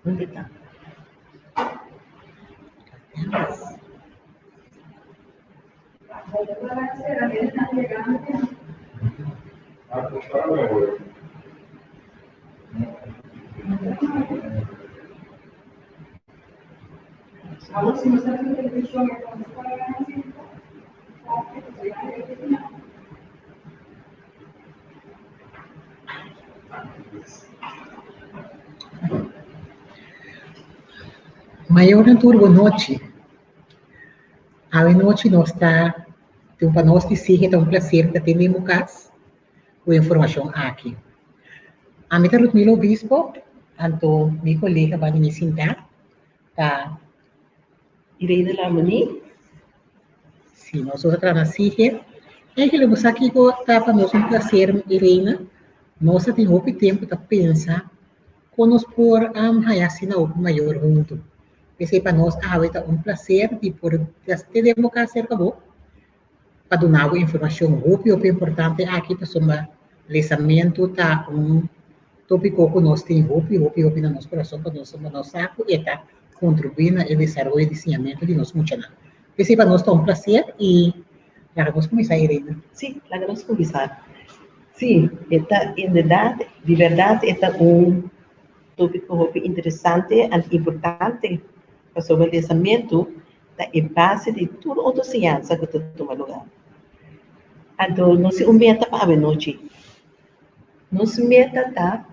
Unda ta? Mayornan tur bo nochi. Awe nochi nos ta tin pa nos di sige ta un placer ta tene bo cas ku e informacion aki. Ami ta Rutmila Obispo, anto mi colega banda mi sinta ta. Irene Larmonie. Si, nos ta traha na SIGE. Eigenlijk, bo sa kiko ta pa nos un placer, Irene? Nos ta tin hopi tempu ta pensa kon nos por haya asina hopi mayor huntu. P'esei pa nos awe ta un placer di por te den bo kas serka bo pa duna bo informashon hopi hopi importante aki pasobra lesamentu ta un tópiko ku nos tin hopi hopi hopi na nos kurason pa nos nos sa ku e ta kontribuí na e desaroyo di siñamentu di nos muchanan. P'esei pa nos ta un plaser i laga nos kuminsá Irene. Sí, laga nos kuminsá. Sí, e ta inderdat, di bèrdat e ta un tópiko hopi interesante anto importante pasobra lesamentu ta e base di tur otro siñansa ku ta tuma lugá. Anto nos tin un meta pa awenochi. Nos meta ta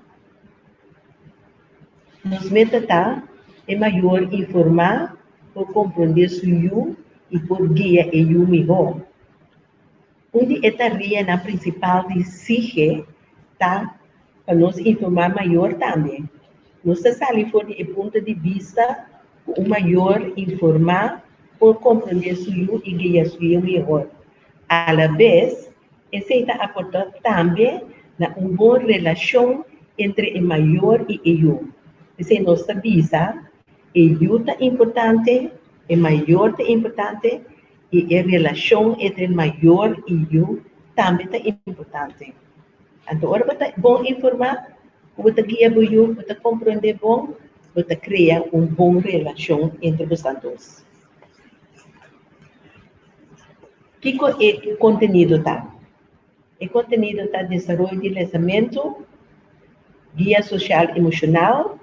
Nos meta ta e mayor informá por komprondé su yu i por guia e yu mihó. Un di e tareanan prinsipal di SIGE ta pa nos informá mayor tambe. Nos ta sali for di e punto di bista ku un mayor informá por komprondé su yu i guia su yu mihor. Alabes, Esei ta aportá tambe na un bon relashon entre e mayor i e yu. P'esei nos ta bisa, e yu ta importante, e mayor ta importante i e relashon entre mayor i yu tambe ta importante. Anto ora bo ta bon informá ku bo ta guia bo yu, bo ta komprondé bon, bo ta krea un bon relashon entre bosan dos. Kiko e kontenido ta? E kontenido ta desaroyo di lesamentu, guia sosial emoshonal,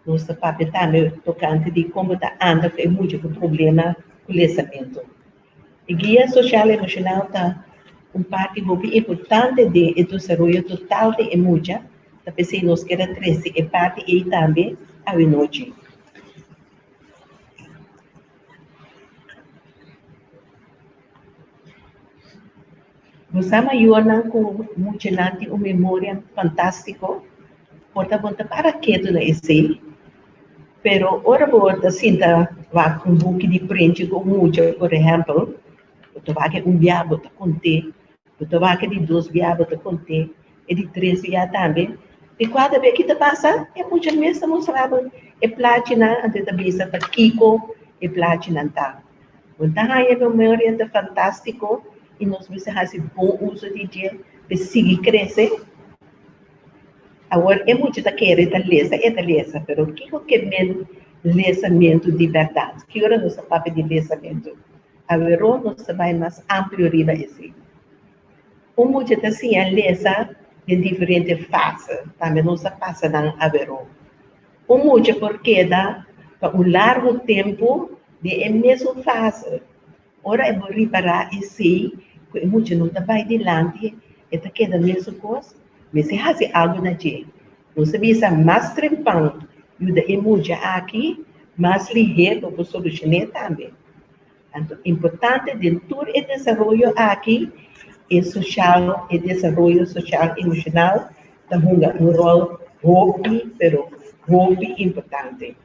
nos ta papia tambe tokante di kon bo ta anda ku e mucha ku problema ku lesamentu. E guia sosial emoshonal ta un parti hopi importante den e desaroyo total di e mucha, ta p'esei nos kier a trese e parti ei tambe awenochi. Bo sa mayornan ku muchanan tin un memoria fantástiko, por ta bo ta para ketu na esei, pero ora bo ta sinta wak un buki di prenchi ku un mucha, por ehèmpel, bo ta wak e un bia bo ta kont'é. Bo ta wak e di dos bia, bo ta kont'é e di tres bia tambe. Di kuater bia, ki ta pasa? E mucha mes ta mustra bo e plachinan, anto e ta bisa ta kiko e plachinan ta. Bo ta haña e memoria ta fantástiko i nos mester hasi bon uso di dje pa e sigui krese. Awor e mucha ta kere ta lesa, e ta lesa, pero kiko ke men lesamentu di bèrdat? Ki ora nos ta papia di lesamentu? Aweró nos ta bai mas amplio riba esei. Un mucha ta siña lesa den diferente fase, tambe nos ta pasa nan aweró. Un mucha por keda pa un largu tempu den e mesun fase. Ora e bo ripará esei ku e mucha no ta bai dilanti, e ta keda mesun kos, mester hasi algu na dje. Nos ta bisa mas trempan yuda e mucha aki, mas lihé bo por solushoné tambe. Anto importante den tur e desaroyo aki, e soshal, e desaroyo soshal emoshonal ta hunga un ròl hopi pero hopi importante.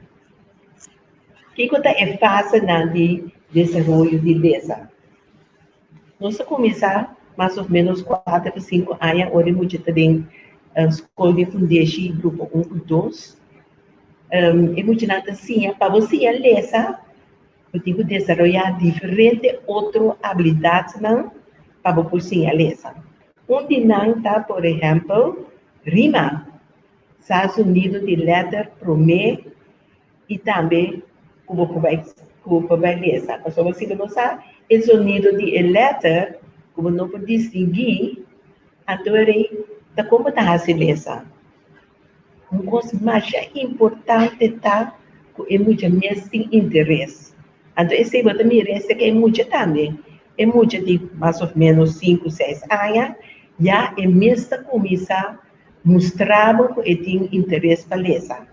Kiko ta e fasenan di desaroyo di lesa? Nos a kuminsá mas òf ménos kuater pa sinku aña ora e mucha ta den skol di fundeshi grupo un ku dos. E muchanan ta siña, pa bo siña lesa bo tin ku desaroyá diferente otro abilidatnan pa bo por siña lesa. Un di nan ta por ehèmpel rima. Sa zonido di lèter promé i tambe ku bo por bai ku bo por bai lesa. Pasobra si bo no sa e zonido di e lèter ku bo no por distinguí, anto rei ta kon bo ta hasi lesa. Un kos masha importante ta ku e mucha mes tin interes. Anto esei bo ta mira esei ku e mucha tambe. E mucha di mas òf ménos sinku, seis aña ya e mes ta kuminsá mustra bo ku e tin interes pa lesa.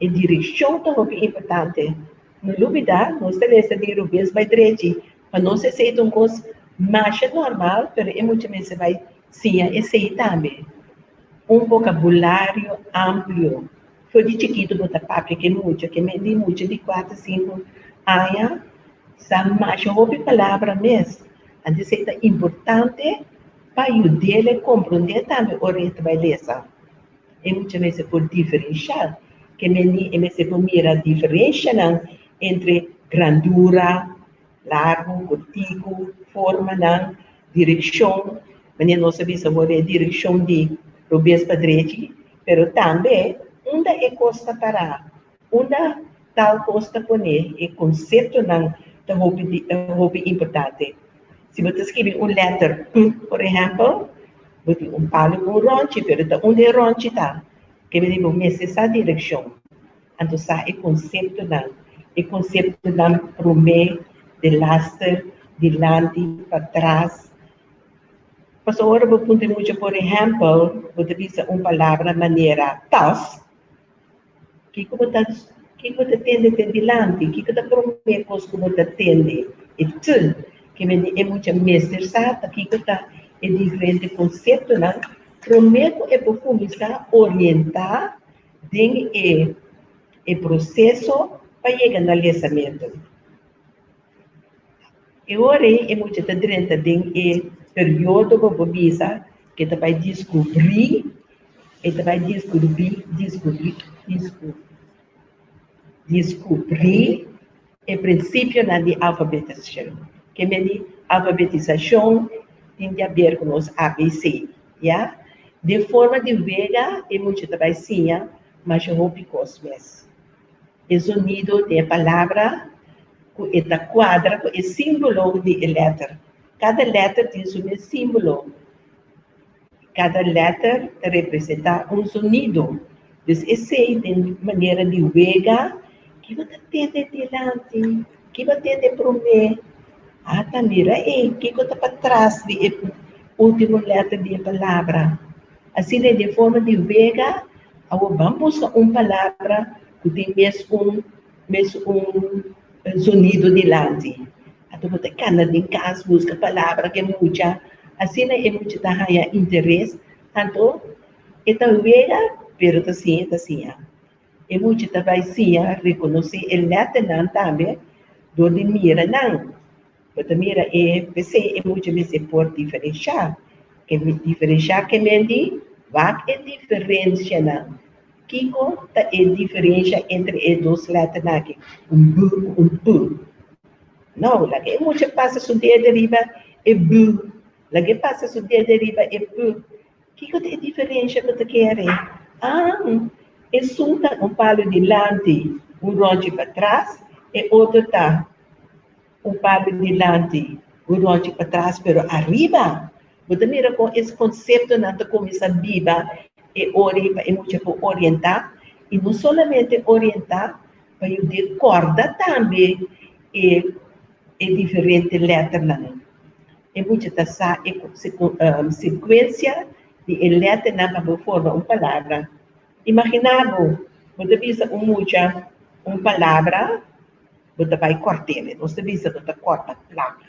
E direkshon ta hopi importante. No lubidá, nos ta lesa di rubes bai drechi. Pa nos esei ta un kos masha normal, pero e mucha mester bai siña esei tambe. Un bokabulario amplio. For di chikitu bo ta papia ku e mucha, ke men di mucha di kuater, sinku aña sa masha hopi palabra mes. Anto esei ta importante pa yud'el e komprondé tambe ora e ta bai lesa. E mucha mester por diferenshá, ke men di e mester por mira diferenshanan entre grandura, largu, kortiku, formanan, direkshon, manera nos a bisa awor e direkshon di robes pa drechi, pero tambe unda e kos ta pará, unda tal kos ta poné, e konseptonan ta hopi hopi importante. Si bo ta skibi un lèter p, por ehèmpel, bo tin un palu ku un rònchi, pero ta unda e rònchi ta, ke mester bo mester sa direkshon. Anto sa e konseptonan, e konseptonan promé, delaster, dilanti, patras. Pasobra ora bo puntra mucha, por ehèmpel, bo ta bisa un palabra manera tas, kiko bo ta kiko bo ta tende te dilanti? Kiko ta promé kos ku bo ta tende? E t. Ke mende e mucha mester sa ta kiko ta e diferente konseptonan promé ku e por kuminsá orientá den e e proseso pa yega na lesamentu. E ora ei e mucha ta drenta den e periodo ku bo bisa ku e ta bai diskubrí, e ta bai diskubrí, diskubrí, diskubrí e prinsipionan di alfabetisashon. Ke men di alfabetisashon tin di aber ku nos ABC, ya. Den forma di wega e mucha ta bai siña masha hopi kos mes. E zonido di e palabra ku e ta kuadra ku e símbolo di e lèter. Kada lèter tin su mes símbolo. Kada lèter ta representá un zonido. Dus esei den manera di wega, ki bo ta tende dilanti, ki bo tende promé? Ata mira ei, kiko ta patras di e último lèter di e palabra? Asina den forma di wega, awor ban buska un palabra ku tin mes un mes un zonido dilanti. Anto bo ta kanda den kas buska palabra ku e mucha, asina e mucha ta haña interes, anto e ta wega pero ta siña ta siña. E mucha ta bai siña rekonosé e lèternan tambe dor di mira nan. Bo ta mira e p'esei e mucha mester por diferenshá. Ke diferenshá ke men di wak e diferensianan. Kiko ta e diferensha entre e dos lèternan aki, un b ku un p? No, laga e mucha pasa su dede riba e b, laga e pasa su dede riba e p. Kiko ta e diferensha ku ta kere? Ah, esun ta un palu dilanti, un rònchi patras, e otro ta un palu dilanti, un rònchi patras, pero ariba. Bo ta mira kon es konseptonan ta kuminsá biba e ora ei pa e mucha por orientá, i no solamente orientá, pa yud'é kòrda tambe e e diferente lèternan. E mucha ta sa e sekuensia di e lèternan pa bo forma un palabra. Imaginá bo, bo ta bisa un mucha un palabra, bo ta bai kòrt'é, nos ta bisa bo ta kòrta plak.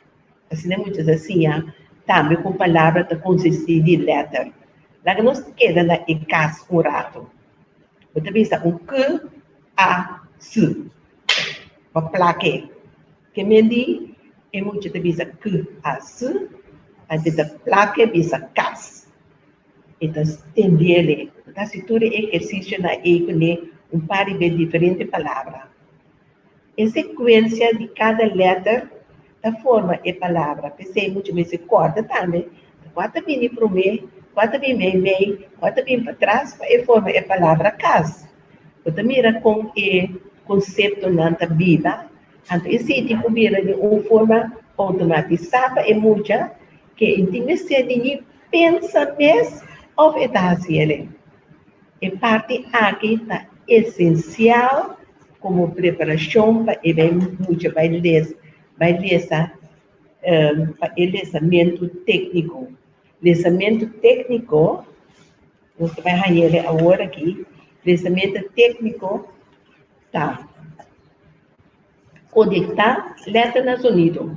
Asina mucha ta siña tambe ku palabra ta konsistí di lèter. Laga nos keda na e kas un ratu. Bo ta bisa un k, a, s. Pa plak'é. Ke men di e mucha ta bisa k, a, s, anto e ta plak'é bisa kas. E ta stendiel. Bo ta hasi tur e ehersisionan ei kuné un par di bes diferente palabra. E sekuensia di kada lèter ta forma e palabra. P'esei mucha mester kòrda tambe ta kua ta bini promé, Kua ta bin meimei, kua ta bin patras pa e forma e palabra kas. Bo ta mira kon e konseptonan ta biba, anto esei tin ku bira di un forma outomatisá pa e mucha ke e tin mester di ni pensa mes òf e ta hasi el'e. E parti aki ta esensial komo preparashon pa e bai mucha bai les bai lesa pa e lesamentu tékniko. Lesamentu tékniko, nos ta bai haña el'e awor aki, lesamentu tékniko ta konektá lèter na zonido.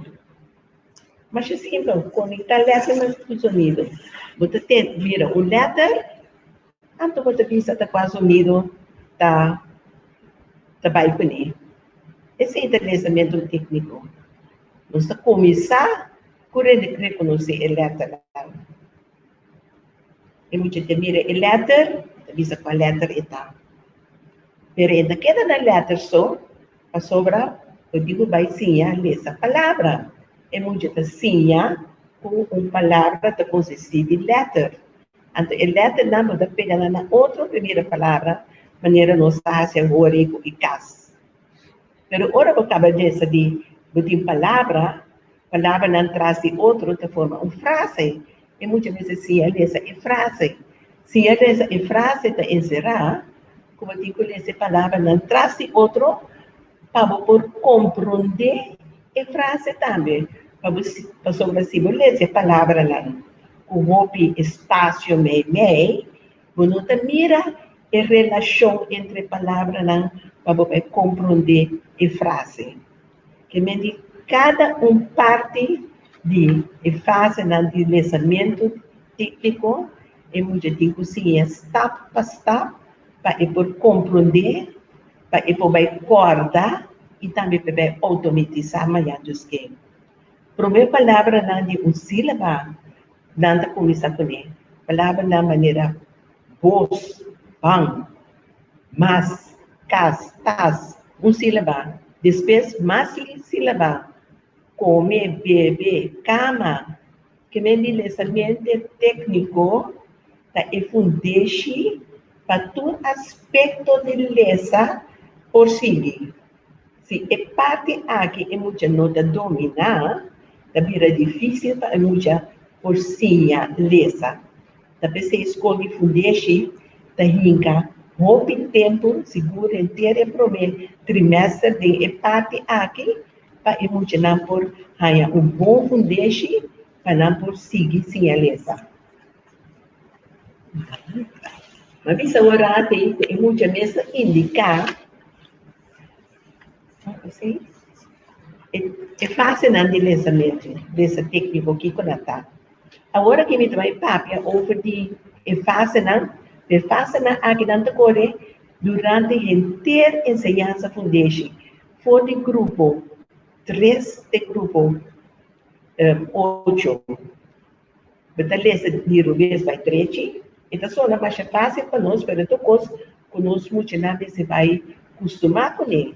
Masha simpel, konektá lèter na zonido. Bo ta ten mira un lèter, anto bo ta bisa ta kua zonido ta ta bai kuné. Esei ta lesamentu tékniko. Nos ta kuminsá ku rekonosé e lèternan. E mucha ta mira e lèter, ta bisa kua lèter e ta. Pero e ta keda na lèter so, pasobra bo tin ku bai siña lesa palabra. E mucha ta siña ku un palabra ta konsistí di lèter. Anto e lèternan bo ta pega nan na otro pa bira palabra, manera nos ta hasi awor ei ku e kas. Pero ora bo kaba lesa di bo tin palabra, Palabranan tras di otro ta forma un frase. E mucha mester siña lesa e frase. Siña lesa e frase ta enserá ku bo tin ku lesa e palabranan tras di otro pa bo por komprondé e frase tambe. Pa bo pasobra si bo lesa e palabranan ku hopi espasio meimei, bo no ta mira e relashon entre e palabranan pa bo bai komprondé e frase. Ke men di kada un parti di e fasenan di lesamentu tékniko, e mucha tin ku siña stap pa stap pa e por komprondé, pa e por bai kòrda i tambe pa e bai outomatisá mañan djosken. Promé palabranan di un sílaba nan ta kuminsá kuné, palabranan manera bos, ban, mas, kas, tas, un sílaba, despues mas sílaba, kome, bebe, kama. Ke men di lesamente tékniko ta e fundeshi pa tur aspekto di lesa por sigui. Si e parti aki e mucha no ta dominá, ta bira difísil pa e mucha por siña lesa. Ta p'esei skol di fundeshi ta hinka hopi tempu, sigur henter e promé trimester den e parti aki pa e muchanan por haña un bon fundeshi pa nan por sigui siña lesa. Mi a bisa un rato ei ku e mucha mes ta indiká e fasenan di lesamentu, lesa tékniko kiko nan ta. Awor aki mi ta bai papia over di e fasenan, e fasenan aki nan ta kore durante henter enseñansa fundeshi, for di grupo tres te grupo ocho. Bo ta lesa di rubes bai drechi, e ta sona masha fásil pa nos, pero tur kos ku nos muchanan mester bai kustumá kuné.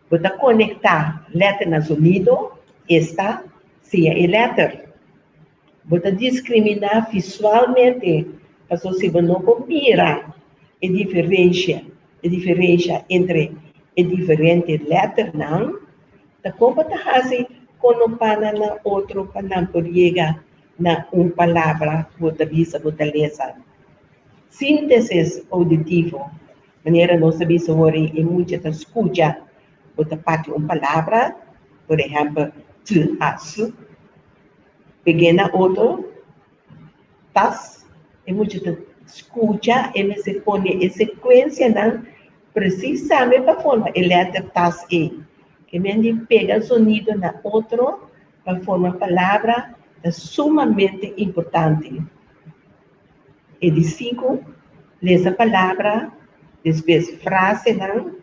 Bo ta konektá lèter na zonido, esta, Siña e lèter. Bo ta diskriminá visualmente pasobra si bo no por mira e diferensha e diferensha entre e diferente lèternan, ta kon bo ta hasi konopá nan na otro pa nan por yega na un palabra ku bo ta bisa bo ta lesa? Síntesis ouditivo, manera nos ta bisa wor e mucha ta skucha Bo ta papia un palabra, por ehèmpel, t, a, s, peg'é na otro, tas, e mucha ta skucha, e mester pone e sekuensianan presis tambe pa forma e lèter tas ei. Ke men di pega zonido na otro pa forma palabra ta sumamente importante. E di sinku, lesa palabra, despues frasenan.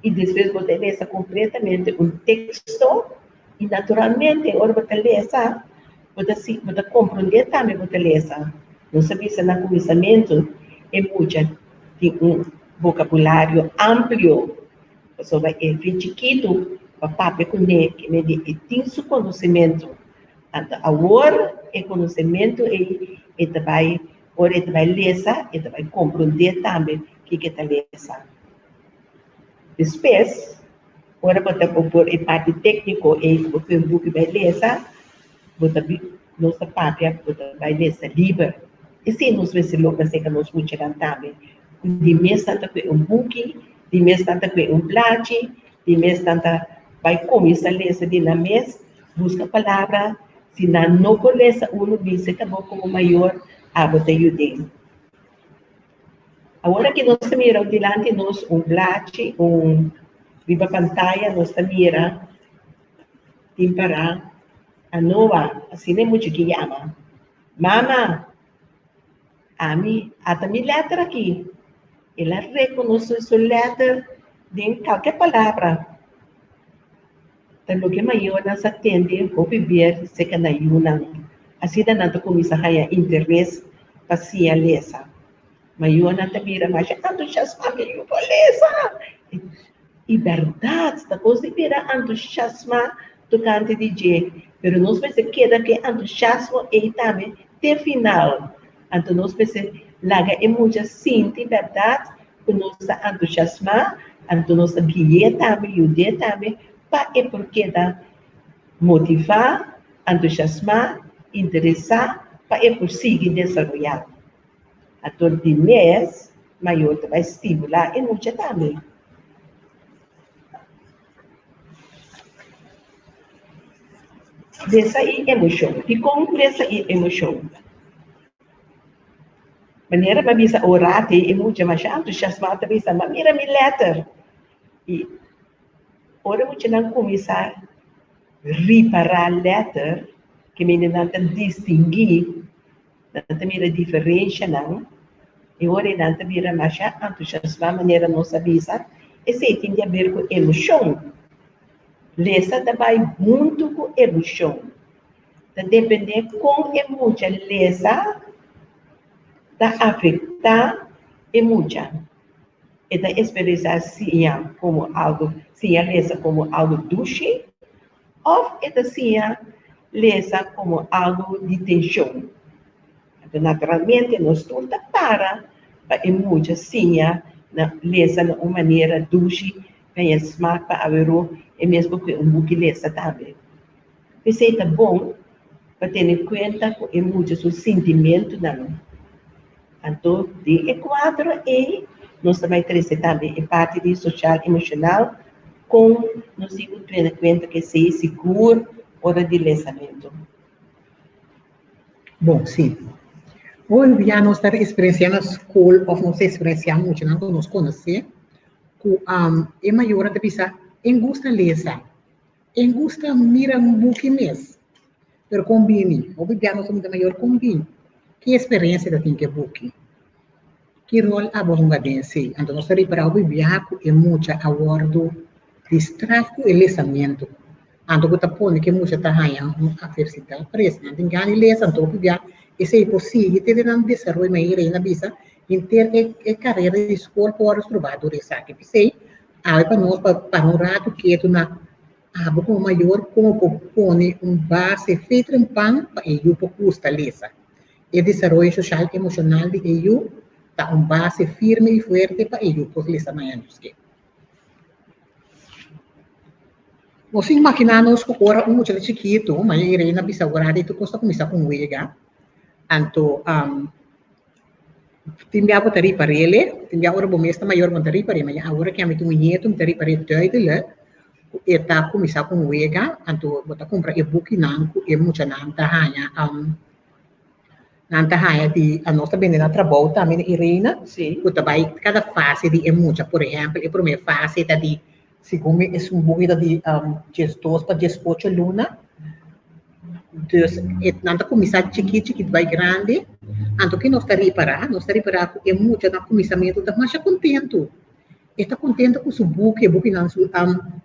I despues bo ta lesa kompletamente un teksto i naturalmente ora bo ta lesa bo ta si bo ta komprondé tambe bo ta lesa. Nos a bisa na kuminsamentu e mucha tin un vokabulario amplio pasobra e fin chikitu pa papia kuné kende di e tin su konosementu. Anto awor e konosementu ei. E ta bai, ora e ta bai lesa, e ta bai komprondé tambe kiko e ta lesa. Despues, ora bo ta por e parti tékniko ei ku bo pone un buki bai lesa, bo ta bi nos ta papia bo ta bai lesa liber. Esei nos mester logra serka nos muchanan tambe, ku di mes nan ta kue un buki, di mes nan ta kue un plachi, di mes nan ta bai kuminsá lesa di nan mes, buska palabra, si nan no por lesa unu bisa ka bo komo mayor abo ta yud'é. Awor aki nos ta mira dilanti nos un blachi, un riba pantaya nos ta mira tin pará Anoa, asina e mucha ki yama. Mama, ami ata mi lèter aki. El a rekonosé su lèter den kalke palabra. Ta loke mayornan sa tende hopi bier serka nan yunan. Asina nan ta kuminsá haña interes pa siña lesa. Mayornan ta bira masha entusiasmá mi yu por lesa! I bèrdat, ta kos di bira entusiasmá tokante di dje, pero nos mester keda ku e entusiasmo ei tambe te final. Anto nos mester laga e mucha sinti bèrdat ku nos ta entusiasmá, anto nos ta gui'é tambe, yud'é tambe pa e por keda motivá, entusiasmá, interesá pa e por sigui desaroyá. Anto di mes, mayor ta bai stimulá e mucha tambe. Lesa i emoshon. Dikon lesa i emoshon? Manera mi a bisa ora te e mucha masha entusiasmá ta bisa, Ma mira mi lèter! I ora muchanan kuminsá ripará lèter, ke mende nan ta distinguí. Nan ta mira diferenshanan i ora e nan ta bira masha entusiasmá manera nos a bisa, esei tin di haber ku emoshon. Lesa ta bai huntu ku emoshon. Ta dependé kon e mucha lesa ta afektá e mucha. E ta eksperensiá siña komo algu, siña lesa komo algu dushi Òf e ta siña lesa komo algu di tenshon. Anto naturalmente nos tur ta para pa e mucha siña na lesa na un manera dushi pa e smak pa aweró e mes por kue un buki lesa tambe. P'esei ta bon pa tene kuenta ku e mucha su sintimentunan. Anto den e kuadro ei nos ta bai trese tambe e parti di soshal emoshonal kon nos tin ku tene kuenta ku esei sigur ora di lesamentu. Bon, sí. Hopi bia nos ta eksperensiá na skol òf nos ta eksperensiá muchanan ku nos konosé ku e mayornan ta bisa, E gusta lesa. E gusta mira un buki mes, pero kon bini? Hopi bia nos ta puntra mayor kon bini? Ki eksperensia ta tin ku e buki? Ki ròl abo hunga den esei? Anto nos ta ripará hopi bia ku e mucha a wòrdu distrakt ku e lesamentu. Anto ku ta pone ku e mucha ta haña un atversidat pres. Nan tin gana di lesa, anto hopi bia esei por sigui te den nan desaroyo. Ma e Reina bisa henter e karera di skol por wòrdu strobá dor esaki. P'esei Awe pa nos pa para un ratu ketu na abo komo mayor komo por pone un base fe trempan pa e yu por gusta lesa. E desaroyo soshal emoshonal di e yu ta un base firme i fuerte pa e yu por lesa mañana Dios ke. Nos imaginá nos ku ora un mucha ta chikitu, maña Irene a bisa ora di tur kos ta kuminsá ku un wega, anto Tin bia bo ta ripar'é, tin bia ora bo mes ta mayor bo no ta ripar'é, ma ya awor ke ami tin un nieto mi ta ripar'é duidelijk ku e ta kuminsá ku un wega, anto bo ta kumpra e bukinan ku e muchanan ta haña nan ta haña di nos ta bende na trabou tambe na Irene ku ta bai kada fase di e mucha, por ehèmpel e promé fase ta di Segun mi esun buki ta di diesdos pa diesocho luna. Dus e nan ta kuminsá chikit chikit bai grandi. Anto ke nos ta ripará? Nos ta ripará ku e mucha na kuminsamentu ta masha kontentu. E ta kontentu ku su buki, e bukinan su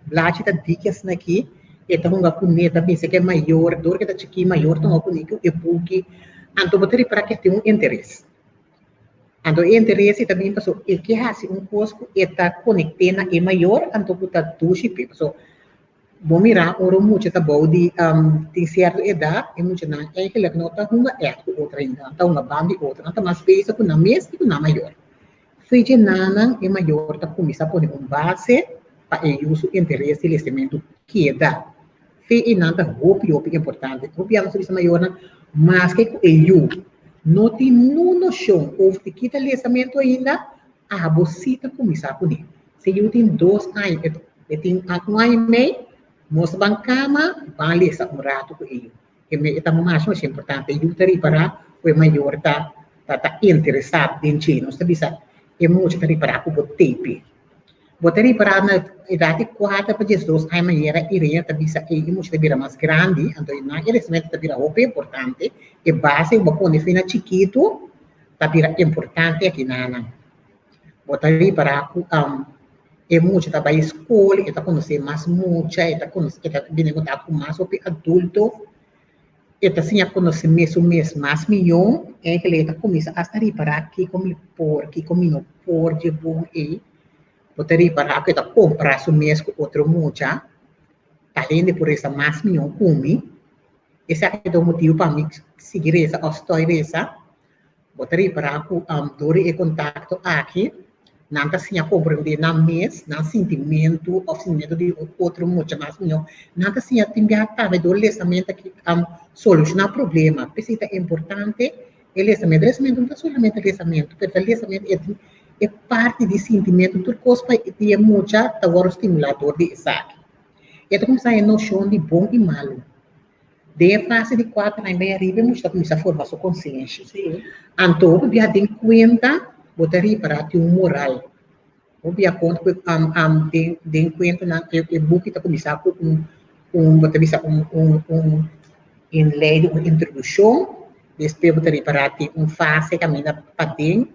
blachi ta diki asina aki. E ta hunga kuné, ta bisa ku e mayor, dor ku e ta chikí mayor ta hunga kuné ku e buki. Anto bo ta ripará ku e tin un interes. Anto e interes ei ta bin paso e ke hasi un kos ku e ta konekt'é na e mayor anto ku ta dushi p'e. Paso Bo mira ora un mucha ta bou di tin sierto edat, e muchanan eigenlijk no ta hunga ègt ku otro ainda, nan ta hunga ban di otro, nan ta mas bezig ku nan mes i ku nan mayor. Fecha nanan e mayor ta kuminsá pone un base pa e yu su interes di lesementu keda. Fe ei nan ta hopi hopi importante. Hopi biaha nos ta bisa mayornan, maske ku e yu no tin nun noshon over di kita lesamentu ainda, abo si ta kuminsá kuné. Si yu tin dos aña, e tin un aña i mei, nos ban kama, ban lesa un ratu ku e yu. E me e ta masha masha importante. E yu ta ripará ku e mayor ta ta ta interesá den dje. Nos ta bisa e mucha ta ripará ku bo teipe. Bo ta ripará na edat di kuater pa diesdos aña manera Irene ta bisa ei e mucha ta bira mas grandi, anto nan e lesamentu ta bira hopi importante. E base ku bo pone fina chikitu ta bira importante aki nan. Bo ta ripará ku e mucha ta bai skol, e ta konosé mas mucha, e ta konosé, e ta bini en kontakto ku mas hopi adulto, e ta siña konosé mes su mes mas mihó, eigenlijk e ta kuminsá asta ripará kiko mi por, kiko mi no por dje bon ei. Bo ta ripará ku e ta kompará su mes ku otro mucha, tal hende por resa mas mihó ku mi, esaki ta un motibu pa mi sigui resa òf stòi resa. Bo ta ripará ku dor di e kontakto aki, nan ta siña komprendé nan mes, nan sintimentu òf sintimentu di otro mucha mas mihó. Nan ta siña tin biaha tambe dor lesamentu aki solushoná problema. P'esei ta importante e lesamentu. Lesamentu no ta solamente lesamentu, pero ta lesamentu e tin e parti di sintimentu, tur kos pa di e mucha ta wòrdu stimulá dor di esaki. E ta kuminsá e noshon di bon i malu. Den e fase di kuater aña bai ariba e mucha ta kuminsá forma su konsenshi. Anto hopi bia den kuenta bo ta ripará tin un moral. Hopi bia konta ku den den kuentanan e e buki ta kuminsá ku un un bo ta bisa un un un inleiding un introdukshon, despues bo ta ripará tin un fase kaminda paden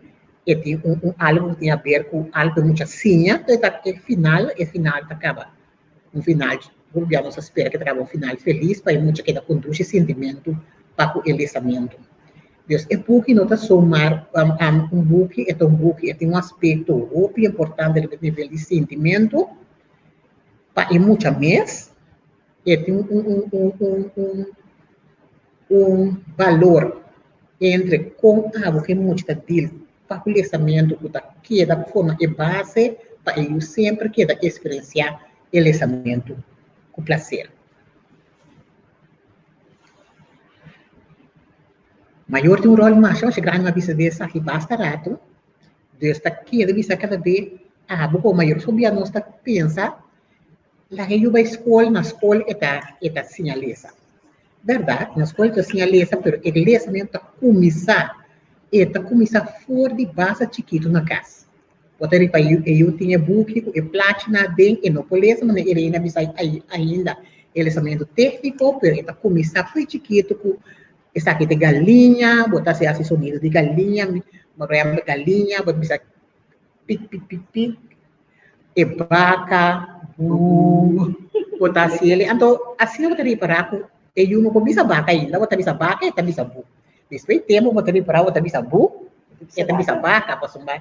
e tin un un algu ku tin aber ku algu ku e mucha siña, te ta e final e final ta kaba. Un final hopi bia nos a spera ke ta kaba un final felis pa e mucha keda ku un dushi sintimentu pa ku e lesamentu. Dus e buki no ta somar un buki, e ta un buki, e tin un aspekto hopi importante riba e nivel di sintimentu pa e mucha mes, e tin un un un un un un balor entre kon abo ku e mucha ta deal pa ku lesamentu ku ta keda forma e base pa e yu semper keda eksperensiá e lesamentu ku plaser. Mayor tin un ròl masha masha grandi, mi a bisa di esaki basta ratu, dus ta keda bisa kada be abo komo mayor pasobra nos ta pensa Laga e yu bai skol, na skol e ta e ta siña lesa. Bèrdat, na skol e ta siña lesa, pero e lesamentu ta kuminsá, e ta kuminsá for di basa chikitu na kas. Bo ta riba yu e yu tin e buki ku e plachinan aden, e no por lesa manera e reina a bisa ainda e lesamentu tékniko, pero e ta kuminsá for di chikitu ku esaki ta e galiña, bo ta hasi hasi sonido di galiña, por ehèmpel galiña, bo ta bisa pik pik pik pik. E baka, buu, bo ta hasi el. Anto asina bo ta ripará ku e yu no por bisa baka ainda, bo ta bisa baka, e ta bisa bu. Despues di tempu bo ta ripará bo ta bisa bu, e ta bisa baka, pasobra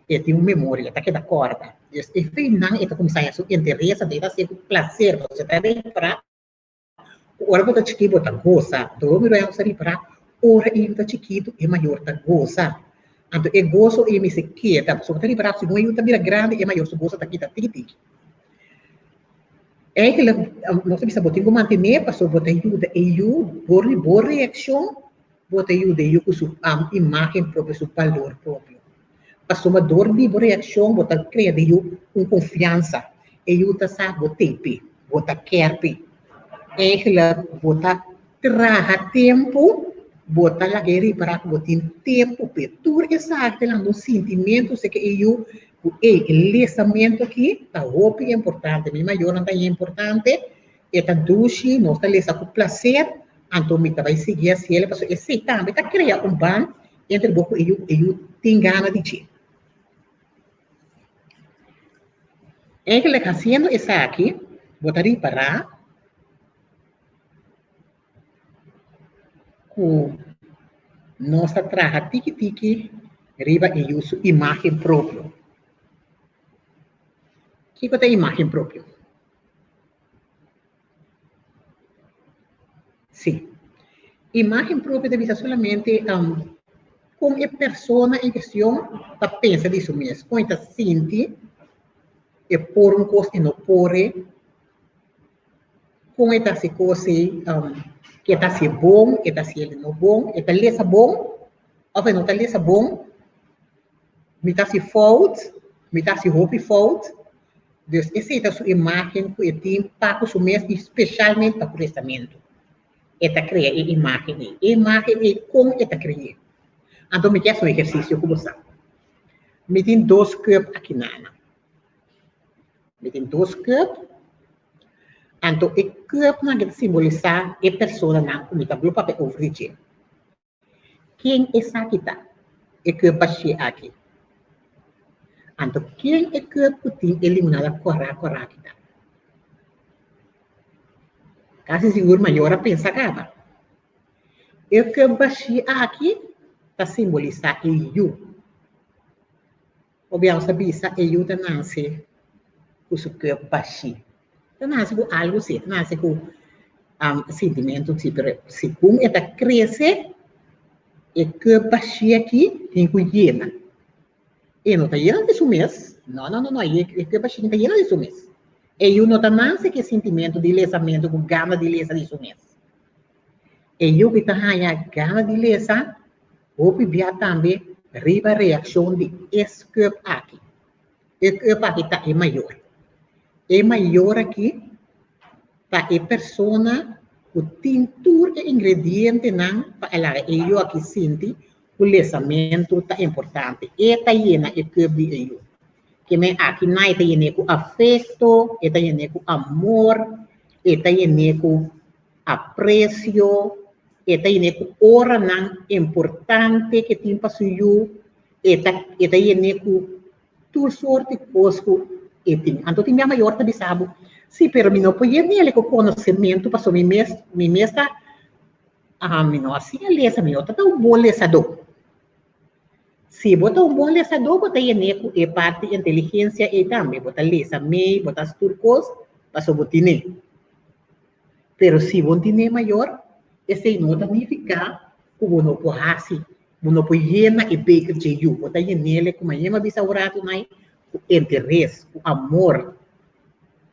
e tin un memoria, e ta keda kòrda. Dus e feinan e ta kuminsá haña su interes, anto e ta hasié ku plaser, pasobra e ta ripará ku ora bo ta chikí bo ta gosa. Anto hopi ruman sa ripará ora e yu ta chikitu e mayor ta gosa. Anto e goso ei mester keda, pasobra bo ta ripará segun e yu ta bira grandi e mayor su goso ta kita tiki tiki. Eigenlijk nos ta bisa bo tin ku mantené pasobra bo ta yuda e yu dor di bo reakshon bo ta yuda e yu ku su imágen propio, su balor propio. Pasobra dor di bo reakshon bo ta krea den yu un konfiansa. E yu ta sa bo tei p'e, bo ta kèr p'e. Eigenlijk bo ta traha tempu, bo ta laga e ripará ku bo tin tempu p'e. Tur esaki ta lanta un sintimentu seke e yu ku ey e lesamentu aki ta hopi importante. Mi mayornan ta importante, e ta dushi, nos ta lesa ku plaser, anto mi ta bai sigui hasiel pasobra esei tambe ta krea un band Entre bo ku e yu, e yu tin gana di dje. Eigenlijk hasiendo esaki, bo ta ripará ku nos ta traha tiki tiki riba e yu su imágen propio. Kiko ta imágen propio? Imágen propio ta bisa solamente kon e persona en kestion ta pensa di su mes, kon e ta sinti, e por un kos, e no por e, kon e ta hasi kos ei, ke e ta hasi bon, e ta hasi no bon, e ta lesa bon òf e no ta lesa bon, mi ta hasi fout, mi ta hasi hopi fout. Dus esei ta su imágen ku e tin pa ku su mes i spesialmente pa ku lesamentu. E ta krea e imágen ei. E imágen ei kon e ta kre'é? Anto mi ke hasi un ehersisio ku bo sa. Mi tin dos kùp aki nana. Mi tin dos kùp. Anto e kùpnan ke ta simbolisá e personanan ku mi ta blo papia over di dje. Ken esaki ta, e kùp bashí aki? Anto ken e kùp ku tin e limonada kòrá kòrá aki ta? Kasi sigur mayor a pensa kaba. E kùp bashí aki ta simbolisá e yu. Obiahu sa bisa e yu ta nase ku su kùp bashí. Ta nase ku algu si, ta nase ku sintimentu si, pero segun e ta krese e kùp bashí aki tin ku yena. E no ta yena di su mes, no no no no, e kùp bashí no ta yena di su mes. E yu no ta nase ku e sintimentu di lesamentu, ku gana di lesa di su mes. E yu ku ta haña gana di lesa hopi bia tambe riba reakshon di es kùp aki. E kùp aki ta e mayor. E mayor aki ta e persona ku tin tur e ingredientenan pa e laga e yu aki sinti ku lesamentu ta importante. E ta yena e kùp di e yu. Ke men aki nan e ta yen'é ku afekto, e ta yen'é ku amor, e ta yen'é ku apresio, e ta yen'é ku oranan importante ke tin pa su yu, e ta e ta yen'é ku tur sorti kos ku e tin. Anto tin bia mayor ta bisa bo, si, pero mi no por yen'el ku konosementu pasobra mi mes mi mes ta mi no a siña lesa, mi no ta ta un bon lesadó. Si bo ta un bon lesadó bo ta yen'é ku e parti inteligensia ei tambe, bo ta lesa mei, bo ta hasi tur kos pasobra bo tin'é. Pero si bo tin'é mayor, esei no ta nifiká ku bo no por hasi, bo no por yena e beker dje yu. Bo ta yen'el ku manera mi a bisa un ratu nai, ku interes, ku amor.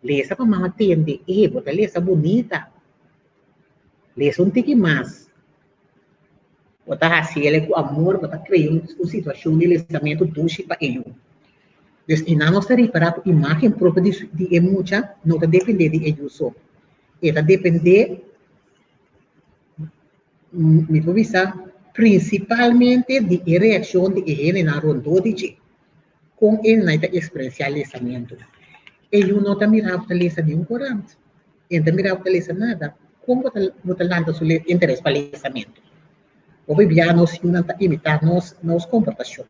Lesa pa mama tende, e bo ta lesa bunita. Lesa un tiki mas. Bo ta hasi el ku amor, bo ta krea un situashon di lesamentu dushi pa e yu. Dus einan nos ta ripará ku imágen propio di di e mucha no ta dependé di e yu so. E ta dependé, mi por bisa, prinsipalmente di e reakshon di e hendenan rondó di dje. Kon e nan ta eksperensiá lesamentu. E yu no ta mira bo ta lesa niun korant. E no ta mira bo ta lesa nada. Kon bo ta bo ta lanta su interes pa lesamentu? Hopi bia nos yunan ta imitá nos nos komportashon.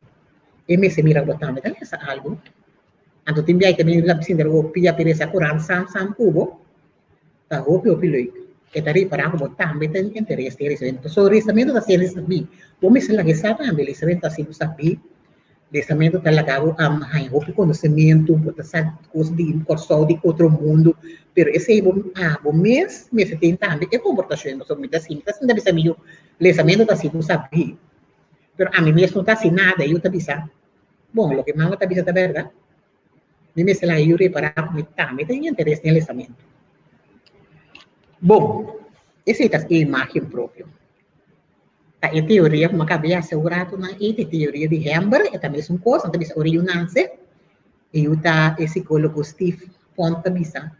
E mester mira bo tambe ta lesa algu. Anto tin bia e ta bini labi sinta bo pia pi resa korant sam sam ku bo. Ta hopi hopi leuk. E ta ripará ku bo tambe ta interes den lesamentu. Pasobra lesamentu ta hasiendo sabí. Bo mester laga e sa tambe lesamentu ta hasi bo sabí. Lesamentu ta laga bo haña hopi konosementu, bo ta sa kos di Kòrsou, di otro mundu, pero esei bo abo mes mester tin tambe e komportashon. Pasobra mi ta si, mi ta sinta bisa mi yu, lesamentu ta hasi bo sabí, pero ami mes no ta hasi nada. Yu ta bisa, bon, loke mama ta bisa ta bèrdat. Mi mester laga yu repará ku mi tambe ta tin interes den lesamentu. Bon, esei ta e imágen propio. Ta e teoria ku mi a kaba di hasi un ratunan ei, ta e teoria di Hember, e ta mesun kos, nan ta bisa ora e yu nase, e yu ta, e sikólogo Steve Pont ta bisa,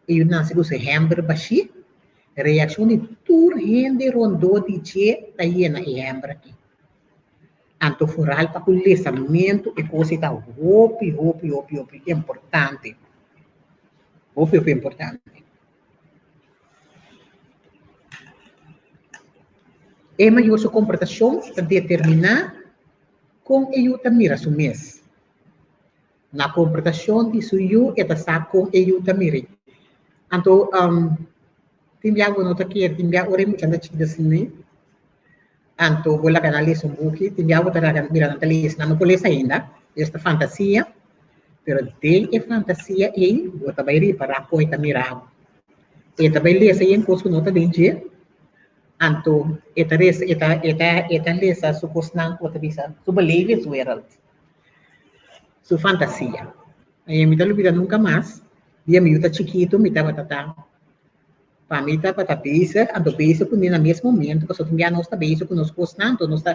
e yu nase ku su hember bashí, reakshon di tur hende rondó di dje ta yena e hember aki. Anto foral pa ku lesamentu e kos ei ta hopi hopi hopi hopi importante, hopi hopi importante. E mayor su komportashon ta determiná kon e yu ta mira su mes. Na komportashon di su yu e ta sa kon e yu ta mir'é. Anto tin bia bo no ta kere, tin bia ora e mucha ta chikito asina, anto bo laga nan lesa un buki, tin bia bo ta laga mira nan ta lesa, nan no por lesa ainda, es ta fantasia, pero den e fantasia ei bo ta bai ripará kon e ta mira bo. E ta bai lesa yen kos ku no ta den dje. Anto e ta resa, e ta, e ta, e ta lesa su kosnan ku bo ta bisa, su belevingswereld, su fantasia. I mi ta lubida nunka mas, dia mi yu ta chikitu mi tabata ta, pa mi tabata bezig, anto bezig ku mi na mes momento, pasobra tin bia nos ta bezig ku nos kosnan, anto nos ta,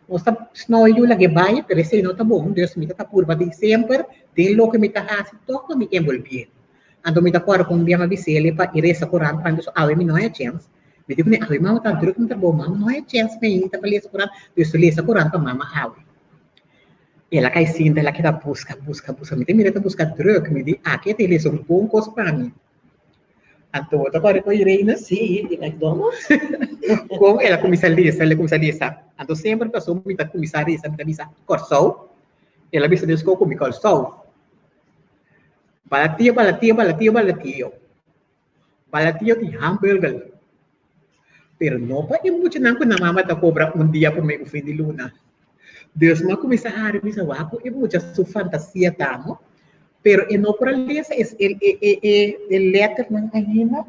nos ta snou e yu lag'é bai, pero esei no ta bon, dus mi ta ta purba di semper den loke mi ta hasi tòg pa mi envolvié. Anto mi ta kòrda ku un bia mi a bis'el pa e resa Koran pa mi, pasobra awe mi no haña chèns. Mi di kuné, awe mama ta drùk na trabou, mama no haña chèns pa ainda pa lesa Koran, dus lesa Koran pa mama awe. El a kai sinta, el a keda buska, buska, buska. Mi ta mira e ta buska drùk, mi di, aki e ta lesa un bon kos pa mi. Anto bo ta kòrda ku Irene? Sí, di McDonald's. Kon el a kuminsá lesa, el a kuminsá lesa. Anto semper pasobra mi ta kuminsá resa, mi ta bisa, Kòrsou. El a bisa meskos ku mi Kòrsou. Balatio, balatio, balatio, balatio. Balatio tin hamburger. Pero no pa e muchanan ku nan mama ta kobra un dia promé ku fin di luna. Dus mi a kuminsá hari bisa wak ku e mucha su fantasia ta no. Pero e no por a lesa e e e e e lèternan ainda.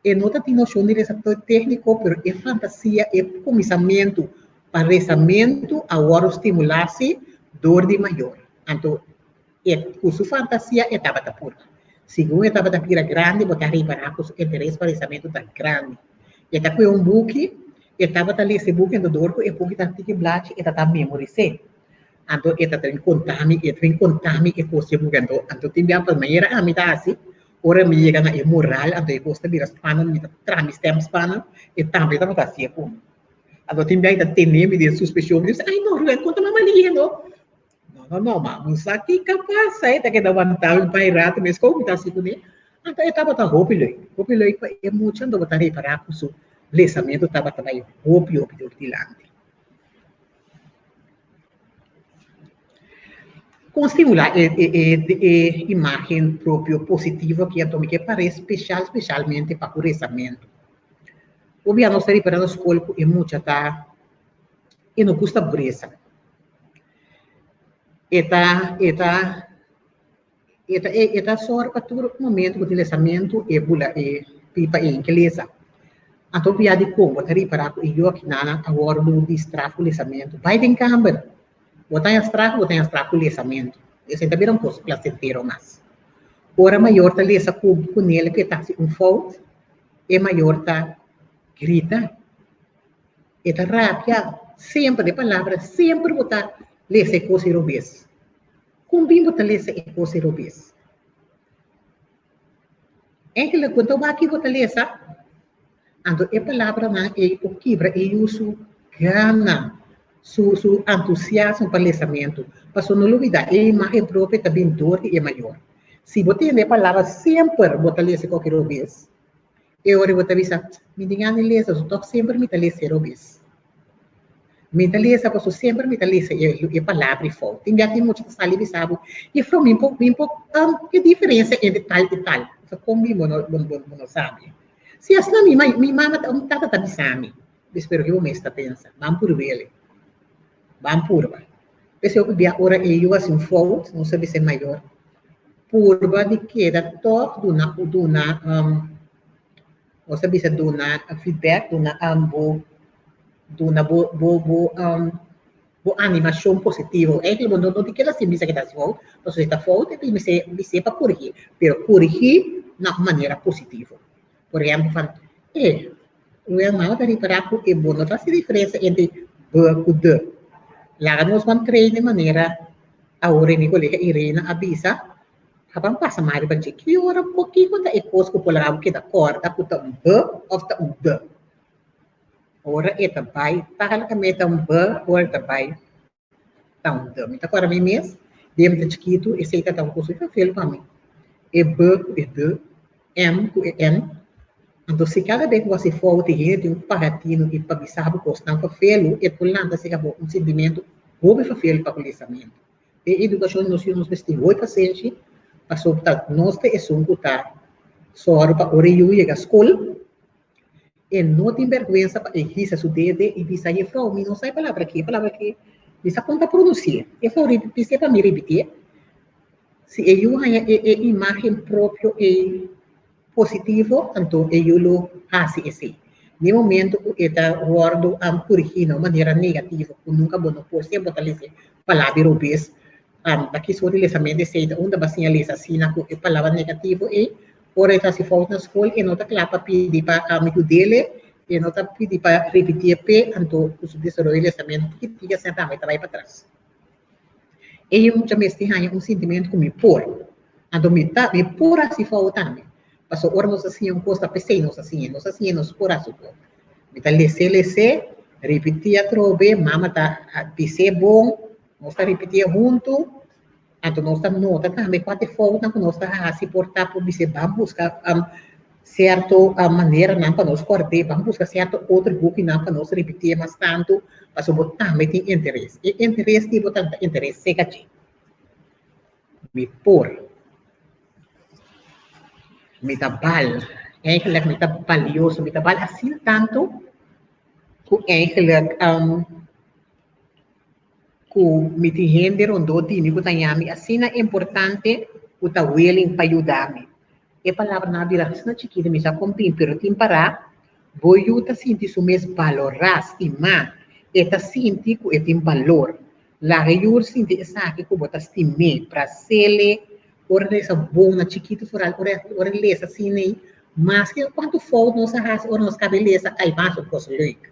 E no ta tin noshon di resa tékniko pero e fantasia, e kuminsamentu pa resamentu a wòrdu stimulá si dor di mayor. Anto E ku su fantasia e tabata purba. Segun e tabata bira grandi bo ta ripará ku su interes pa lesamentu ta grandi. E ta kue un buki, e tabata lesa e buki anto dor ku e buki ta tiki blachi e ta ta memoris'é. Anto e ta bin konta mi, e ta bin konta mi e kos di e buki anto anto tin bia pa manera ami ta hasi ora mi yega na e moral anto e kos ta bira spannend mi ta traha mi stèm spannend e tambe tabata hasié ku mi. Anto tin bia e ta tene mi den suspeshon mi ta bisa ay no Ruben konta mama lihe no. No, no, no, ma bo sa kiko a pasa, e ta keda wantá un pai rato mes kon mi ta hasi kuné. Anto e tabata hopi leuk, hopi leuk pa e mucha, anto bo ta repará ku su lesamentu tabata bai hopi hopi dor dilanti. Kon stimulá e e e e imágen propio positivo aki anto mi ke par'é speshal speshalmente pa ku resamentu. Hopi a nos ta repará na skol ku e mucha ta e no gusta bresa. E ta e ta e ta e ta sòru pa tur momento ku tin lesamentu e bula e pipa ei ke lesa. Anto bia di kon bo ta ripará ku e yokinan a wòrdu distrá ku lesamentu. Bai den kamber, bo ta haña straf, bo ta haña straf ku lesamentu. Esei ta bira un kos plasentero mas. Ora mayor ta lesa ku kunel ku e ta hasi un fout, e mayor ta grita. E ta rabia semper, e palabra semper bo ta lesa e kos ei robes. Kon bin bo ta lesa e kos ei robes? Enkele ku ta wak bo ta lesa, anto e palabranan ei por kibra e yu su gana, su su entusiasmo pa lesamentu. Pasobra no lubida, e imagen propio ta bin dor di e mayor. Si bo tende e palabra semper bo ta lesa e koki robes, E ora bo ta bisa, Mi tin gana di lesa, so tòg semper mi ta lesa e robes. Mi ta lesa pasobra semper mi ta lesa e e palabra i fout. Tin bia tin mucha ta sali bisa bo, Jefrou, mi por mi por ke diferensia entre tal i tal? Pasobra kon bin bo no bo bo no sabi? Si asina mi mi mama ta mi tata ta bisa mi. Bis pero ke bo mes ta pensa? Ban purba-el. Ban purba. P'esei hopi bia ora e yu hasi un fout, nos ta bisa e mayor, purba di keda tòg duna duna nos ta bisa duna feedback, duna bo duna bo bo bo bo animashon positivo. Eigenlijk bo no no tin keda sin bisa ke ta hasi fout, pasobra si ta fout e mester bis'é pa korigí, pero korigí na un manera positivo. Por ehèmpel van, e, Wel, mama ta ripará ku e bo no ta hasi diferensia entre b ku d. Laga nos ban train e manera awor e mi kolega Irene a bisa, a ban pasa mas riba dje. Ki ora bo kiko ta e kos ku por laga bo keda kòrda ku ta un b òf ta un d? Ora e ta bai tal kaminda ta un b, ora e ta bai ta un d. Mi ta kòrda mi mes, dia mi ta chikitu, esei ta ta un kos fafel pa mi. E b ku e d, m ku e n. Anto si kada bes ku bo hasi fout i hende tin un paga tinu i pa bisa bo kosnan fafelu, e por lanta serka bo un sintimentu hopi fafel pa ku lesamentu. E edukashon di nos yu nos mester tin hopi pasenshi pasobra ta nos ta esun ku ta sòru pa ora e yu yega skol, E no tin bèrgwensa pa e hisa su dede i bisa, Jefrou, mi no sa e palabra akí, e palabra akí mi sa kon ta pronunsi'é. Jefrou, bis'é pa mi ripitié. Si e yu haña e e imágen propio ei positivo, anto e yu lo hasi esei. Ni momento ku e ta wòrdu korigí na un manera negativo ku nunka bo no por siempre bo ta lesa e palabra robes. Ta ki sort di lesamentu esei ta unda bo a siña lesa asina ku e palabra negativo ei? Ora e ta hasi fout na skol e no ta kla pa pidi pa yud'é, e no ta pidi pa ripitié p'e, anto ku su desaroyo di lesamentu tiki tiki asina tambe ta bai patras. E yu mucha mester haña un sintimentu ku mi por. Anto mi ta, mi por hasi fout tambe. Pasobra ora nos a siña un kos ta p'esei nos a siña, nos a siña nos por hasi fout. Mi ta les'é les'é, ripití atrobe, mama ta bis'é bon, nos ta ripitié huntu, anto nos ta nota tambe kua ta e foutnan ku nos ta hasi por ta por bis'é ban buska Sierto maneranan pa nos kòrd'é, ban buska sierto otro bukinan pa nos ripitié mas tantu, pasobra bo tambe tin interes. E interes di bo ta interes seka dje. Mi por. Mi ta bal. Eigenlijk mi ta balioso. Mi ta bal asina tantu ku eigenlijk ku mi tin hende rondó di mi ku ta ña mi asina importante ku ta willing pa yuda mi. E palabranan a bira asina chikito, mi sa kon bin, pero tin pará, bo yu ta sinti su mes balorá, stimá, e ta sinti ku e tin balor. Laga e yu sinti esaki ku bo ta stim'é, bras'é, ora e lesa bon na chikitu foral, ora ora e lesa asina ei, maske kuantu fout nos a hasi ora nos kaba e lesa, ai ban hasi un kos leuk.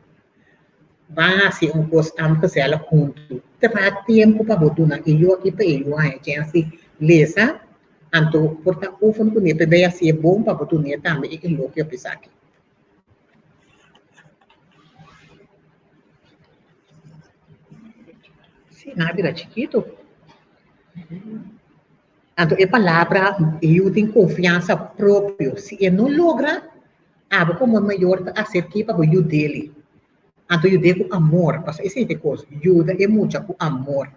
Ban hasi un kos gezellig huntu. Traha tempu pa bo duna e yu aki pa e yu haña chèns di lesa. Anto por ta oefen kuné p'e hasié bon pa bo dun'é tambe e elogio pa esaki. Sí, nan a bira chikitu. Anto e palabra e yu tin konfiansa propio. Si e no logra, abo komo mayor ta aserk'é pa bo yud'é. Anto yud'é ku amor, pasobra esei ta e kos, yuda e mucha ku amor.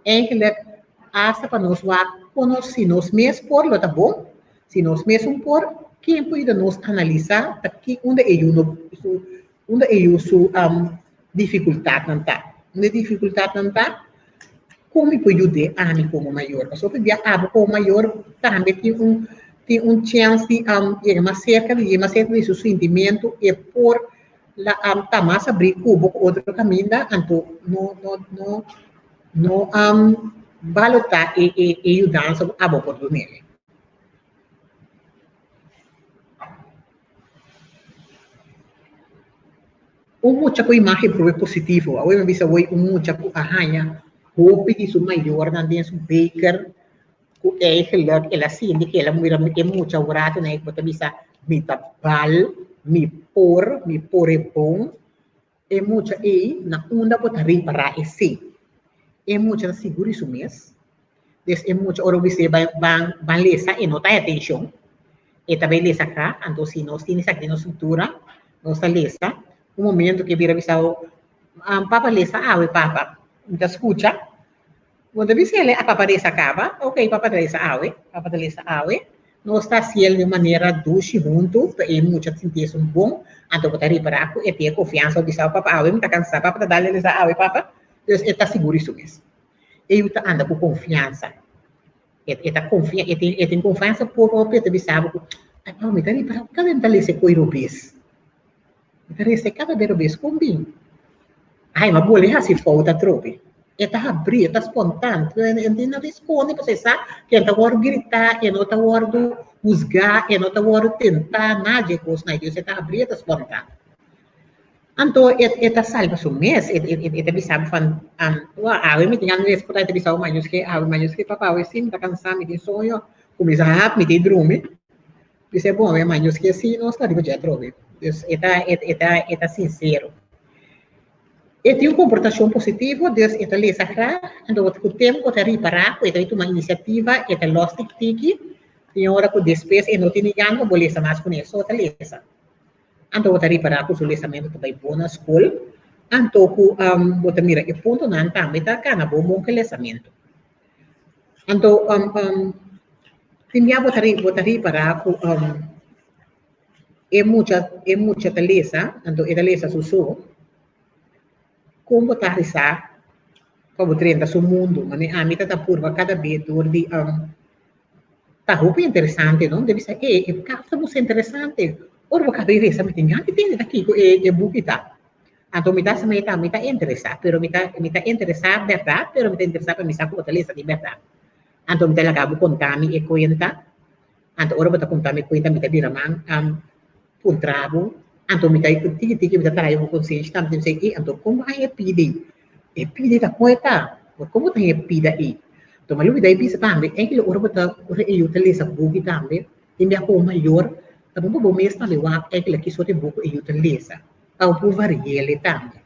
Eigenlijk, asta pa nos wak konosí nos mes por lo ta bon, si nos mes un por, ken por yuda nos analisá ta ki unda e yu no su unda e yu su difikultatnan ta. Unda e difikultatnan ta, kon mi por yud'é ami komo mayor? Pasobra hopi bia abo komo mayor tambe tin un tin un chèns di yega mas serka di dje, mas serka di su sintimentu, e por La am ta mas abrí ku bo ku otro kaminda, anto no no no no balotá e e e yudansa ku abo por dun'é. Un mucha ku imágen probe positivo. Awe mi bisa awor un mucha ku a haña hopi di su mayornan den su beker ku eigenlijk el a sinti ku el a mira e mucha un ratu na e ku bo ta bisa mi ta bal, mi por, mi por e bon, e mucha ei na unda bo ta ripará esei. E mucha ta sigur di su mes, des e mucha ora bo bis'é bai ban ban lesa e no ta hay atenshon, e ta bai lesa kra, anto si nos tin esaki den nos struktura nos ta lesa, un momento ku e bira bisa bo papa lesa awe papa, mi ta skucha. Bo ta bisa el a papa resa caba? Ok, papa ta resa awe, papa ta lesa awe. Nos ta haci el di un manera dushi huntu pa e mucha sinti esun bon, anto bo ta ripara cu e tin e confiansa bo bisa papa awe mi ta cansa, papa ta dal lesa awe papa. Dus e ta sigur di su mes. E yu ta anda cu confiansa. E e ta confia, e tin e tin confiansa propio e ta bisa bo cu ay papa mi ta ripara cu cada bes mi ta lesa e coy robes. Mi ta resa e kada bes robes kon bin. Ai, ma bole hasi fout atrobe. E ta habrí, e ta spontan. E no tin nada di skonde pasobra e sa ku e no ta wòrdu gritá, e no ta wòrdu husgá, e no ta wòrdu tentá, nada di e kosnan ei. Dus e ta habrí, e ta spontan. Anto e e ta salba su mes, e e ta bisa bo van, awe mi tin gana di resa, por ta e ta bisa bo, ma Dios ke awe, ma Dios ke papa awe si mi ta kansá, mi tin soño, kuminsá hap, mi tin drumi. Dice bon, e man, ke si nos ta riba dje atrobe. Dus e ta, e ta, e ta sincero. E tin un comportacion positivo, dus e ta lesa graag, anto cu tempo ta ripara cu e ta tuma iniciativa, e ta los tiki tiki, tin ora cu despues e no tin ni gana pa bo lesa mas cune, so ta lesa. Anto bo ta ripara cu su lesamento ta bay bon na scol, anto cu bo ta mira e puntonan tambe ta cana bon bon cu e lesamento. Anto tin bia bo ta bo ta ripará ku e mucha e mucha ta lesa, anto e ta lesa su so, kon bo ta resa pa bo drenta su mundu? Manera ami ta ta purba kada be dor di ta hopi interesante no, mi ta bisa e e kaf ta mucha interesante. Ora bo kaba di resa mi tin gana di tende ta kiko e e buki ta. Anto mi ta hasi mi ta mi ta interesá, pero mi ta mi ta interesá bèrdat, pero mi ta interesá pa mi sa ku bo ta lesa di bèrdat. Anto mi ta laga bo konta mi e kuenta. Anto ora bo ta konta mi e kuenta mi ta bira man puntra bo. Anto mi ta tiki tiki mi ta traha bo konsenshi tambe mi ta bisa, anto kon bo haña e pida ei? E pida ei ta kon e ta? Kon bo ta haña e pida ei? Anto mi a lubida e bisa tambe, enkele ora bo ta ora e yu ta lesa buki tambe, Tin bia komo mayor, ta bon pa bo mes tambe wak enkele ki sorti buku e yu ta lesa, pa bo por vari'el e tambe.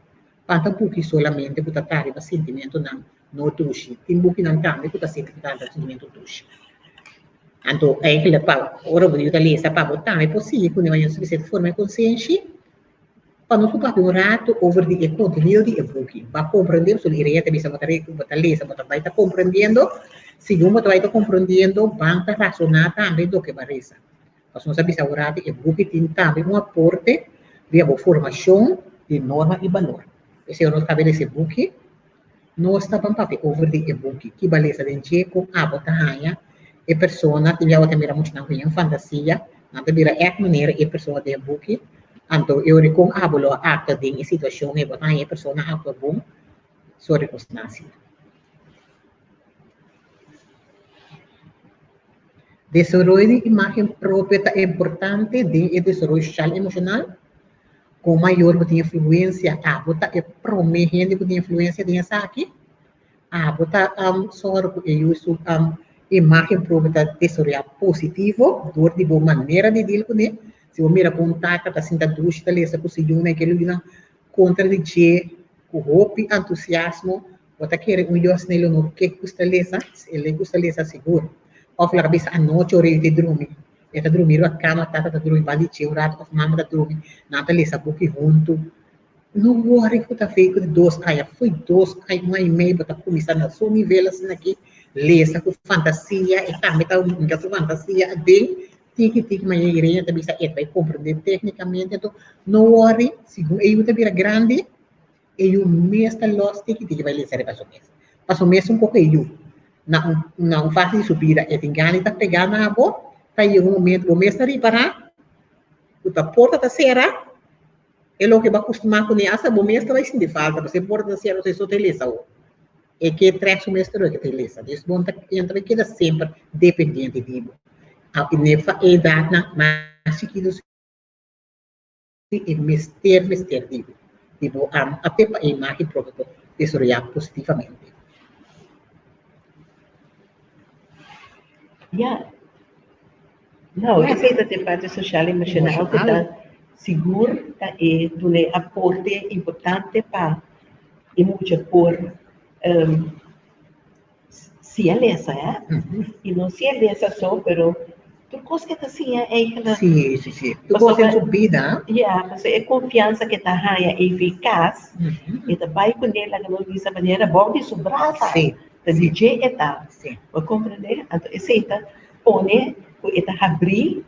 Pa ta buki solamente ku ta traha riba sintimentunan no dushi, tin bukinan tambe ku ta sinti ku ta traha sintimentu dushi. Anto enkele pa ora bo yu ta lesa pa bo tambe por sigui ku manera sufisiente forma e konsenshi pa nos por papia un ratu over di e kontenido di e buki. Bo a komprendé pasobra Ireña ta bisa bo ta bo ta lesa bo ta bai ta komprendiendo, segun bo ta bai ta komprendiendo ban ta rasoná tambe loke bo a resa. Pasobra nos a bisa un ratu e buki tin tambe un aporte riba bo formashon di norma i balor. P'esei ora nos kaba di lesa e buki Nos ta ban papia over di e buki. Ki balesa den dje ku abo ta haña e persona? Tin biaha bo ta mira muchanan ku yen fantasia, nan ta bira ègt manera e persona den e buki. Anto e ora kon abo lo a aktua den e situashon ei, bo ta haña e persona aktua bon, sori kosnan asina. Desaroyo di imágen propio ta importante den e desaroyo soshal i emoshonal. Kon mayor bo tin influensia, abo ta e promé hende ku tin influensia den esaki. Abo ta sòru ku e yu su imágen propio ta desaroyá positivo dor di bo manera di dil kuné. Si bo mira ku un tata ta sinta dushi ta lesa ku su yunan i kel yunan kontra di dje ku hopi entusiasmo, Bo ta kere un yos n'e lo no ke gusta lesa? E le gusta lesa sigur. Of laga bisa anochi ora yu ta drumi, e ta drumi riba kama, tata ta drumi banda di dje un ratu of mama ta drumi, nan ta lesa buki huntu. No wori ku ta fei ku di dos aña, fo'i dos aña, un aña i mei bo ta kuminsá na su nivel asina aki, lesa ku fantasia, e tambe ta hunga su fantasia aden, tiki tiki mañana Irene ta bisa e ta bai komprendé teknikamente, anto no wori, segun e yu ta bira grandi, E yu mes ta lòs tiki tiki bai lesa riba su mes. Pa su mes un poko e yu na un na un fase di su bida e tin gana di ta pegá na bo, ta yega un momento bo mes ta ripará ku ta porta ta sera, e loke bo a kustumá kuné asta bo mes ta bai sinti falta pasobra e porta ta sera pasobra e so ta e lesa awor. E ke trèk su mes tur e ke ta e lesa. Dus bo no ta e no ta bai keda semper dependiente di bo. I ne edatnan mas chikitu. E mester mester di bo, di bo ate pa e imágen propio por desaroyá positivamente. Ya. No, esei ta den parti social emocional ku ta sigur ta e duna e aporte importante pa e mucha por Siña lesa, eh? I no siña lesa so, pero tur kos ke ta siña eigenlijk. Sí, sí, sí. Tur kos den su bida. Ya, pasobra e konfiansa ke ta haña ei kas, e ta bai kuné laga nos bisa manera bou di su brasa. Sí. Ta di dje e ta. Sí. Bo komprendé? Anto esei ta pone ku e ta habrí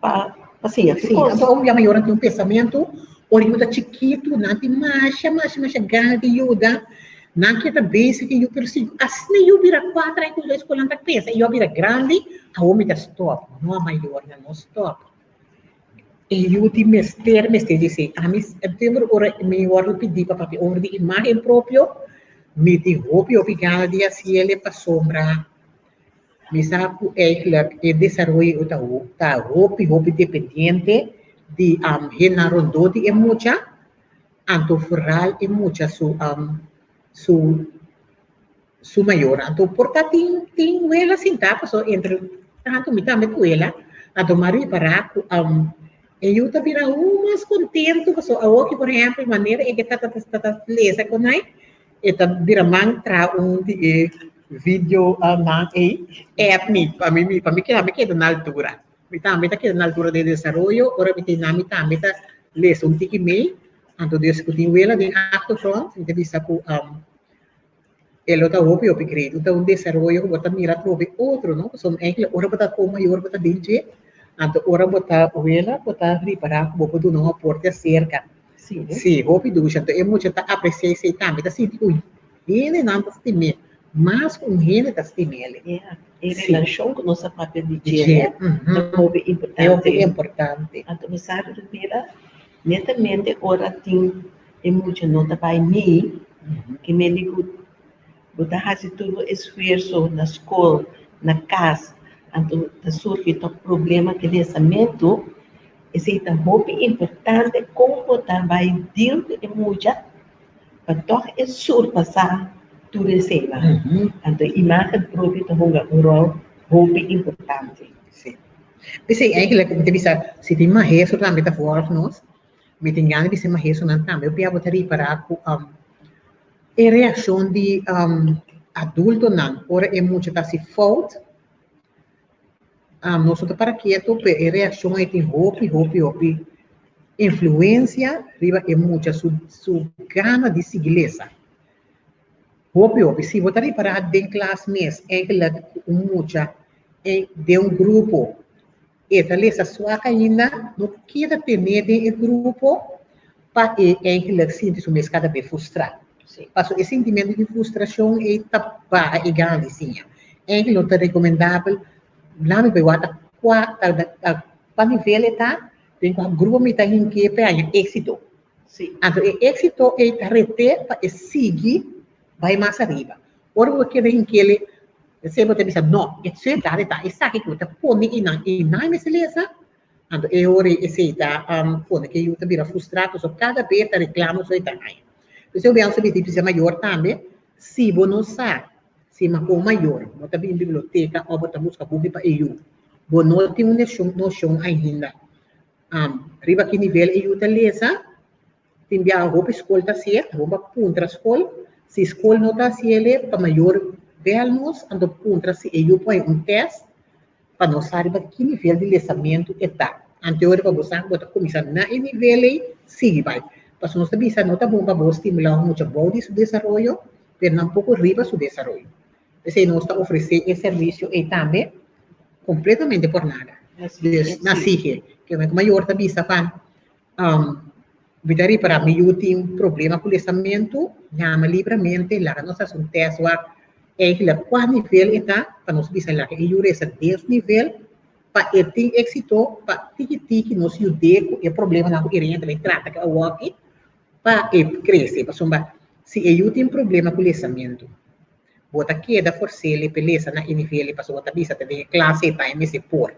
pa pa siña tur Sí, kos. anto un bia mayornan tin un pensamentu, ora yu ta chikitu, nan tin masha, masha, masha gana di yuda, nan ke ta bezig ku yu, pero si asina yu bira kuater aña ku yu skol nan ta pensa yu a bira grandi, awor mi ta stòp. No, mayornan no stòp. E yu tin mester, mester di esei. Ami semper ora mi wòrdu pidí pa papia over di imágen propio, mi tin hopi, hopi gana di hasiel pasobra Mi sa ku eigenlijk e desaroyo ta ta hopi hopi dependiente di hennan rondó di e mucha, anto vooral e mucha su su su mayornan. Anto por ta tin tin wela sintá pasobra entre tantu mi tambe ku wela, anto mi a ripará ku e yu ta bira aun mas kontentu pasobra awoki por ehèmpel manera e ke ta ta ta lesa ku nan E ta bira man traha un di e video nan ei app mi pa mi pa mi keda mi keda na altura. Mi tambe ta keda na altura den desaroyo ora mi tin nan mi tambe ta lesa un tiki mei anto des ku tin wela den achtergrond mi ta bisa ku e lo ta hopi hopi great. Ta un desaroyo ku bo ta mira atrobe otro no pasobra eigenlijk ora bo ta komo mayor bo ta den dje anto ora bo ta wela bo ta ripara ku bo por duna un aporte aserka. Sí. Sí, hopi dushi. Anto e mucha ta apreciá esei tambe, ta sinti ku hendenan ta stim'é. Mas ku un hende ta stim'el. Ja, e relashon ku nos a papia di dje ta hopi importante. Hopi importante. Anto mi sa Ludmila, netamente ora tin e mucha no ta bai mi, ke mende ku bo ta hasi tur bo esfuerso na skol, na kas, anto ta surgi tok problema ku lesamentu, esei ta hopi importante kon bo ta bai deal ku e mucha pa tòg e surpasá tur eseinan. Anto imágen propio ta hunga un ròl hopi importante. Sí. P'esei eigenlijk mi ta bisa si tin maestro tambe ta vòlg nos, mi tin gana di bisa e maestronan tambe hopi abo ta ripará ku e reakshon di adultonan ora e mucha ta hasi fout, Nos no ta para ketu, pero e reakshon ei tin hopi, hopi, hopi influensia riba e mucha su su gana di sigui lesa. Hopi, hopi. Si bo ta ripará den klas mes, eigenlijk ku un mucha den un grupo e ta lesa suak ainda, no keda ten'é den e grupo pa e eigenlijk sinti su mes kada bes frustrá. Pasobra e sintimentu di frustrashon ei ta baha e gana di siña. Eigenlijk no ta rekomendabel lami bai wak ta kua ta kua nivel e ta, den kua grupo mi ta hink'é pa e haña éksito. Anto e éksito ei ta ret'é pa e sigui bai mas ariba. Ora bo keda hink'é esei bo ta bisa no, e su edat e ta esaki ku bo ta pone einan, einan e mester lesa. Anto e ora ei esei ta pone ku e yu ta bira frustrá pasobra kada bes ta reklamo so e ta haña. P'esei bo biaha su bisa mayor tambe, si bo no sa si ma kon mayor bo ta bin biblioteka òf bo ta buska buki pa e yu, bo no tin un noshon ainda riba ki nivel e yu ta lesa. Tin biaha hopi skol ta hasié, ta bon pa puntra skol. Si skol no ta hasié pa mayor bèl nos anto puntra si e yu por haña un tèst pa nos sa riba ki nivel di lesamentu e ta. Ante ora pa bo sa ku bo ta kuminsá na e nivel ei, sigui bai. Pasobra nos ta bisa no ta bon pa bo stimulá un mucha bou di su desaroyo, pero tampoko riba su desaroyo. P'esei nos ta ofresé e servisio ei tambe kompletamente por nada. Dus na sige. Ke mayor ta bisa pa Mi ta ripará mi yu tin problema ku lesamentu, yama libramente, laga nos hasi un tèst wak eigenlijk kua nivel e ta, pa nos bisa laga e yu resa des nivel pa e tin éksito, pa tiki tiki nos yud'é ku e problemanan ku Irene ta bai trata ku awoki pa e krese. Pasobra si e yu tin problema ku lesamentu, bo ta keda fors'é p'e lesa na e nivel ei pasobra bo ta bisa ta den e klase e ta e mester por.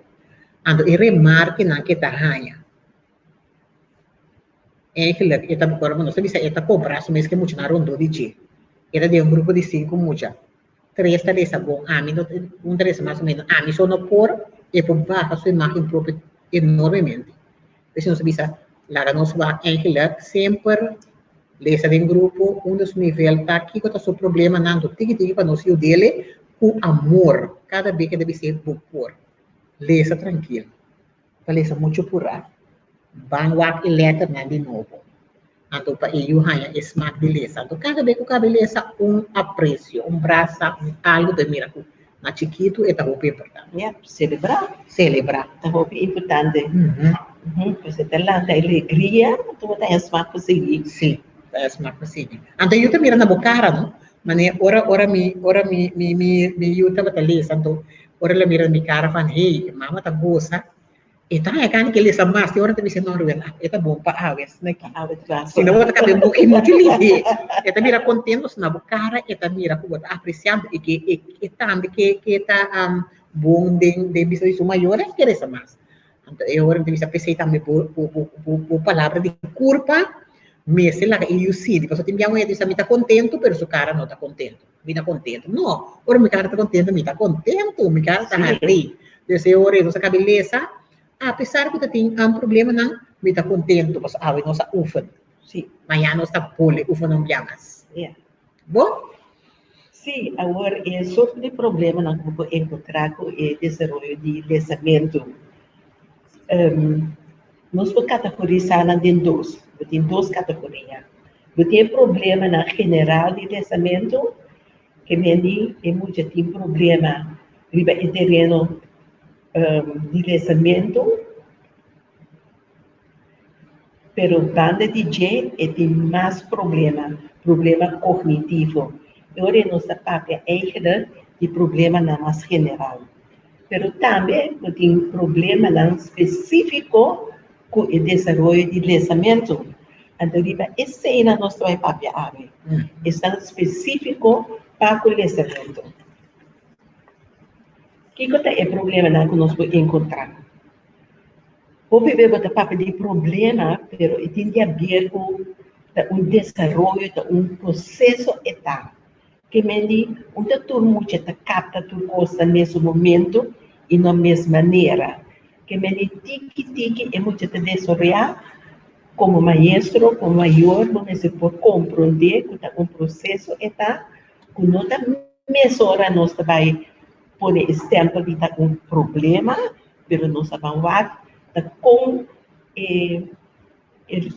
Anto e remarkenan ku e ta haña. Eigenlijk e ta ora nos ta bisa e ta kompará su mes ku e muchanan rondó di dje. E ta den un grupo di sinku mucha. Tres ta lesa bon, ami no un ta lesa mas o ménos. Ami so no por, e por baha su imágen propio enormemente. P'esei nos ta bisa laga nos wak eigenlijk semper lesa den grupo unda su nivel ta, kiko ta su problemanan, anto tiki tiki pa nos yud'é ku amor kada bes ke ta bis'é bo por. Lesa trankil. Ta lesa muchu purá. Ban wak e lèternan di nobo. Anto pa e yu haña e smak di lesa. Anto kada bes ku kaba e lesa, un apresio, un brasa, un algu pa e mira ku na chikitu e ta hopi importante. Ya, selebrá. Selebrá. Ta hopi importante. Pues e ta lanta e alegria, anto bo ta haña smak pa sigui. Sí, ta haña smak pa sigui. Anto e yu ta mira na bo kara, no? Manera ora ora mi ora mi mi mi yu tabata lesa, anto Ora el a mira mi cara van hey, e mama ta goza, e ta haña gana ke lesa mas, te ora ta bisa no Ruben, e ta bon pa awe asina aki. Awe ta bon. Si no bo ta kab'e buki muchu lihe. E ta mira contento na bo cara, e ta mira ku bo ta apreciando e ke e tambe ke ke ta bon den den bisa di su mayor e ke lesa mas. Anto e ora mi ta bisa p'esei tambe bo bo bo bo palabra di curpa mester laga e yu sinti, pasobra tin biaha un hende ta bisa mi ta contento pero su cara no ta contento. Mi ta contento. No, ora mi cara ta contento, mi ta contento, mi cara ta hari. Dus e ora nos a cabe lesa, a pesar cu ta tin un problemanan, mi ta contento, pasobra awe nos a oefen. Sí. Mañana nos ta bolbe oefen un bia mas. Ja. Bo? Sí, awor e sorto di problemanan cu bo por encontra cu e desaroyo di lesamento. Nos por categorisa nan den dos. Bo tin dos categoria. Bo tin e problemanan general di lesamentu, ke mende e mucha tin problema riba e tereno di lesamentu, pero banda di dje e tin mas problema, problema kognitivo. E ora ei nos ta papia eigenlijk di problemanan mas general. Pero tambe bo tin problemanan spesífiko ku e desaroyo di lesamentu. Anto riba eseinan nos ta bai papia awe, esnan spesífiko pa ku lesamentu. Kiko ta e problemanan ku nos por enkontrá? Hopi bes bo ta papia di problema, pero e tin di haber ku ta un desaroyo, ta un proseso e ta. Ke men di un ta tur mucha ta kapta tur kos na mesun momento i no mes manera. Ke men di tiki tiki e mucha ta desaroyá. Komo maestro, komo mayor bo mester por komprondé ku ta un proseso e ta, ku no ta mesora nos ta bai pone e stèmpel di ta un problema, pero nos a ban wak ta kon e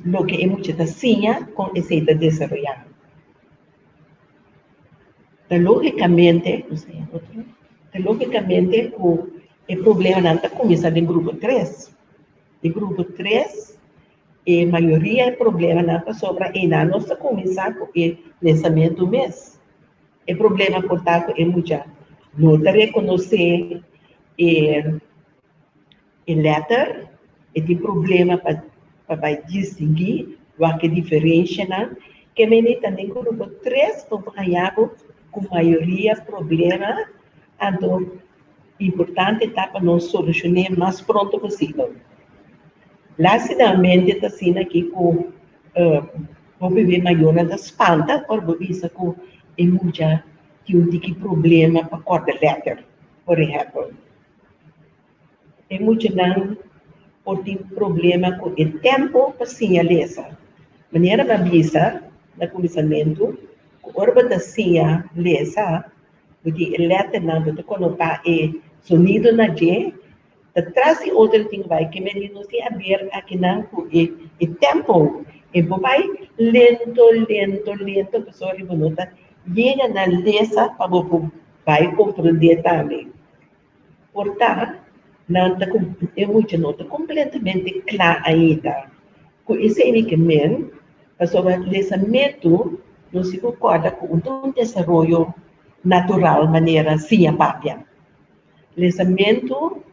loke e mucha ta siña, kon esei ta desaroyá. Ta lógikamente, ta lógikamente ku e problemanan ta kuminsá den grupo tres. Den grupo tres e mayoria e problemanan pasobra einan nos ta kuminsá ku e lesamentu mes. E problema por ta ku e mucha no ta rekonosé e e lèter, e tin problema pa pa bai distinguí wak e diferenshanan. Ke mende ta den grupo tres bo por haña bo ku mayoria problema, anto importante ta pa nos solushon'é mas pronto posibel. Lastimamente ta asina aki ku Hopi be mayornan ta spanta ora bo bisa ku e mucha tin un tiki problema pa kòrda lèter, por ehèmpel. E muchanan por tin problema ku e tèmpo pa siña lesa. Manera mi a bisa na kuminsamentu ku ora bo ta siña lesa, bo tin e lèternan, bo ta konotá e sonido na dje, Ta tras di otro tin bai ke mende nos tin haber akinan ku e e tempo. E bo bai lento lento lento pasobra bo no ta yega na lesa pa bo por bai komprondé tambe. Por ta nan ta e mucha no ta kompletamente kla ainda. Ku esei mi ke men pasobra lesamentu nos tin ku kòrda ku un ta un desaroyo natural manera siña papia. Lesamentu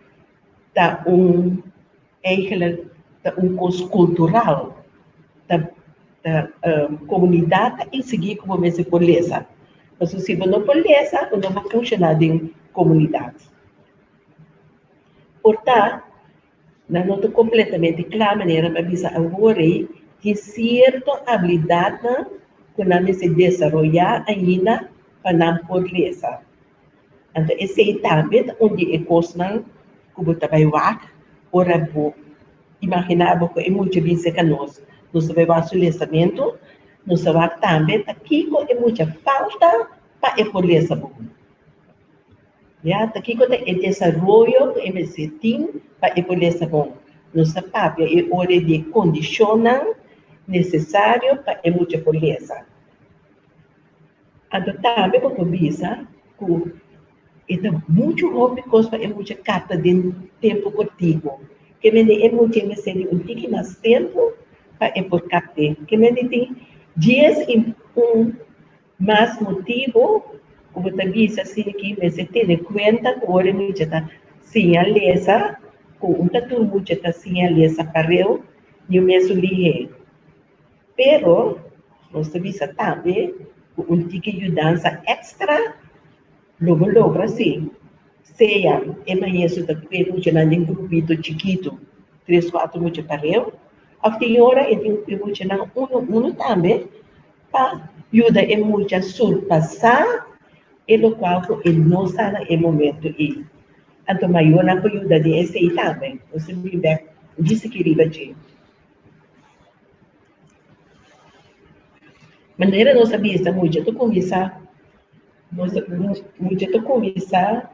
ta un eigenlijk ta un kos kultural. Ta ta komunidat ta eksigí ku bo mester por lesa. Pasobra si bo no por lesa bo no por funshoná den komunidat. Por ta nan no ta kompletamente kla manera mi a bisa awor ei tin sierto abilidatnan ku nan mester desaroyá ainda pa nan por lesa. Anto esei tambe ta un di e kosnan ku bo ta bai wak ora bo imaginá bo ku e mucha bin serka nos. Nos ta bai wak su lesamentu, nos ta wak tambe ta kiko e mucha falta pa e por lesa bon. Ya, ta kiko ta e desaroyo ku e mester tin pa e por lesa bon. Nos ta papia e ora di e kondishonnan nesesario pa e mucha por lesa. Anto tambe bo por bisa ku e ta muchu hopi kos pa e mucha kapta den tempu kortiku. Ke mende e mucha e mester di un tiki mas tempu pa e por kapt'é. Ke mende tin dies i un mas motibu ku bo ta bisa asina ki mester tene kuenta ku ora e mucha ta siña lesa, ku un ta tur mucha ta siña lesa pareu ni un mesun lihé. Pero nos ta bisa tambe ku un tiki yudansa èkstra lo bo logra si sea e maestro ta kue muchanan den grupito chikitu, tres kuater mucha pareu, òf tin ora e tin kue muchanan unu unu tambe pa yuda e mucha surpasá e lokual ku e no sa na e momento ei. Anto mayornan por yuda den esei tambe. Nos ta bin bèk djis aki riba dje. Manera nos a bisa mucha ta kuminsá nos mucha ta kuminsá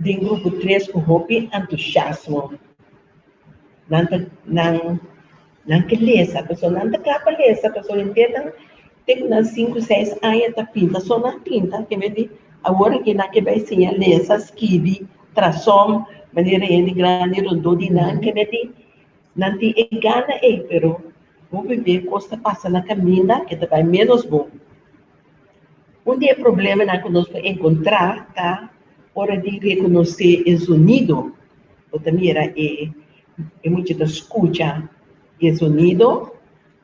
den grupo tres ku hopi entusiasmo. Nan ta nan nan ke lesa pasobra nan ta kla pa lesa pasobra henter nan te ku nan sinku seis aña ta pinta so nan pinta ke mester di awor ke nan ke bai siña lesa skibi trason manera hende grandi rondó di nan ke mester di Nan tin e gana ei, pero hopi be kos ta pasa na kaminda ke ta bai ménos bon. Un di e problemanan ku nos por enkontrá ta ora di rekonosé e zonido. Bo ta mira e e mucha ta skucha e zonido,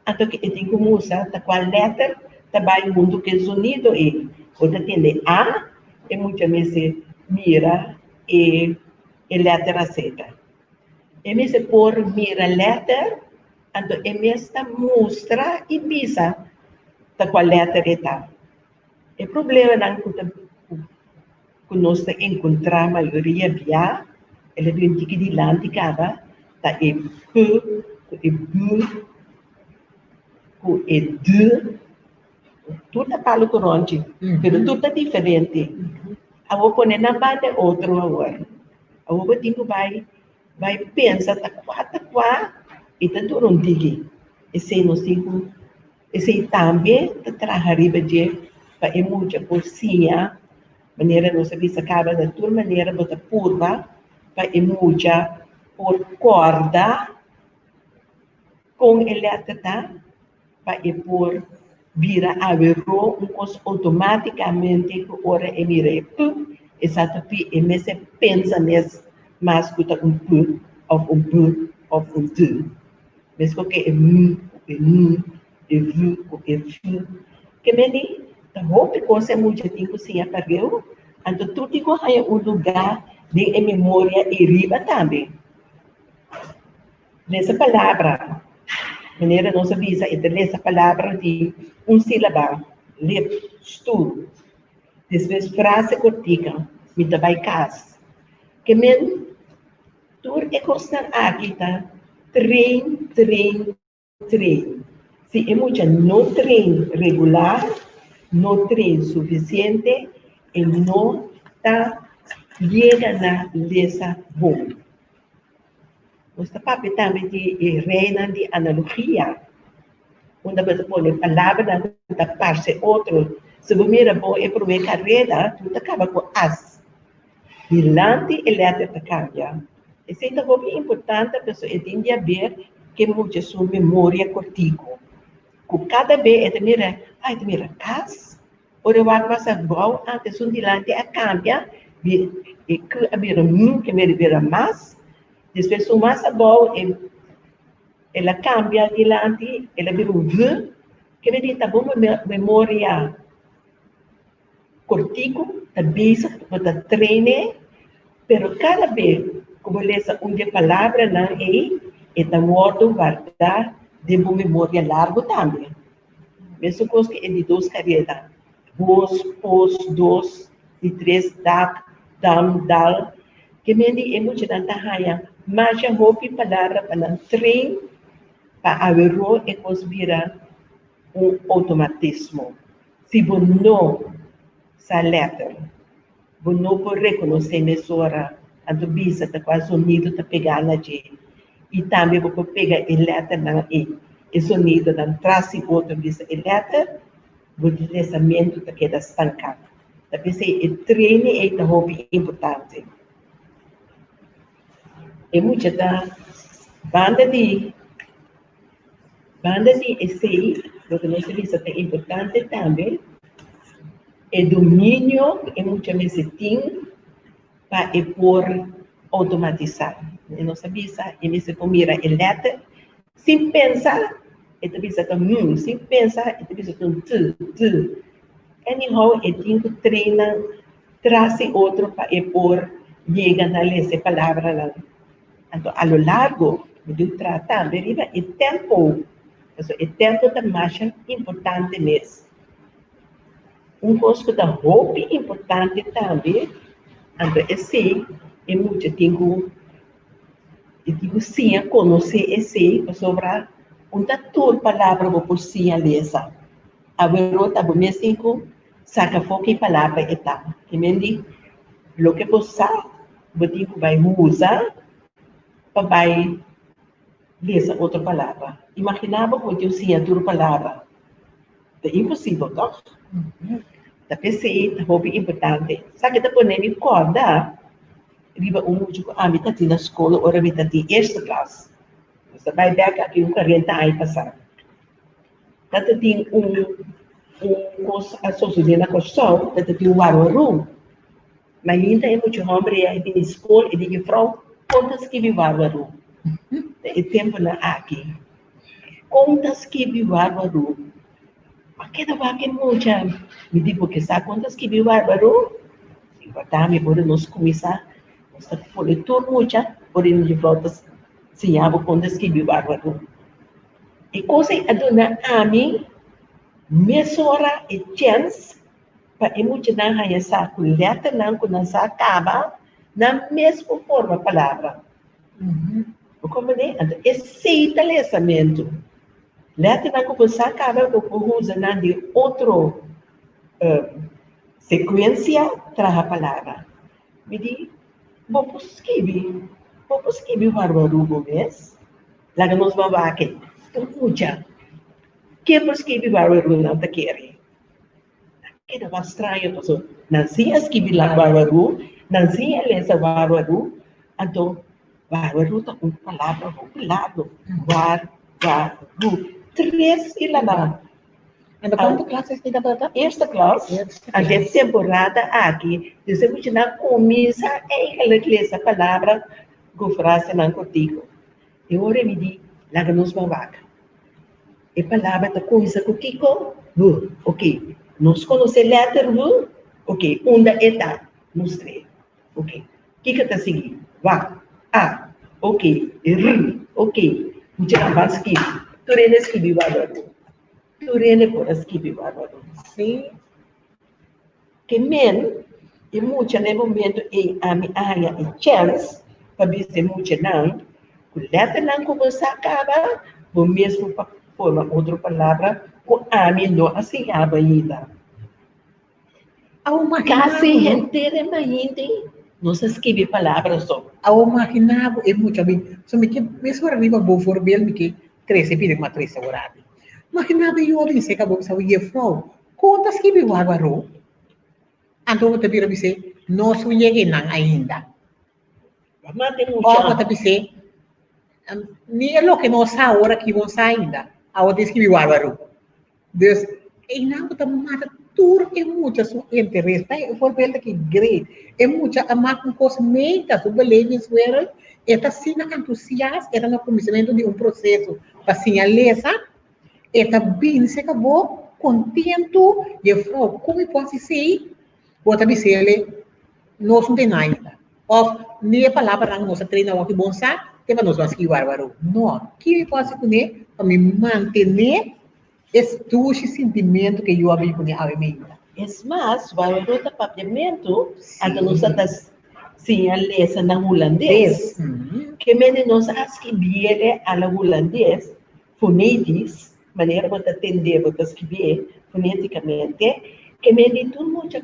anto ke e tin ku mustra ta kua lèter ta bai huntu ku e zonido ei. Bo ta tende A, e mucha mester mira e e lèter aseta. E mester por mira lèter, anto e mes ta mustra i bisa ta kua lèter e ta. E problemanan ku ta ku nos ta enkontrá mayoria bia, el a bin tiki dilanti kaba, ta e p ku e b ku e d. Tur ta palu ku ronchi, pero tur ta diferente. Awor pone nan banda e otro awor. Awor bo tin ku bai bai pensa ta kua ta kua i ta dura un tiki. Esei nos tin ku esei tambe ta traha riba dje pa e mucha por siña manera nos a bisa kaba na tur manera bo ta purba pa e mucha por kòrda kon e lèter ta pa e por bira aweró un kos outomátikamente ku ora e mira e p, e sa ta pi e mester pensa mes mas ku ta un p òf un b òf un d. Meskos ku e m ku e n, e v ku e f. Ke mende ta hopi kos e mucha tin ku siña pareu, anto tur tin ku haña un lugá den e memoria ei riba tambe. Lesa palabra. Manera nos a bisa, e ta lesa palabra di un sílaba, lip, stoel. Despues frase kortika, mi ta bai kas. Ke men tur e kosnan aki ta train, train, train. Si e mucha no train regular, no train sufisiente, e no ta yega na lesa bon. Nos ta papia tambe di e reinan di analogia, unda bo ta pone palabranan ku ta parse otro. Si bo mira bon e promé kareda, tur ta kaba ku as. Dilanti e lèter ta kambia. Esei ta hopi importante pasobra e tin di haber ku e mucha su memoria kortiku. Ku kada be e ta mira, ah e ta mira kas, Ora e wak mas abou, antes un dilanti a kambia, e k a bira m, ke mester bira mas. Despues un mas abou, el a kambia dilanti, el a bira un v, ke mester di ta bo memoria kortiku, ta bezig, bo ta train'e, pero kada be ku bo lesa un di e palabranan ei, e ta wòrdu wardá den bo memoria largu tambe. Mesun kos ku e di dos kareda, bos, pos, dos, di tres, dak, dam, dal. Ke men di e muchanan ta haña masha hopi palabra pa nan train pa aweró e kos bira un outomatismo. Si bo no sa lèter, bo no por rekonosé mesora, anto bisa ta kua zonido ta pegá na dje. I tambe bo por pega e lèternan ei, e zonidonan tras di otro bisa e lèter, bo lesamentu ta keda stanká. Ta p'esei e training ei ta hopi importante. E mucha ta banda di Banda di esei, loke nos ta bisa ta importante tambe, e dominio ku e mucha mester tin pa e por outomatisá. E nos ta bisa e mester por mira e lèter sin pensa, e ta bisa ta m, sin pensa e ta bisa ta un t, d. Anyhow, e tin ku traina tras di otro pa e por yega na lesa e palabranan. Anto a lo largo bo debe traha tambe riba e tempo, pasobra e tempo ta masha importante mes. Un kos ku ta hopi importante tambe, anto esei e mucha tin ku e tin ku siña konosé esei, pasobra un ta tur palabra bo por siña lesa. Awe ta bo mes tin ku saka afó ki palabra e ta. Ki men di loke bo sa Bo tin ku bai usa pa bai lesa otro palabra. Imaginá bo ku bo tin siña tur palabra. Ta imposibel, tòg? Ta p'esei ta hopi importante. Sa ke ta pone mi kòrda riba un mucha ku ami ta tin na skol ora mi ta tin eerste klas. Nos ta bai bèk aki un kuarenta aña pasá. Ta ta tin un. Un kos a sosodé na Kòrsou, ta tin un warwarú. Mainta e mucha hòmber ei a bini skol i di jufrou, Kon ta skibi warwarú? Ta e tempunan aki. Kon ta skibi warwarú? A keda wak e mucha. Mi di, Bo ke sa kon ta skibi warwarú? Importá mi ora nos kuminsá, nos ta pone tur mucha ora e jufrou ta siña bo kon ta skibi warwarú. E kos ei a duna ami mesora e chèns pa e muchanan haña sa ku lèternan ku nan sa kaba, nan mes por forma palabra. Bo komprendé? Anto esei ta lesamentu. Lèternan ku bo sa kaba bo por usa nan den otro sekuensia traha palabra. Mi di, bo por skibi, bo por skibi warwarú bo mes. Laga nos ban wak e tur mucha. Ken por skibi warwarú nan ta kere? Ta keda wak straño paso nan sí a skibi la warwarú, nan sí a lesa warwarú, anto warwarú ta un palabra hopi largo, war-wa-ru, tres sílaba. Anto kuantu klas esei tabata? Eerste klas. Anto e temporada aki, dus e muchanan kuminsá eigenlijk lesa palabra ku frasenan kortiku. E ora mi di, Laga nos ban wak. E palabra ta kuminsá ku kiko? W. Oké. Nos konosé lèter W? Oké. Unda e ta? Mustr'é. Oké. Kiko ta sigui? Wa. A. Oké. R. Oké. Muchanan ban skibi. Tur hende a skibi warwarú. Tur hende por a skibi warwarú. Sí. Ke men e mucha na e momento ei ami a haña e chèns pa bisa e muchanan ku lèternan ku bo sa kaba, bo mes por pa forma otro palabra ku ami no a siña bo ainda. Kasi henter e mainti nos a skibi palabra so. Awo magina bo e mucha bin, so mi ke mesora riba bo voorbeeld mi ke trese bira kuma trese awor aki. Magina bo e yu a bin seka bo bisa bo, Jefrouw, Kon ta skibi warwaró? Anto bo ta bira bis'é, No su yega einan ainda. Òf bo ta bis'é, Ni e loke nos sa awor aki bo no sa ainda. Awor ta skibi warwaró. Dus, einan bo ta mata tur e mucha su interes. Ta e voorbeeld aki great. E mucha a mak un kos meta, su belevingswereld. E ta asina entusiast, e ta na kuminsamentu di un proseso pa siña lesa. E ta bini serka bo kontentu, Jefrou, kon mi por hasi esei? Bo ta bis'el, Nos no tin ainda. Òf, Ni e palabranan ku nos a train awor ki bon sa, te pa nos ban skibi warwarú. No, ki mi por hasi kuné pa mi mantené e dushi sintimentu ku e yu a bin kuné awe meinta? Es mas, warwarú ta papiamentu, anto nos a ta siña lesa na hulandes. Ke mende nos a skibiel a la hulandes, Fonetisch, manera bo ta tendé, bo ta skibié fonétikamente, ke men di tur mucha,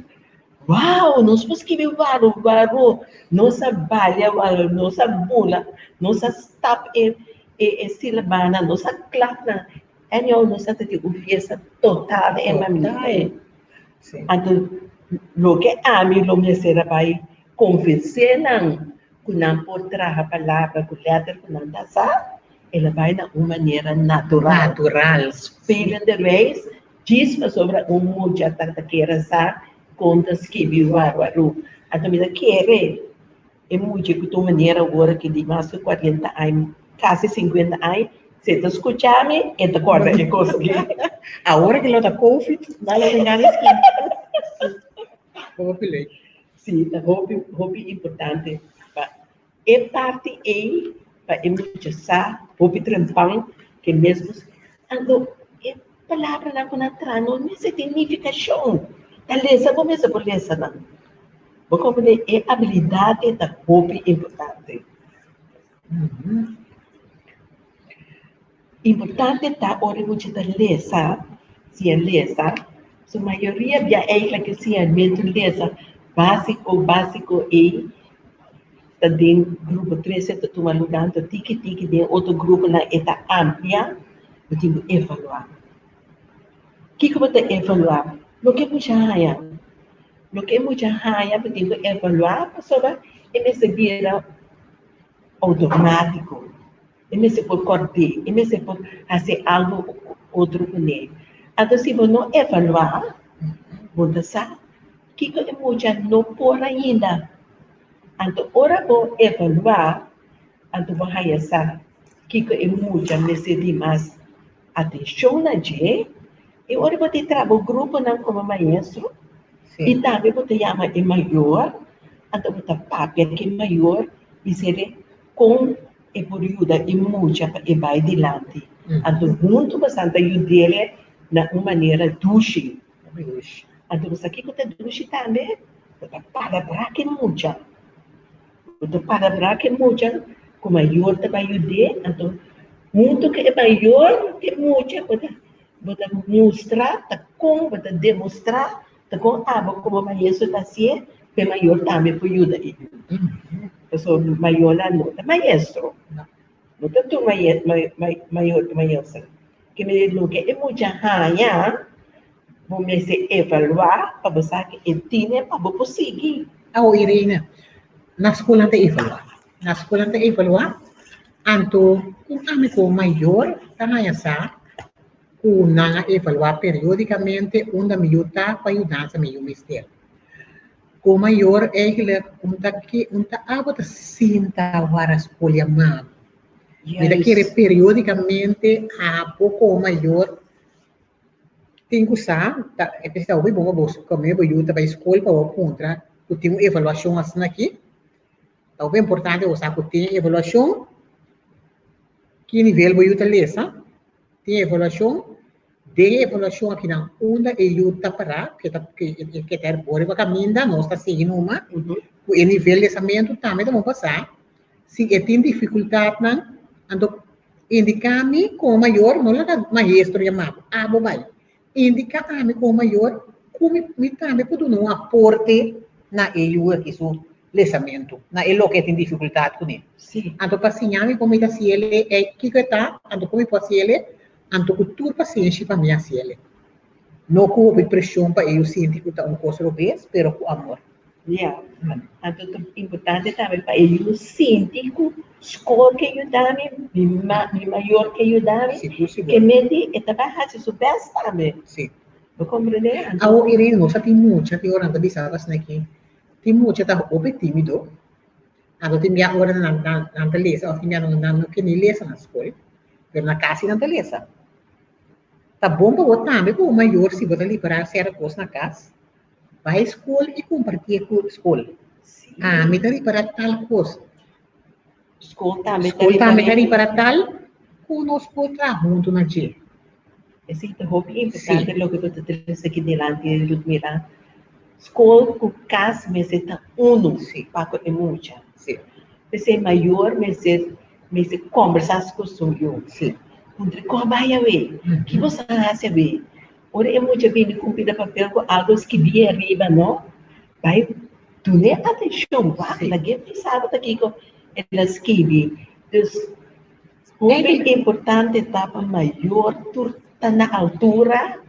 Wow, nos por skibi waru waru, nos a balia waru, nos a bula, nos a stap e e silabanan, nos a klap nan. Anyhow, nos a ta tin un fiesta total e maminta ei. Anto, loke ami lo mester a bai konvensé nan ku nan por traha palabra ku lèter ku nan ta sa, El a bai na un manera natural. Natural. Spelenderwijs, djis pasobra un mucha ta ta kere sa kon ta skibi warwarú. Anto mi ta kere e mucha ku ta un manera awor aki di mas ku kuarenta aña, kasi sinkuenta aña, si e ta skucha mi, e ta kòrda e kos aki. Awor ki lo ta covid, nan lo tin gana skibi. Hopi leuk. Si, ta hopi, hopi importante pa E parti ei pa e mucha sa hopi trempan ke mesmos anto e palabranan ku nan traha no mester tin nifikashon. Ta lesa bo mester por lesa nan. Bo komprende e abilidat ei ta hopi importante. Importante ta ora e mucha ta lesa, siña lesa, su mayoria bia eigenlijk e siñamentu lesa básiko básiko ei ta den grupo trese ta tuma lugá, anto tiki tiki den otro gruponan e ta amplia, bo tin ku evaluá. Kiko bo ta evaluá? Loke e mucha haña. Loke e mucha haña bo tin ku evaluá pasobra e mester bira outomátiko. E mester por kòrd'é, e mester por hasi algu otro kuné. Anto si bo no evaluá, bo ta sa kiko e mucha no por ainda. Anto ora bo evaluá, anto bo haña sa kiko e mucha mester di mas atenshon na dje. I ora bo tin traha bo gruponan komo maestro i tambe bo ta yama e mayor, anto bo ta papia ku e mayor bis'e kon e por yuda e mucha pa e bai dilanti. Anto huntu bosan ta yud'e na un manera dushi. Anto bo sa kiko ta dushi tambe? Bo ta palabrá ku e mucha. Bo ta palabrá ku e mucha ku mayor ta bai yud'é. Anto huntu ku e mayor ku e mucha bo ta bo ta mustra ta kon bo ta demostrá Ta kon abo komo maestro ta hasié pa e mayor tambe por yuda e yu. Pasobra mayornan no ta maestro. No ta tur mayor ta maestro. Ke mester loke e mucha haña, bo mester evaluá pa bo sa ke e tine pa bo por sigui. Awo Irene, na skol nan ta evaluá. Na skol nan ta evaluá, anto un ami komo mayor ta haña sa ku nan a evaluá periódikamente unda mi yu ta pa yudansa mi yu mester. Ku mayor eigenlijk un ta ke un ta abo ta sinta wara skol ya mami. Mi ta kere periódikamente abo komo mayor tin ku sa ta e ta hopi bon pa bo kome bo yu ta bai skol pa bo puntra ku tin un evaluashon asina aki. Ta hopi importante bo sa ku tin evaluashon ki nivel bo yu ta lesa. Tin evaluashon, den e evaluashon akinan unda e yu ta pará, ke ta ke ta bo riba kaminda, nos ta sigui numa, ku e nivel lesamentu tambe ta bon pasá. Si e tin difikultatnan, anto indiká mi komo mayor, no laga maestro yama bo, abo bai. Indiká ami komo mayor ku mi mi tambe por duna un aporte na e yu aki su lesamentu, na e loke e tin difikultat kuné. Anto pa siña mi kon mi ta hasi el e kiko e ta, anto kon mi por hasi el, anto ku tur pasenshi pa mi hasi el. No ku hopi preshon pa e yu sinti ku ta un kos robes, pero ku amor. Ya, anto ta importante tambe pa e yu sinti ku skol ke yuda mi, mi ma, mi mayor ke yuda mi, Sigur, sigur. ke menti e ta bai hasi su best tambe. Si. Bo komprende? Anto. Awor Irene, nos a tin mucha tin ora nan ta bisa asina aki, tin mucha ta hopi timido, anto tin bia ora nan nan nan ta lesa òf tin bia nan no ke ni lesa na skol, pero na kas si nan ta lesa. Ta bon pa bo tambe komo mayor si bo ta liberá sierto kos na kas, Bai skol i kompartié ku skol. Ami ta ripará tal kos. Skol tambe ta Skol tambe ta ripará tal ku nos por traha huntu na dje. Esei ta hopi importante loke bo ta trese aki dilanti, Ludmila. Skol ku kas mester ta unu pa ku e mucha. P'esei mayor mester mester kombersá ku su yu. Puntra, Kon a bai awe? Ki bo sa hasi awe? Ora e mucha bini ku un pida papel ku algu skibí ariba, no bai dun'é atenshon, wak lag'é pensa bo ta kiko el a skibi. Dus, hopi importante ta pa mayor tur ta na altura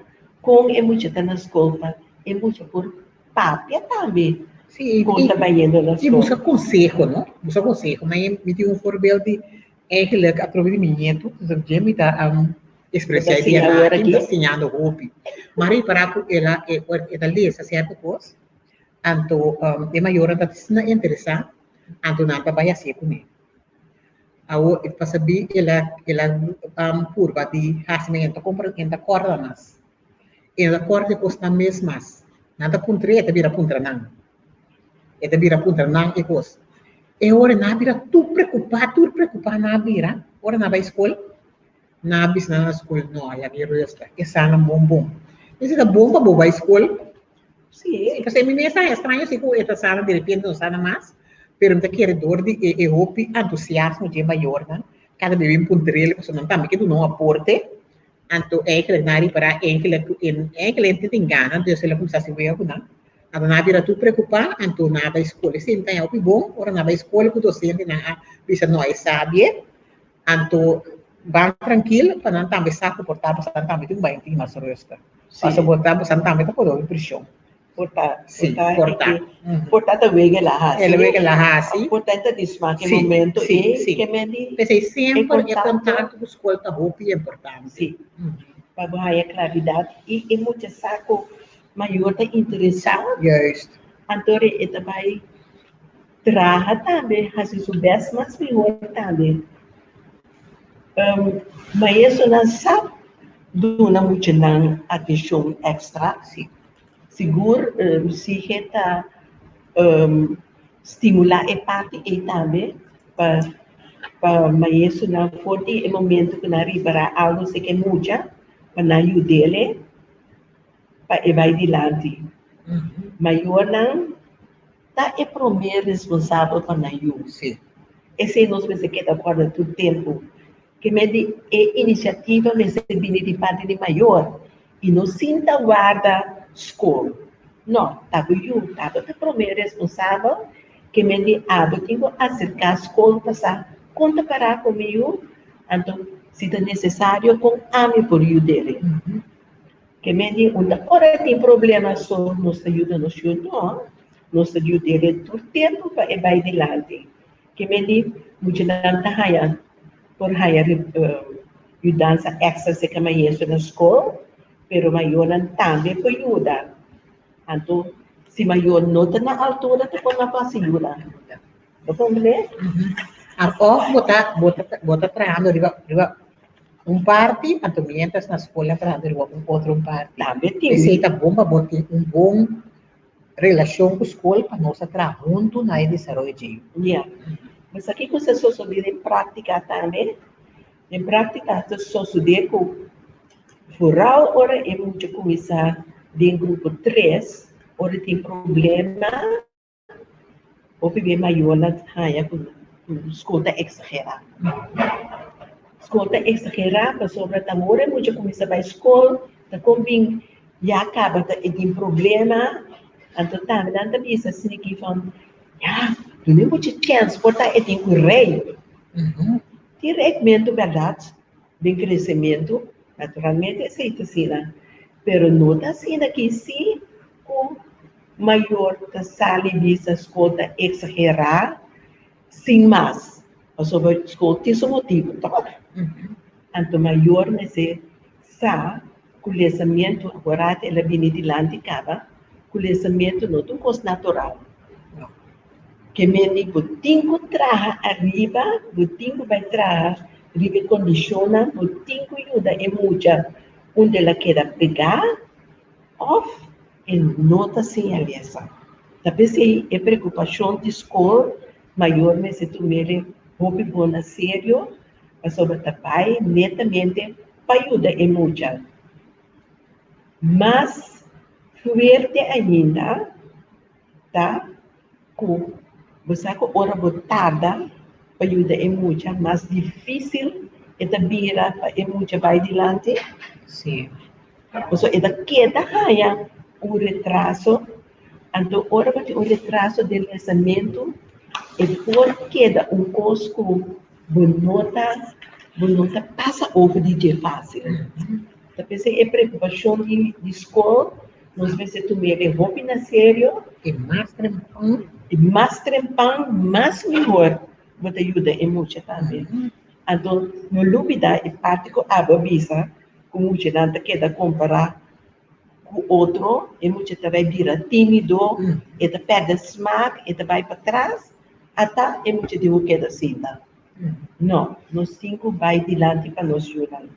kon e mucha ta na skol pa e mucha por papia tambe kon ta bayendo na skol. I buska konseho, no? Buska konseho. Mi tin un voorbeeld di eigenlijk atrobe di mi nietu, dje mi ta Expresia e dia aki, mi ta siñando hopi. Mi a ripará ku el a e ta lesa sierto kos, anto e mayornan ta asina interesá, anto nan ta bai hasié kuné. Awor e pasabí el a el a purba di hasi mi e no ta kompra e no ta kòrda mas. E no ta kòrda e kosnan mes mas. Nan ta puntr'é, e ta bira puntra nan. E ta bira puntra nan e kos. E ora nan a bira tur preokupá, tur preokupá nan a bira ora nan a bai skol. Nan a bisa nan na skol, no, laga e resta, e sa nan bon bon. Mi si ta bon pa bo bai skol. Sí. Pasobra mi mes a haña straño si ku e ta sana derepente no sana mas, pero mi ta kere dor di e e hopi entusiasmo dje mayornan, kada bes bin puntr'el pasobra nan tambe ke duna un aporte, anto eigenlijk nan a ripará enkele ku enkele tin tin gana, entonces el a kuminsá hasi wega ku nan, anto nan a bira tur preokupá, anto nan a bai skol. Esei mi ta haña hopi bon, ora nan a bai skol ku dosentenan a bisa no e sabie. Anto ban trankil pa nan tambe sa ku por ta bosan tambe tin un bai tin mas rustig. Pasobra por ta bosan tambe ta por hopi preshon. Por ta, Sí, por ta. Por ta ta wega el a hasi. El wega el a hasi. Por ta e ta dismak e momento ei ke men di. P'esei semper e kontakto ku skol ta hopi importante. Sí. Pa bo haya klaridat i e mucha sa ku mayor ta interesá. Juist. Anto e ta bai traha tambe, hasi su bèst mas mihor tambe. Maestronan sa duna muchanan atenshon èkstra. Si. Sigur SIGE ta stimulá e parti ei tambe pa pa maestronan for di e momento ku nan ripará algu seke mucha pa nan yud'é pa e bai dilanti. Mayornan ta e promé responsabel pa nan yu. Sí. Esei nos mester keda kòrda tur tempu. Ke men di e inisiativa mester bini di parti di mayor i no sinta warda skol. No, ta bo yu, ta bo ta promé responsabel. Ke men di abo tin ku aserká skol pa sa kon ta pará ku mi yu, anto si ta nesesario kon ami por yud'é. Ke men di un ta ora tin problema so nos ta yuda nos yu, no, nos ta yud'é tur tempu pa e bai dilanti. Ke men di muchanan ta haña por haña yudansa èkstra serka maestro na skol, pero mayornan tambe por yuda. Anto si mayor no ta na altura ta por nan fásil yuda. Bo komprendé? Òf bo ta bo ta bo ta trahando riba riba un parti, anto miéntras na skol nan trahando riba un otro parti. Tambe tin. Esei ta bon pa bo tin un bon relashon ku skol pa nos a traha huntu na e desaroyo dje yu. Ya. Mas aki ku sa sosodé den práktika tambe, den práktika ta sosodé ku vooral ora e mucha kuminsá den grupo tres, ora tin problema, hopi bia mayornan haña ku skol ta eksagerá. Skol ta eksagerá pasobra ta ora e mucha kuminsá bai skol ta kon bin Ya caba ta e tin problema, anto tambe nan ta bisa asina ki van, ya, duna e mucha chens, por ta e tin cu rei. Tin reikmentu berdad den crecemento, naturalmente esey ta asina, pero no ta asina ki si cu mayor ta sali bisa school ta exagera sin mas, pasobra school tin su motibo, toch? Anto mayor mester sa Ku lesamentu, akorá el a bini dilanti kaba, ku lesamentu no ta un kos natural. No. Ke mende bo tin ku traha ariba, bo tin ku bai traha riba e kondishonnan, bo tin ku yuda e mucha unda el a keda pegá òf e no ta siña lesa. Ta p'esei e preokupashon di skol mayor mester tum'el hopi bon na serio pasobra ta bai netamente pa yuda e mucha. Mas fuerte ainda ta ku bo sa ku ora bo tarda pa yuda e mucha, mas difísil e ta bira pa e mucha bai dilanti. Sí. Pasobra e ta keda haña un retraso, anto ora bo tin un retraso den lesamentu e por keda un kos ku Bo no ta, bo no ta pasa over di dje fácil. Ta p'esei e preokupashon di di skol nos mester tum'é den hopi na serio. E mas trempan. E mas trempan, mas mihor bo ta yuda e mucha tambe. Anto no lubida e parti ku abo a bisa ku muchanan ta keda kompará ku otro, e mucha ta bai bira tímido, e ta pèrdè smak, e ta bai patras. Ata e mucha tin ku keda sinta. No, nos tin ku bai dilanti pa nos yunan.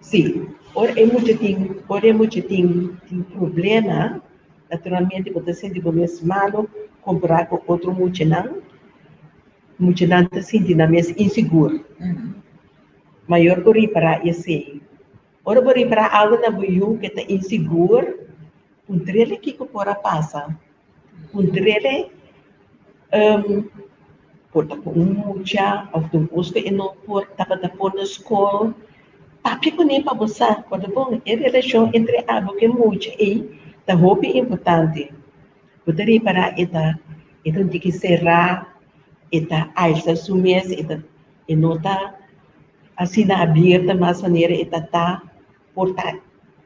Sí, ora e mucha tin, ora e mucha tin tin problema, naturalmente bo ta sinti bo mes malu kompará ku otro muchanan. Muchanan ta sinti nan mes insigur. Mayor por ripará esei. Ora bo ripará algu na bo yu ke ta insigur, puntr'el kiko por a pasa. Puntr'el por ta ku un mucha òf ta un kos ku e no por tabata por na skol. Papia kuné pa bo sa ku ta bon. E relashon entre abo ku e mucha ei ta hopi importante. Bo ta ripará e ta e ta un tiki será, e ta aisla su mes, e ta e no ta Asina abierta mas manera e ta ta, por ta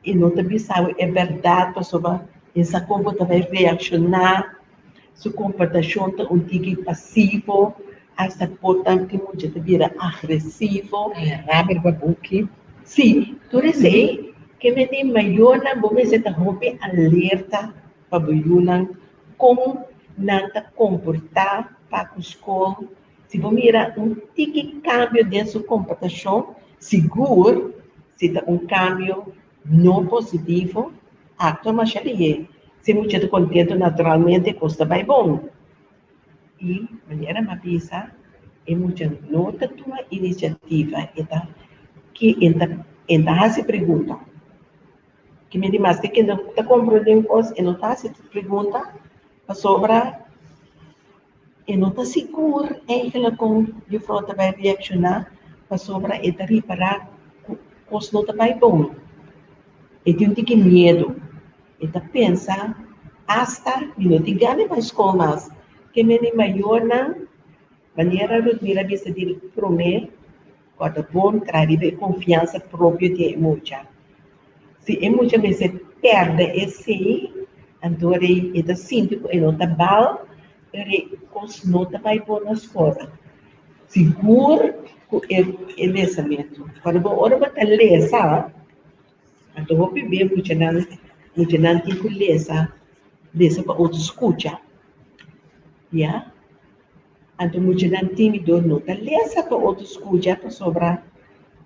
e no ta bisa bo e bèrdat pasobra e sa kon bo ta bai reakshoná, su komportashon ta un tiki pasivo. Hasta por ta ku mucha ta bira agresivo. Haña rabia riba buki. Sí, tur esei ke mende mayornan bo mester ta hopi alerta pa bo yunan kon nan ta komportá pa ku skol. Si bo mira un tiki kambio den su komportashon, sigur si ta un kambio no positivo, aktua masha lihé. Si mucha ta kontentu naturalmente kos ta bai bon. I manera mi a bisa, e mucha no ta tuma inisiativa, e ta ke e ta e ta hasi pregunta. Ke mi di maske ke no ta komprondé un kos e no ta hasi pregunta pasobra e no ta sigur eigenlijk kon jufrou ta bai reakshoná pasobra e ta ripará ku kos no ta bai bon. E tin un tiki miedu. E ta pensa, Asta mi no tin gana di bai skol mas. Ke mende mayornan, manera Rudmila a bisa di promé, kòrda bon traha riba e konfiansa propio di e mucha. Si e mucha mester pèrdè esei, anto rei e ta sinti ku e no ta bal, rei kos no ta bai bon na skol. Sigur ku e lesamentu. Kòrda bon, ora bo ta lesa, Anto hopi bia muchanan muchanan tin ku lesa lesa pa otro skucha ya anto muchanan timido no ta lesa pa otro skucha pasobra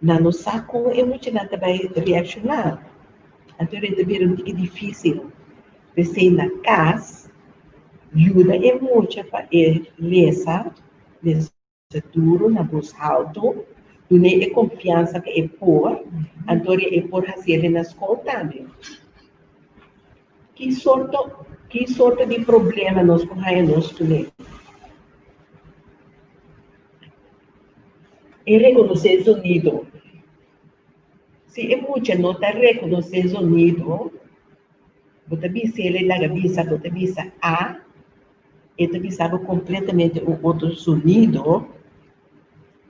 nan no sa kon e muchanan ta bai reakshoná anto e ta bira un tiki difisil p'esei na kas yuda e mucha pa e lesa lesa. Ta duru na bos haltu, dun'é e konfiansa ku e por, anto e por hasié den na skol tambe. Ki sorto ki sorto di problema nos por haña nos kuné? E rekonosé zonido. Si e mucha no ta rekonosé zonido, bo ta bis'el e laga bisa, bo ta bisa a. E ta bisa bo completamente un otro sonido,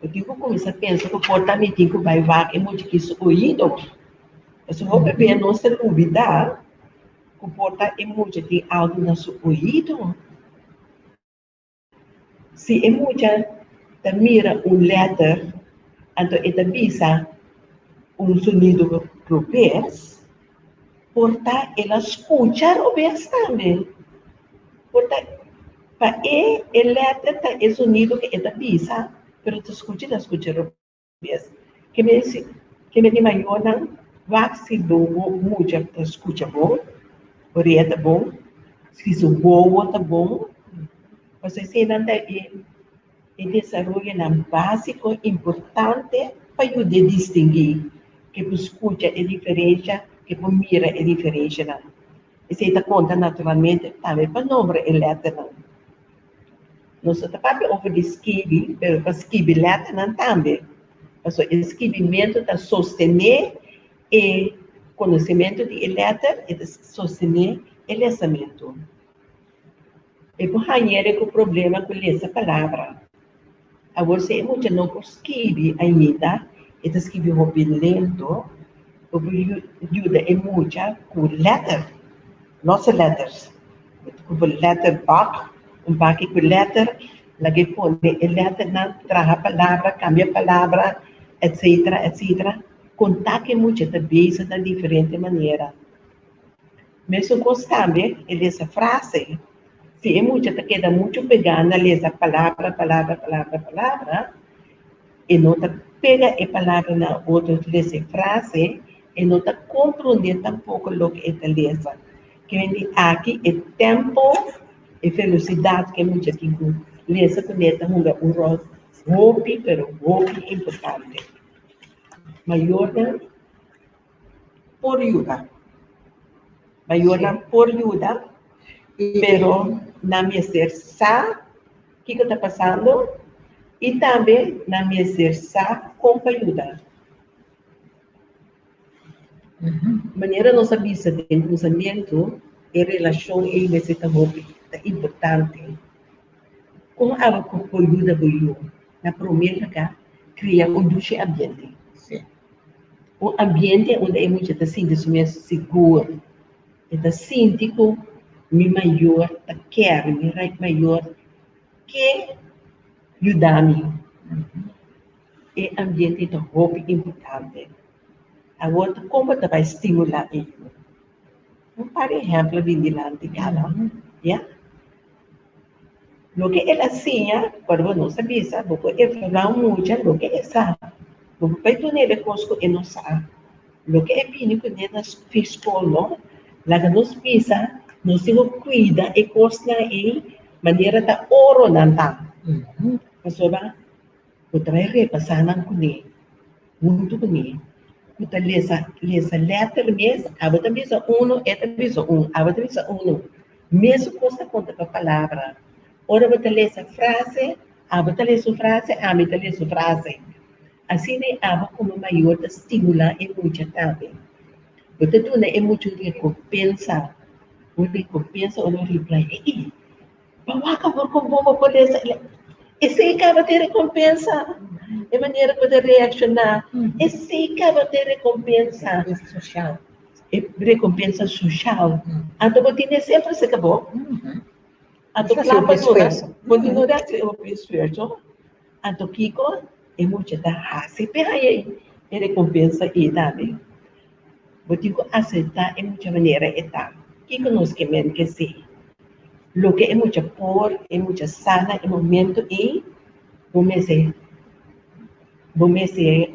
bo tin cu cuminsa pensa cu por ta mi tin cu bay wak e mucha ki su oido. Pasobra hopi bia nos ta lubida cu por ta e mucha tin algo na su oido. Si e mucha ta mira un letter, anto e ta bisa un sonido robes, por ta el a skucha robes tambe. Por ta pa e, e letter ta e sonido ku e ta bisa, pero ta skucha e ta skucha robes. Bes ke mi si ke mi di mayornan wak si bo mucha ta skucha bon, orea ta bon, si su wowo ta bon, pasobra eseinan ta e e desaroyonan básiko importante pa yud'é distinguí ke por skucha e diferensha, ke por mira e diferenshanan. Esei ta konta naturalmente tambe pa nombra e lèternan. Nos no ta papia over di skibi, pero pa skibi lèternan tambe. Pasobra e skibimentu ta sostené e konosementu di e lèter, e ta sostené e lesamentu. E por hañ'é ku problema ku lesa palabra. Awor si e mucha no por skibi ainda, e ta skibi hopi lento, bo por yuda e mucha ku lèter, losse letters. Bo ta kumpra lèter bak, un baki ku lèter, laga e pone e lèternan, traha palabra, kambia palabra, etsetera, etsetera. Konta ku e mucha ta bezig na diferente manera. Mesun kos tambe e lesa frase. Si e mucha ta keda muchu pegá na lesa palabra, palabra, palabra, palabra, e no ta pega e palabra na otro lesa e frase, e no ta komprondé tampoko loke e ta lesa. Ke men di aki e tempo, e velosidat ku e mucha tin ku lesa kuné ta hunga un ròl hopi pero hopi importante. Mayornan por yuda. Mayornan por yuda, pero nan mester sa kiko ta pasando i tambe nan mester sa kon pa yuda. Manera nos a bisa den kuminsamentu, e relashon ei mester ta hopi, ta importante. Kon abo por yuda bo yu? Na promé lugá, kria un dushi ambiente. Un ambiente unda e mucha ta sinti su mes sigur. E ta sinti ku mi mayor ta kere, mi mayor ke. Yuda mi. E ambiente ta hopi importante. Awor ta kon bo ta bai stimulá e yu? Un par di ehèmpel a bin dilanti kaba, ya. Loke el a siña, ora bo nos a bisa, bo por evaluá un mucha loke e sa. Bo por bai duna el e kos ku e no sa. Loke e bini kuné na skol no, laga nos bisa, nos tin ku kuida e kosnan ei manera ta oro nan ta. Pasobra bo ta bai repasá nan kuné, huntu kuné. Ku ta lesa lesa lèter mes, abo ta bisa unu, e ta bisa un, abo ta bisa unu. Mesun kos ta konta pa palabra. Ora bo ta lesa frase, abo ta lesa un frase, ami ta lesa un frase. Asina e abo komo mayor ta stimulá e mucha tambe. Bo ta duna e mucha un rekompensa, un rekompensa ora un reply, Ei, bo wak awor kon bon bo por lesa. Esei kaba ta e rekompensa. E manera ku bo ta reakshoná, esei kaba ta e rekompensa. Rekompensa sosial. E rekompensa sosial. Anto bo tene semper serka bo. Anto kla pa duna, bo tin no hasi hopi esfuerso. Anto kiko e mucha ta hasi p'e haña e rekompensa ei tambe? Bo tin ku aseptá e mucha manera e ta. Kiko nos ke men ke si? Loke e mucha por, e mucha sa na e momento ei, bo mester bo mester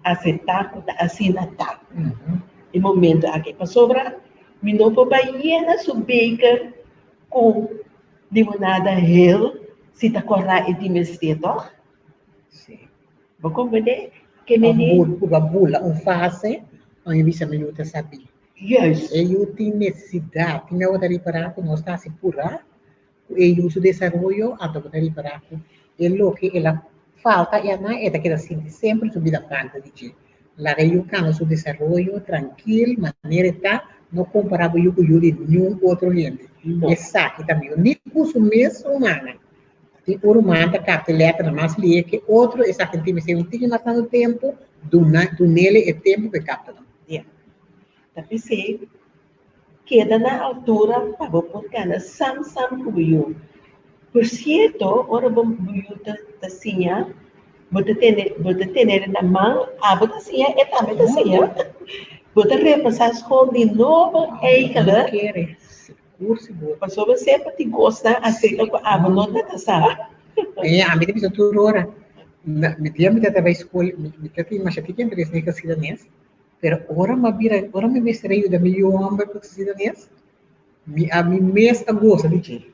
aseptá ku ta asina ta e momento aki. Pasobra mi no por bai yena su beker ku limonada hel si ta kòrda e di mester tòg? Sí. Bo komprendé? Ke mene. Ku ba bula un fase, ò e bisa mi yu ta sabí. Juist. E yu tin nesesidat. Tin mei bo ta ripará ku nos ta hasi purá ku e yu su desaroyo, anto bo ta ripará ku e loke el a falta e anan e ta keda sinti semper su bida falta di dje. Laga e yu kanda su desaroyo trankil, manera e ta, no kompará bo yu ku yu di niun otro hende. Esaki ta mihó. Ni ku su mes rumannan. Tin un ruman ta kapta e lèternan mas lihe ke otro, esaki tin mester un tiki mas tantu tempu, duna dunele e tempu ku e kapta nan. Ya. Ta p'esei, keda na altura pa bo por gana sam sam ku bo yu. Por sierto, ora bo bo yu ta ta siña, bo ta tene bo ta tenel na man, abo ta siña, e tambe ta siña. Bo ta repasá skol di nobo eigenlijk. No kere. Sigur, sigur. Pasobra semper tin kosnan aserka ku abo no ta ta sa. E, ami ta bisa tur ora. Mi dia mi ta bai skol, mi ta tin masha tiki interes den geskiedenis, pero ora mi a bira, ora mi mester a yuda mi yu homber ku geskiedenis, mi a mi mes a gosa di dje.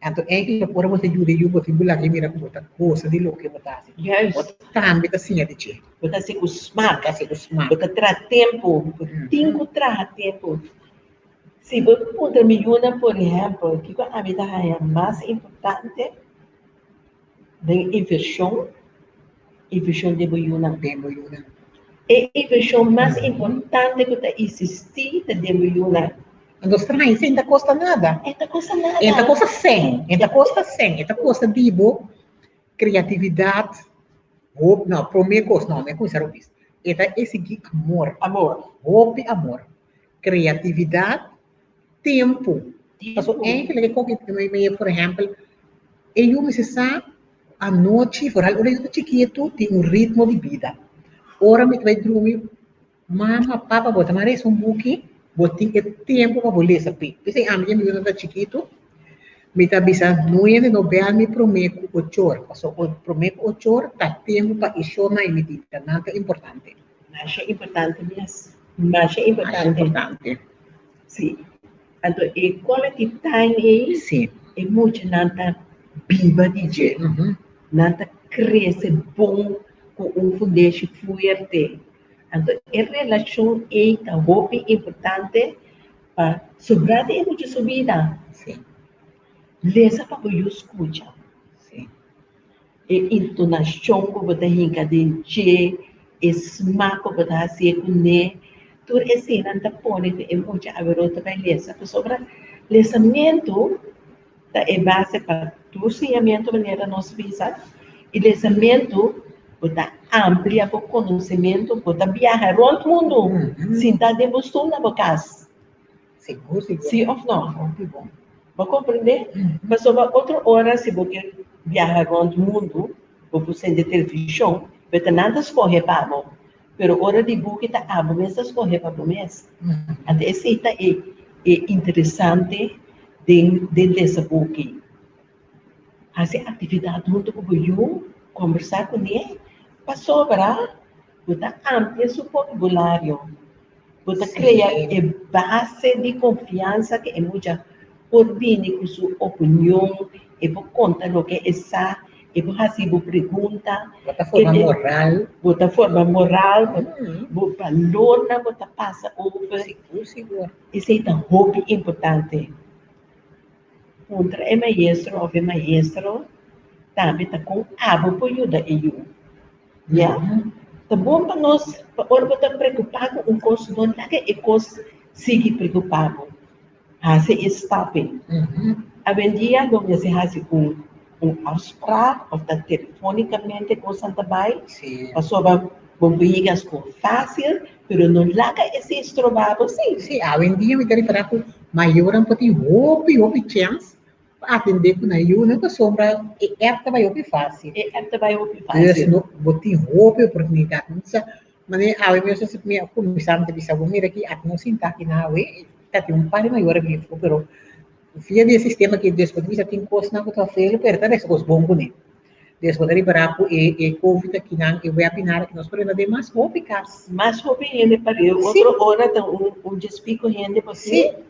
Anto eigenlijk ora bo ta yuda e yu bo tin ku laga e mira ku bo ta gosa di loke bo ta hasi. Juist. Bo tambe ta siña di dje. Bo ta hasi ku smak. Bo ta hasi ku smak. Bo ta traha tempu. Bo tin ku traha tempu. Si bo puntra mi yunan por ehèmpel kiko ami ta haña mas importante den invershon, invershon den bo yunan. Den bo yunan. E invershon mas importante ku ta isistí ta den bo yunan. Anto straño, esei no ta kosta nada. E ta kosta nada. E ta kosta sèn, e ta kosta sèn, e ta kosta di bo kreatividat, hopi, no, promé kos, no, mi a kuminsá robes. E ta esigí amor. Amor. Hopi amor. Kreatividat, tempu. Paso eigenlijk e koki por ehèmpel e yu mester sa anochi foral ora e yu ta chikitu tin un ritmo di bida. Ora mi ta bai drumi mama, papa bo ta manda resa un buki bo tin e tempu pa bo lesa p'e. P'esei ami dje mi yu ta chikitu mi ta bisa no hende no bèl mi promé ku ochor pasobra promé ku ochor ta tempu pa e shornan i mi tita nan ta importante. Masha importante mes. Masha importante. Masha importante. Sí. Anto e quality time ei, Sí. e muchanan ta biba di dje. Nan ta krese bon ku un fundeshi fuerte. Anto e relashon ei ta hopi importante pa sobra di e mucha su bida. Sí. Lesa pa bo yu skucha. Sí. E intonashon ku bo ta hinka den dje, e smak ku bo ta hasié kuné, tur eseinan ta pone ku e mucha aweró ta bai lesa. Pasobra lesamentu ta e base pa tur siñamentu, manera nos bisa, i lesamentu bo ta amplia bo konosementu, bo ta biaha rònt mundu sinta den bo stul na bo kas. Sigur, sigur. Sí òf nò? Hopi bon. Bo komprendé? Pasobra otro ora si bo ke biaha rònt mundu, bo por sende televishon, pero ta nan ta skohe pa bo. Pero ora di buki ta abo mes ta skohe pa bo mes. Anto esei ta e e interesante den den lesa buki. Hasi aktividat huntu ku bo yu, kombersá kuné, pasobra bo ta amplia su vokabulario. Bo ta krea e base di konfiansa ku e mucha por bini ku su opinion, e por konta loke e sa, e por hasi bo pregunta. Bo ta forma moral. Bo ta forma moral, bo balornan bo ta pasa over. Sigur, sigur. Esei ta hopi importante. Puntra e maestro òf e maestro tambe ta kon abo por yuda e yu. Ya. Ta bon pa nos, pa ora bo ta preokupá ku un kos, no laga e kos sigui preokupá bo. Hasi e staping. Awendia lo mester hasi un un afspraak òf ta telefónikamente kosnan ta bai, pasobra bo por yega skol fásil, pero no laga esei stroba bo sí. Sí, awendia mi ta ripará ku mayornan por tin hopi, hopi chèns Pa atendé ku nan yunan pasobra e app ta bai hopi fásil. E app ta bai hopi fásil. Dus no, bo tin hopi oportunidat. Mi sa, manera awe mi a mi a kuminsá mi ta bisa bo mira ki app no sinta aki na awe, ta tin un par di mayor a bini afó pero via di e sistema aki dus bo ta bisa tin kosnan ku ta fele pero ta resta kos bon kuné. Dus bo ta ripará ku e e covid akinan e webinar aki nos por renta den mas hopi kas. Mas hopi hende pareu otro ora ta un un djes piko hende por tin.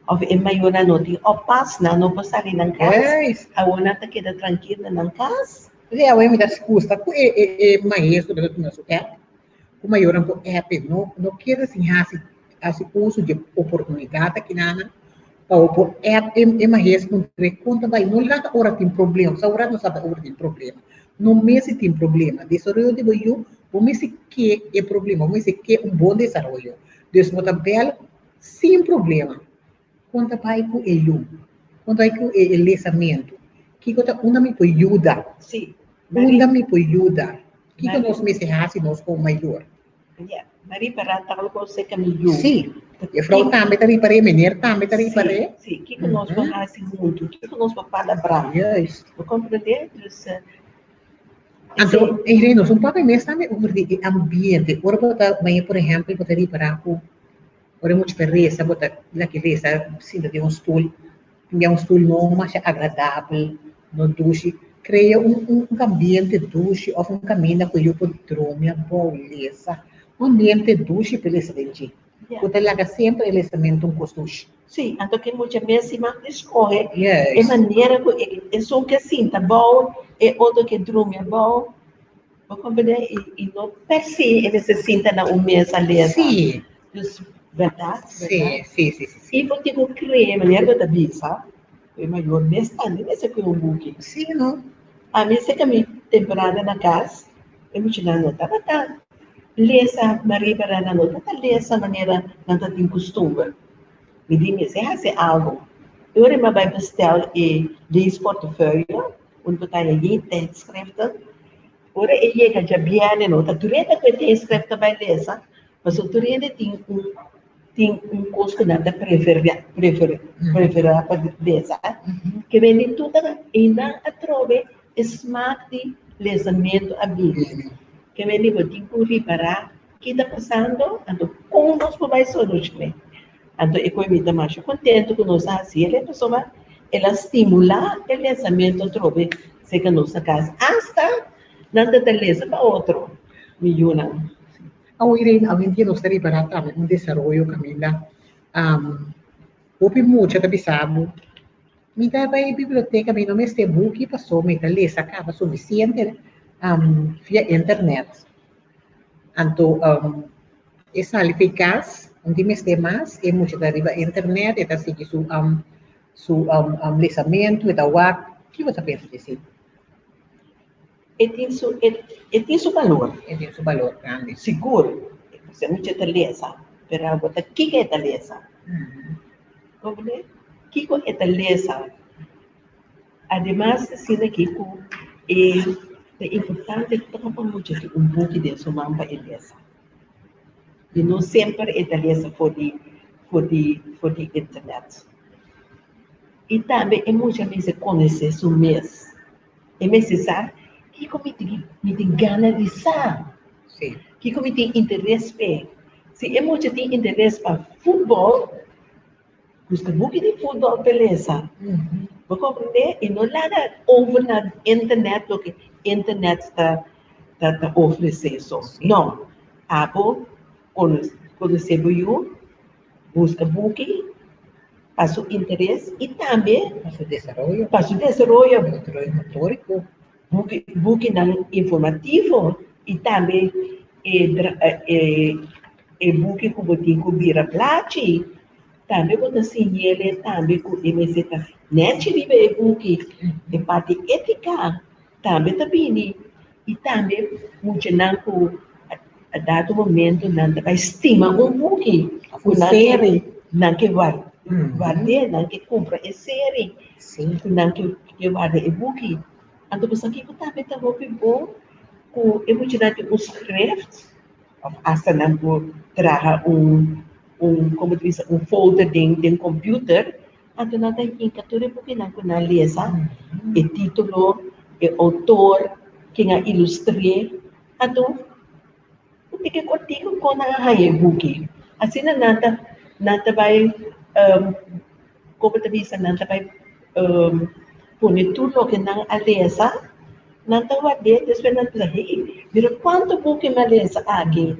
Of e mayornan no tin oppas, nan no por sali nan kas, awor nan ta keda trankil na nan kas. P'esei awe mi ta gusta ku e e e maestro ta duna su app, ku mayornan por app e, no no keda sin hasi hasi uso di e oportunidat akinanan pa bo por app e e maestro puntra kon ta bai, no laga ora tin problema, pasobra ora nos sa ora tin problema, no mester tin problema, desaroyo di bo yu bo mester ke e problema, bo mester ke un bon desaroyo, dus bo ta bèl Sin problema. Kon ta bai ku e yu? Kon ta bai ku e lesamentu? Kiko ta unda mi por yuda? Sí. Unda mi por yuda? Kiko nos mester hasi nos komo mayor? Ya, mi a ripará tal kos serka mi yu. Sí. Jefrou tambe ta ripar'é, meneer tambe ta ripar'é. Sí, sí. Kiko nos por hasi huntu? Kiko nos por palabrá? Juist. Bo komprendé? Dus. Anto, Irene, nos un papia mes tambe over di e ambiente. Ora bo ta, maña por ehèmpel, bo ta ripará ku Ora e mucha ta resa, bo ta laki resa sinta den un stul, tin un stul no masha agradabel, no dushi. Krea un un ambiente dushi òf un kaminda ku yu por drumi abou, lesa. Un ambiente dushi pa e lesa den dje, ku ta laga semper e lesamentu un kos dushi. Sí, anto ke mucha mes si mas di skohe e manera ku esun ke sinta abou, e otro ke drumi abou. Bo comprende? I, i no per se e mester sinta na un mesa lesa. Sí. Dus, berdad? Sí, sí, sí, sí. I bo tin ku krea, manera bo ta bisa, ku e mayor mes tambe mester kue un buki. Sí, no? Ami seka mi temporada na kas, e muchanan no tabata lesa, Maria Berana no tabata lesa manera nan ta tin kustumber. Mi di mester hasi algo. E ora mi a bai bestel e leesportefeuille, Un ku ta yei tijdschriften. Ora e yega djabièrnè no ta tur hende ku e tijdschrift ta bai lesa, pasobra tur hende tin un tin un kos ku nan ta preferá preferá pa lesa. Ke bende tur ta einan atrobe e smak di lesamentu a bini. Ke bende bo tin ku ripará ki ta pasando anto kon nos por bai solushon'é. Anto e koe mi ta masha kontentu ku nos a hasi el, pasobra el a stimulá e lesamentu atrobe serka nos na kas. Asta nan ta ta lesa pa otro, mi yunan. Awor Irene, awendia nos ta ripará tambe un desaroyo kaminda hopi mucha ta bisa bo, Mi ta bai biblioteka, mi no mester buki pasobra mi ta lesa kaba sufisiente via internet. Anto e sali for e kas, un tin mester mas, e mucha ta riba internet, e ta sigui su su lesamentu, e ta wak. Kiko bo ta pensa di esei? E tin su e tin su balor. E tin su balor grandi. Sigur, e mucha ta lesa, pero abo ta kiko e ta lesa? Comprende? Kiko e ta lesa? Ademas asina aki ku e ta importante tòg pa mucha tin un buki den su man pa e lesa. I no semper e ta lesa for di for di for di internet. I tambe e mucha mester konosé su mes. E mester sa kiko mi tin mi tin gana di sa, kiko mi tin interes p'e. Si e mucha tin interes pa futbòl, buska buki di futbòl p'e lesa. Bo komprendé? I no laga over na internet loke internet ta ta ofresé so. No, abo konosé bo yu, buska buki pa su interes i tambe pa su desaroyo, pa su desaroyo, desaroyo motoriko, buki bukinan informativo i tambe e e e buki ku bo tin ku bira plachi tambe bo ta siñ'ele tambe ku e mester ta nèchi riba e buki, e parti etika tambe ta bini i tambe muchanan ku a dado momento nan ta bai stima un buki ku nan ke nan ke ward'é, nan ke kumpra e seri ku nan ke warda e buki. Anto bo sa kiko tambe ta hopi bon ku e muchanan tin un schrift òf asta nan por traha un un komo ta bisa un folder den den computer Anto nan ta hinka tur e bukinan ku nan lesa, e título, e outor, ken a ilustr'é. Anto un tiki kòrtiku kon nan a haña e buki. Asina nan ta nan ta bai komo ta bisa nan ta bai pone tur loke nan a lesa, nan ta ward'é despues nan ta bisa hey mira kuantu buki mi a lesa aki.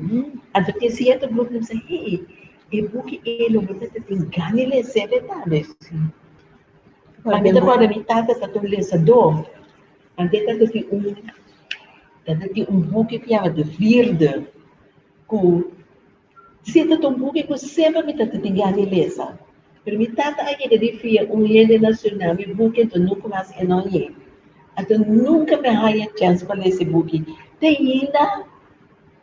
Anto tin sierto buki nan bisa hey E buki ei lo mi ta tin gana di lesa e tambe. Ami ta kòrda mi tata ta un lesadó. Anto e tata tin un tata tin un buki ku yama De Vierde ku si ta un buki ku semper mi tata tin gana di lesa. Pero mi tata a yega di fia un hende na Surinam e buki anto nunka mas e no hañ'é. Anto nunka mi a haña chèns pa lesa e buki. Te ainda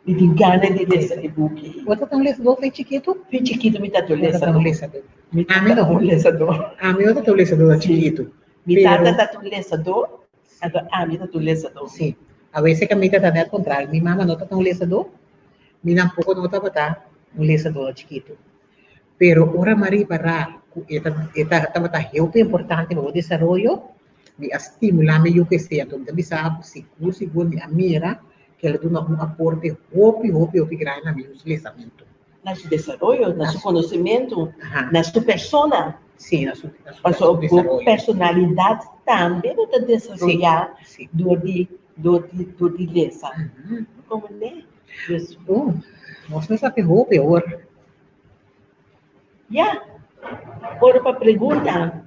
Mi tin gana di lesa e buki. Bo ta ta un lesadó fe chikitu? Fe chikitu mi ta ta un lesadó. Bo ta ta un lesadó. Mi ta ta un lesadó. Ami no ta ta un lesadó da chikitu. Mi tata ta ta un lesadó, anto ami ta ta un lesadó. Sí. Awes mi ta ta net kontrario. Mi mama no ta ta un lesadó, mi tampoko no tabata un lesadó da chikitu. Pero ora mi a ripará ku e ta e ta tabata hopi importante pa bo desaroyo, mi a stimulá mi yu ku esei. Anto mi ta bisa bo sigur sigur mi a mira ku el a duna un aporte hopi hopi hopi grandi na mi yu su lesamentu. Na su desaroyo, na su konosementu, na su persona. Sí, na su Pasobra bo personalidat tambe bo ta desaroyá dor di dor di dor di lesa. Komo ne? Nos mester papia hopi awor. Ya, ora pa pregunta.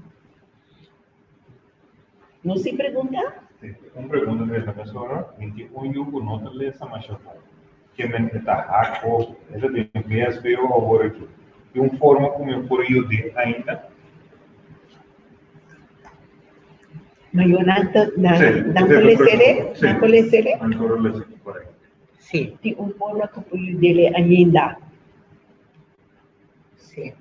Nos tin pregunta? Sí, un pregunta ta esta mesora, Mi tin un yu ku no ta lesa masha bon. Ke men e ta hak hopi. E ta den VSBO awor aki. Tin un forma ku mi por yud'é ainda? Mayornan ta nan nan por les'é? Nan por les'é? Nan por les'é, korekto. Sí. Tin un forma ku por yud'é ainda? Sí.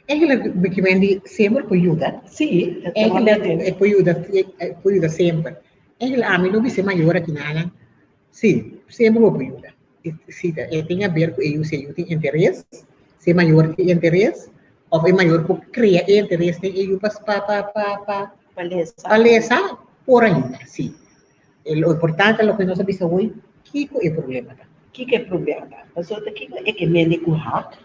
Eigenlijk mi men di semper por yuda. Sí, Eigenlijk e por yuda, e por yuda semper. Eigenlijk ami no bisa mayor aki nan, sí, semper bo por yuda. Si e tin haber ku e yu, si e yu tin interes, si e mayor tin interes, òf e mayor por krea e interes den e yu pa pa pa pa Pa lesa. pa lesa, por ainda, sí. Lo importante loke nos a bisa hoy, kiko e problema ta? Kiko e problema ta? Pasobra ta kiko e ke mende ku hak,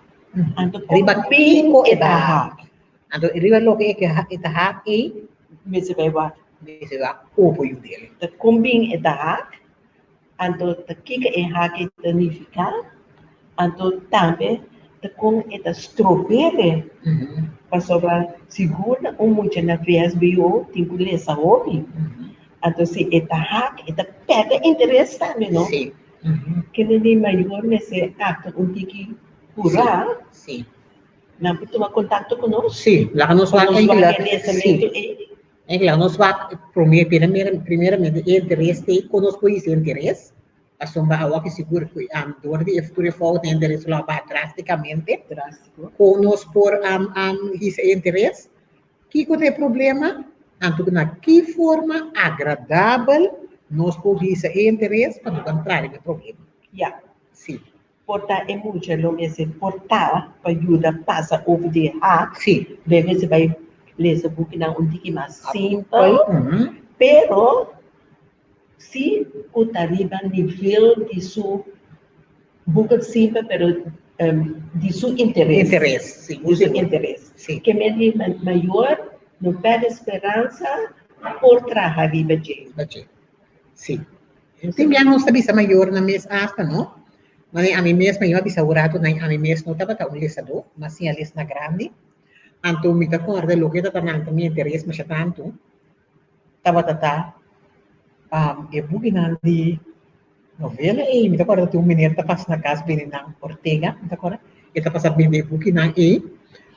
anto Riba kon bin kiko e e ta ta hak? hak? Anto riba loke e ke e ta hak ei, Mester bai wak. mester wak opo yu dele. Ta kon bin e ta hak, anto ta kiko e hak ei ta nifiká, anto tambe ta kon e ta strob'é pasobra sigur na un mucha na VSBO tin ku lesa hopi. Anto si e ta hak, e ta pèrdè interes tambe, no? Sí. Kende di mayor mester aktua un tiki purá. Sí. Nan por tuma kontakto ku nos. Sí, laga nos Pa wak nos wak eigenlijk, e sí. lesamentu ei. Eigenlijk laga nos wak promé, primeramente e interes ei, kon nos por hisa e interes, pasobra awor ki sigur ku dor di e tur e fout e interes lo a baha drástikamente. Drástiko. Kon nos por hisa e interes? Kiko ta e problema? Anto na ki forma agradabel nos por hisa e interes pa no ta entra den e problema? Ya. Sí. Por ta e mucha lo mester por ta pa yuda pasa over di e hak. Sí. Bo mester bai lesa bukinan un tiki mas simpel, pero si ku ta riba nivel di su buki simpel pero di su interes. Interes, sí. Di su interes. Sí. Ke men di mayor no pèrdè speransa por traha riba dje. Riba dje. Sí. Tin bia nos ta bisa mayornan mes asta, no? Mane ami mes, mi a bisa un ratu nan ami mes no tabata un lesadó, m'a siña les na grandi. Anto mi ta kòrda loke tabata lanta mi interes masha tantu tabata ta e bukinan di novela ei. Mi ta kòrda tin un meneer ta pasa na kas bende nan Ortega, mi ta kòrda, e ta pasa bende e bukinan ei.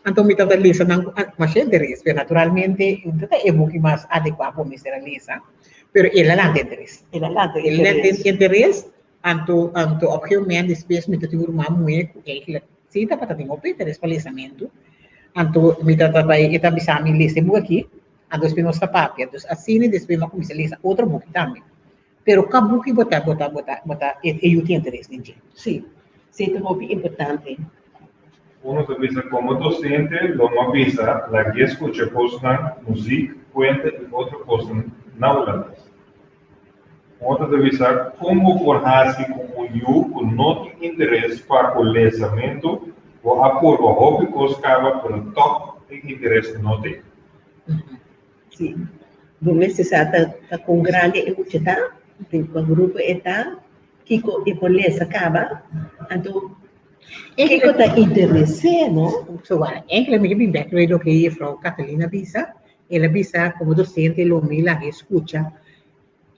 Anto mi tabata lesa nan ku masha interes, pero naturalmente no ta e buki mas adekuá ku mi mester a lesa. Pero el a lanta interes. El a lanta El a lanta interes, anto anto op gegeven moment despues mi ta tin un ruman muhé ku eigenlijk sí tabata tin hopi interes pa lesamentu, anto mi ta ta bai e ta bisa mi lesa e buki aki, anto despues nos ta papia. Dus asina despues mi a kuminsá lesa otro buki tambe. Pero kua buki bo ta bo ta bo ta bo ta e yu tin interes den dje? Sí, sí ta hopi importante. Uno ta bisa komo dosente lo no bisa lag'é skucha kosnan, muzik, kuenta i otro kosnan na hulandes. Un otro ta bisa kon bo por hasi ku un yu ku no tin interes pa ku lesamentu, bo a purba hopi kos kaba pero tòg e interes no t'ei. Sí, bo mester sa ta kon grandi e mucha ta, den kua grupo e ta, kiko e por lesa kaba, anto kiko ta interes'é, no? So wak, enkele mi ke bin bek riba loke jefrouw Catalina a bisa, el a bisa komo dosente lo mi laga e skucha.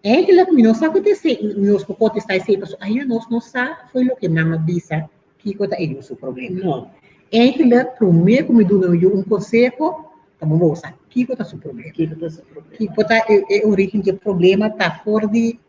Eigenlijk mi no sa ku ta esei, nos por kontestá esei pasobra ainda nos no sa fo'i loke nan a bisa Kiko ta e yu su problema? No. Eigenlijk, promé ku mi duna un yu un konseho, ta bo bo sa kiko ta su problema. Kiko ta su problema. Kiko ta e, e origen di e problema ta for di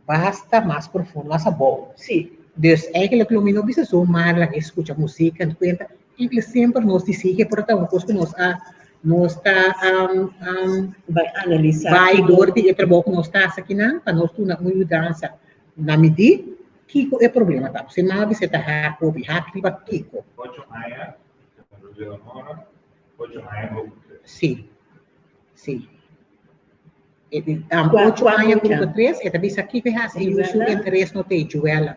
basta mas profundo, mas abou. Sí. Dus eigenlijk lo mi no bisa zomaar laga e skucha musika en kuenta. Eigenlijk semper nos di sige por ta un kos ku nos a nos ta um, um, Bai analisá. bai dor di e trabou ku nos ta hasi akinan pa nos duna un yudansa. Na mi di, kiko e problema ta? Si mama bisa e ta hak hopi, hak riba kiko? Ocho aña, Leonora, ocho aña grupo tres. Si, si. E di, um, Kua, ocho kua aña mucha? grupo tres, e ta bisa kiko e hasi, e yu su Juela? interes no ta e Juela.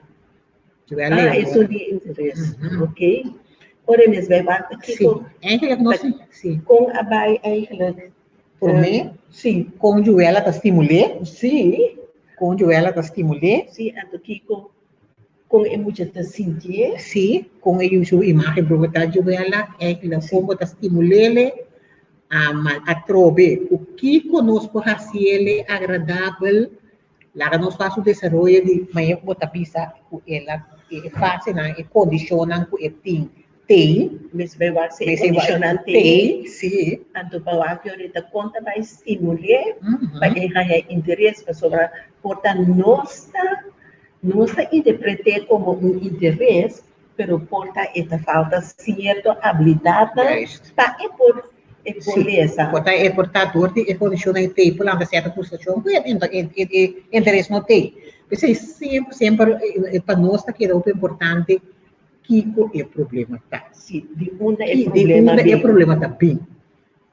Juela Ah, Leonora. esun di interes. Mhm. Ok. Ora e mes bai wak Si, kiko, eigenlijk no si, si. kon a bai eigenlijk? Promé, Si. kon Juela ta stimul'é? Si. Kon Joella ta stimul'é? Sí, anto kiko kon e mucha ta sintié? Sí, kon e yu su imágen por ta Joella? Eigenlijk kon bo ta stimul'é atrobe? Ku kiko nos por hasié agradabel? Laga nos wak su desaroyo di manera ku bo ta bisa ku el a e fasenan, e kondishonnan ku e tin Tei. Mester bai wak si e Mester bai kondishonnan tei. Tei, si. Anto pa wak yo ta kon ta bai stimul'é pa e haña interes pasobra por ta nos ta nos ta interpret'é komo un interes pero por ta e ta falta sierto abilidatnan Juist. pa e por e por Si. lesa. Por ta e por ta dor di e kondishonnan tei por lanta sierto frustrashon ku e e e interes no tei. P'esei semper semper pa nos ta keda hopi importante Kiko e problema ta? Si, di unda e Di problema unda e bin? problema ta bin?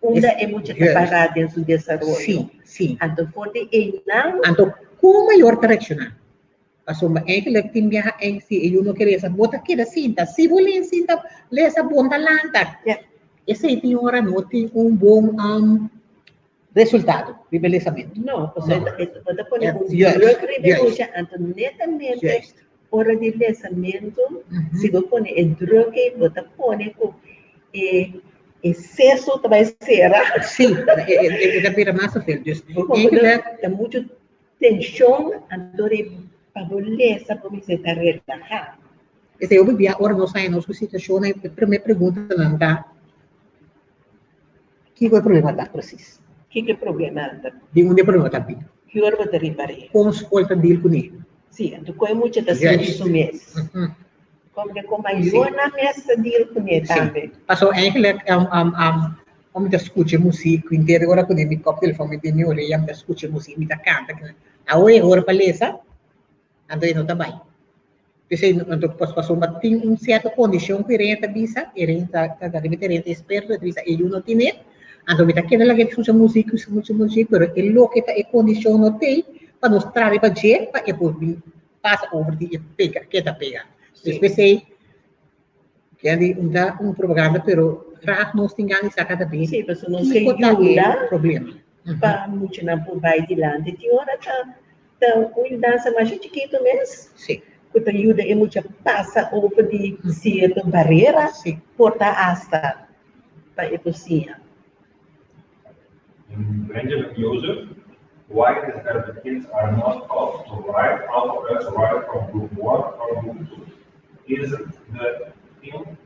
Unda e mucha ta Juist. pará den su desaroyo? Si, si. Anto for di einan. Anto kon mayor ta reakshoná? Pasobra eigenlijk tin biaha ei si e yu no ke lesa, bo ta keda sinta. Si bo lin sinta lesa bon ta lanta. Ja. Esei tin ora no tin un bon resultado riba e lesamentu. No, pasobra No. e bo ta pone un Juist, druk riba e juist. mucha, anto netamente Juist. Ora di lesamentu, si bo pone e druk ei, bo ta pone ku e e seso ta bai sera. Sí, e ta bira mas sofel. Dus, eigenlijk. Ta muchu tenshon, anto di pa bo lesa bo mester ta relahá. Esei hopi bia ora nos haña nos ku situashonnan, e promé preguntanan ta, Kiko e problema ta presis? Kiko e problema ta? Di unda e problema ta bin? Ki ora bo ta ripar'é? Kon skol ta deal kuné? Sí, anto kon e mucha ta sinti su mes? Kon de kon mayornan mes ta deal kuné tambe? Sí, pasobra eigenlijk ora mi ta skucha musik, henter ora ku den mi kòp telefòn mi den mi orea mi ta skucha musik, mi ta kanta. Awe e ora pa lesa, anto e no ta bai. P'esei anto pasobra tin un sierto kondishon ku e rei ta bisa, e rei ta ta riba e rei ta eksperto, e ta bisa e yu no tine, anto mi ta keda laga e skucha muzik, skucha muzik, pero e loke ta e kondishon no t'ei pa nos traha riba dje pa e por bin pasa over di e pega, keda pega. Dus p'esei Kende un ta un propaganda pero graag nos tin gana di sa kada bes Sí, pasobra nos ke kiko ta e yuda problema. pa muchanan por bai dilanti. Tin ora ta ta un yudansa masha chikitu mes Sí. ku ta yuda e mucha pasa over di sierto barera, Sí. por ta asta pa e por siña. Benjamin Joseph, why is that the kids are not taught to write alphabets right from group 1 or group 2? Isn't the thing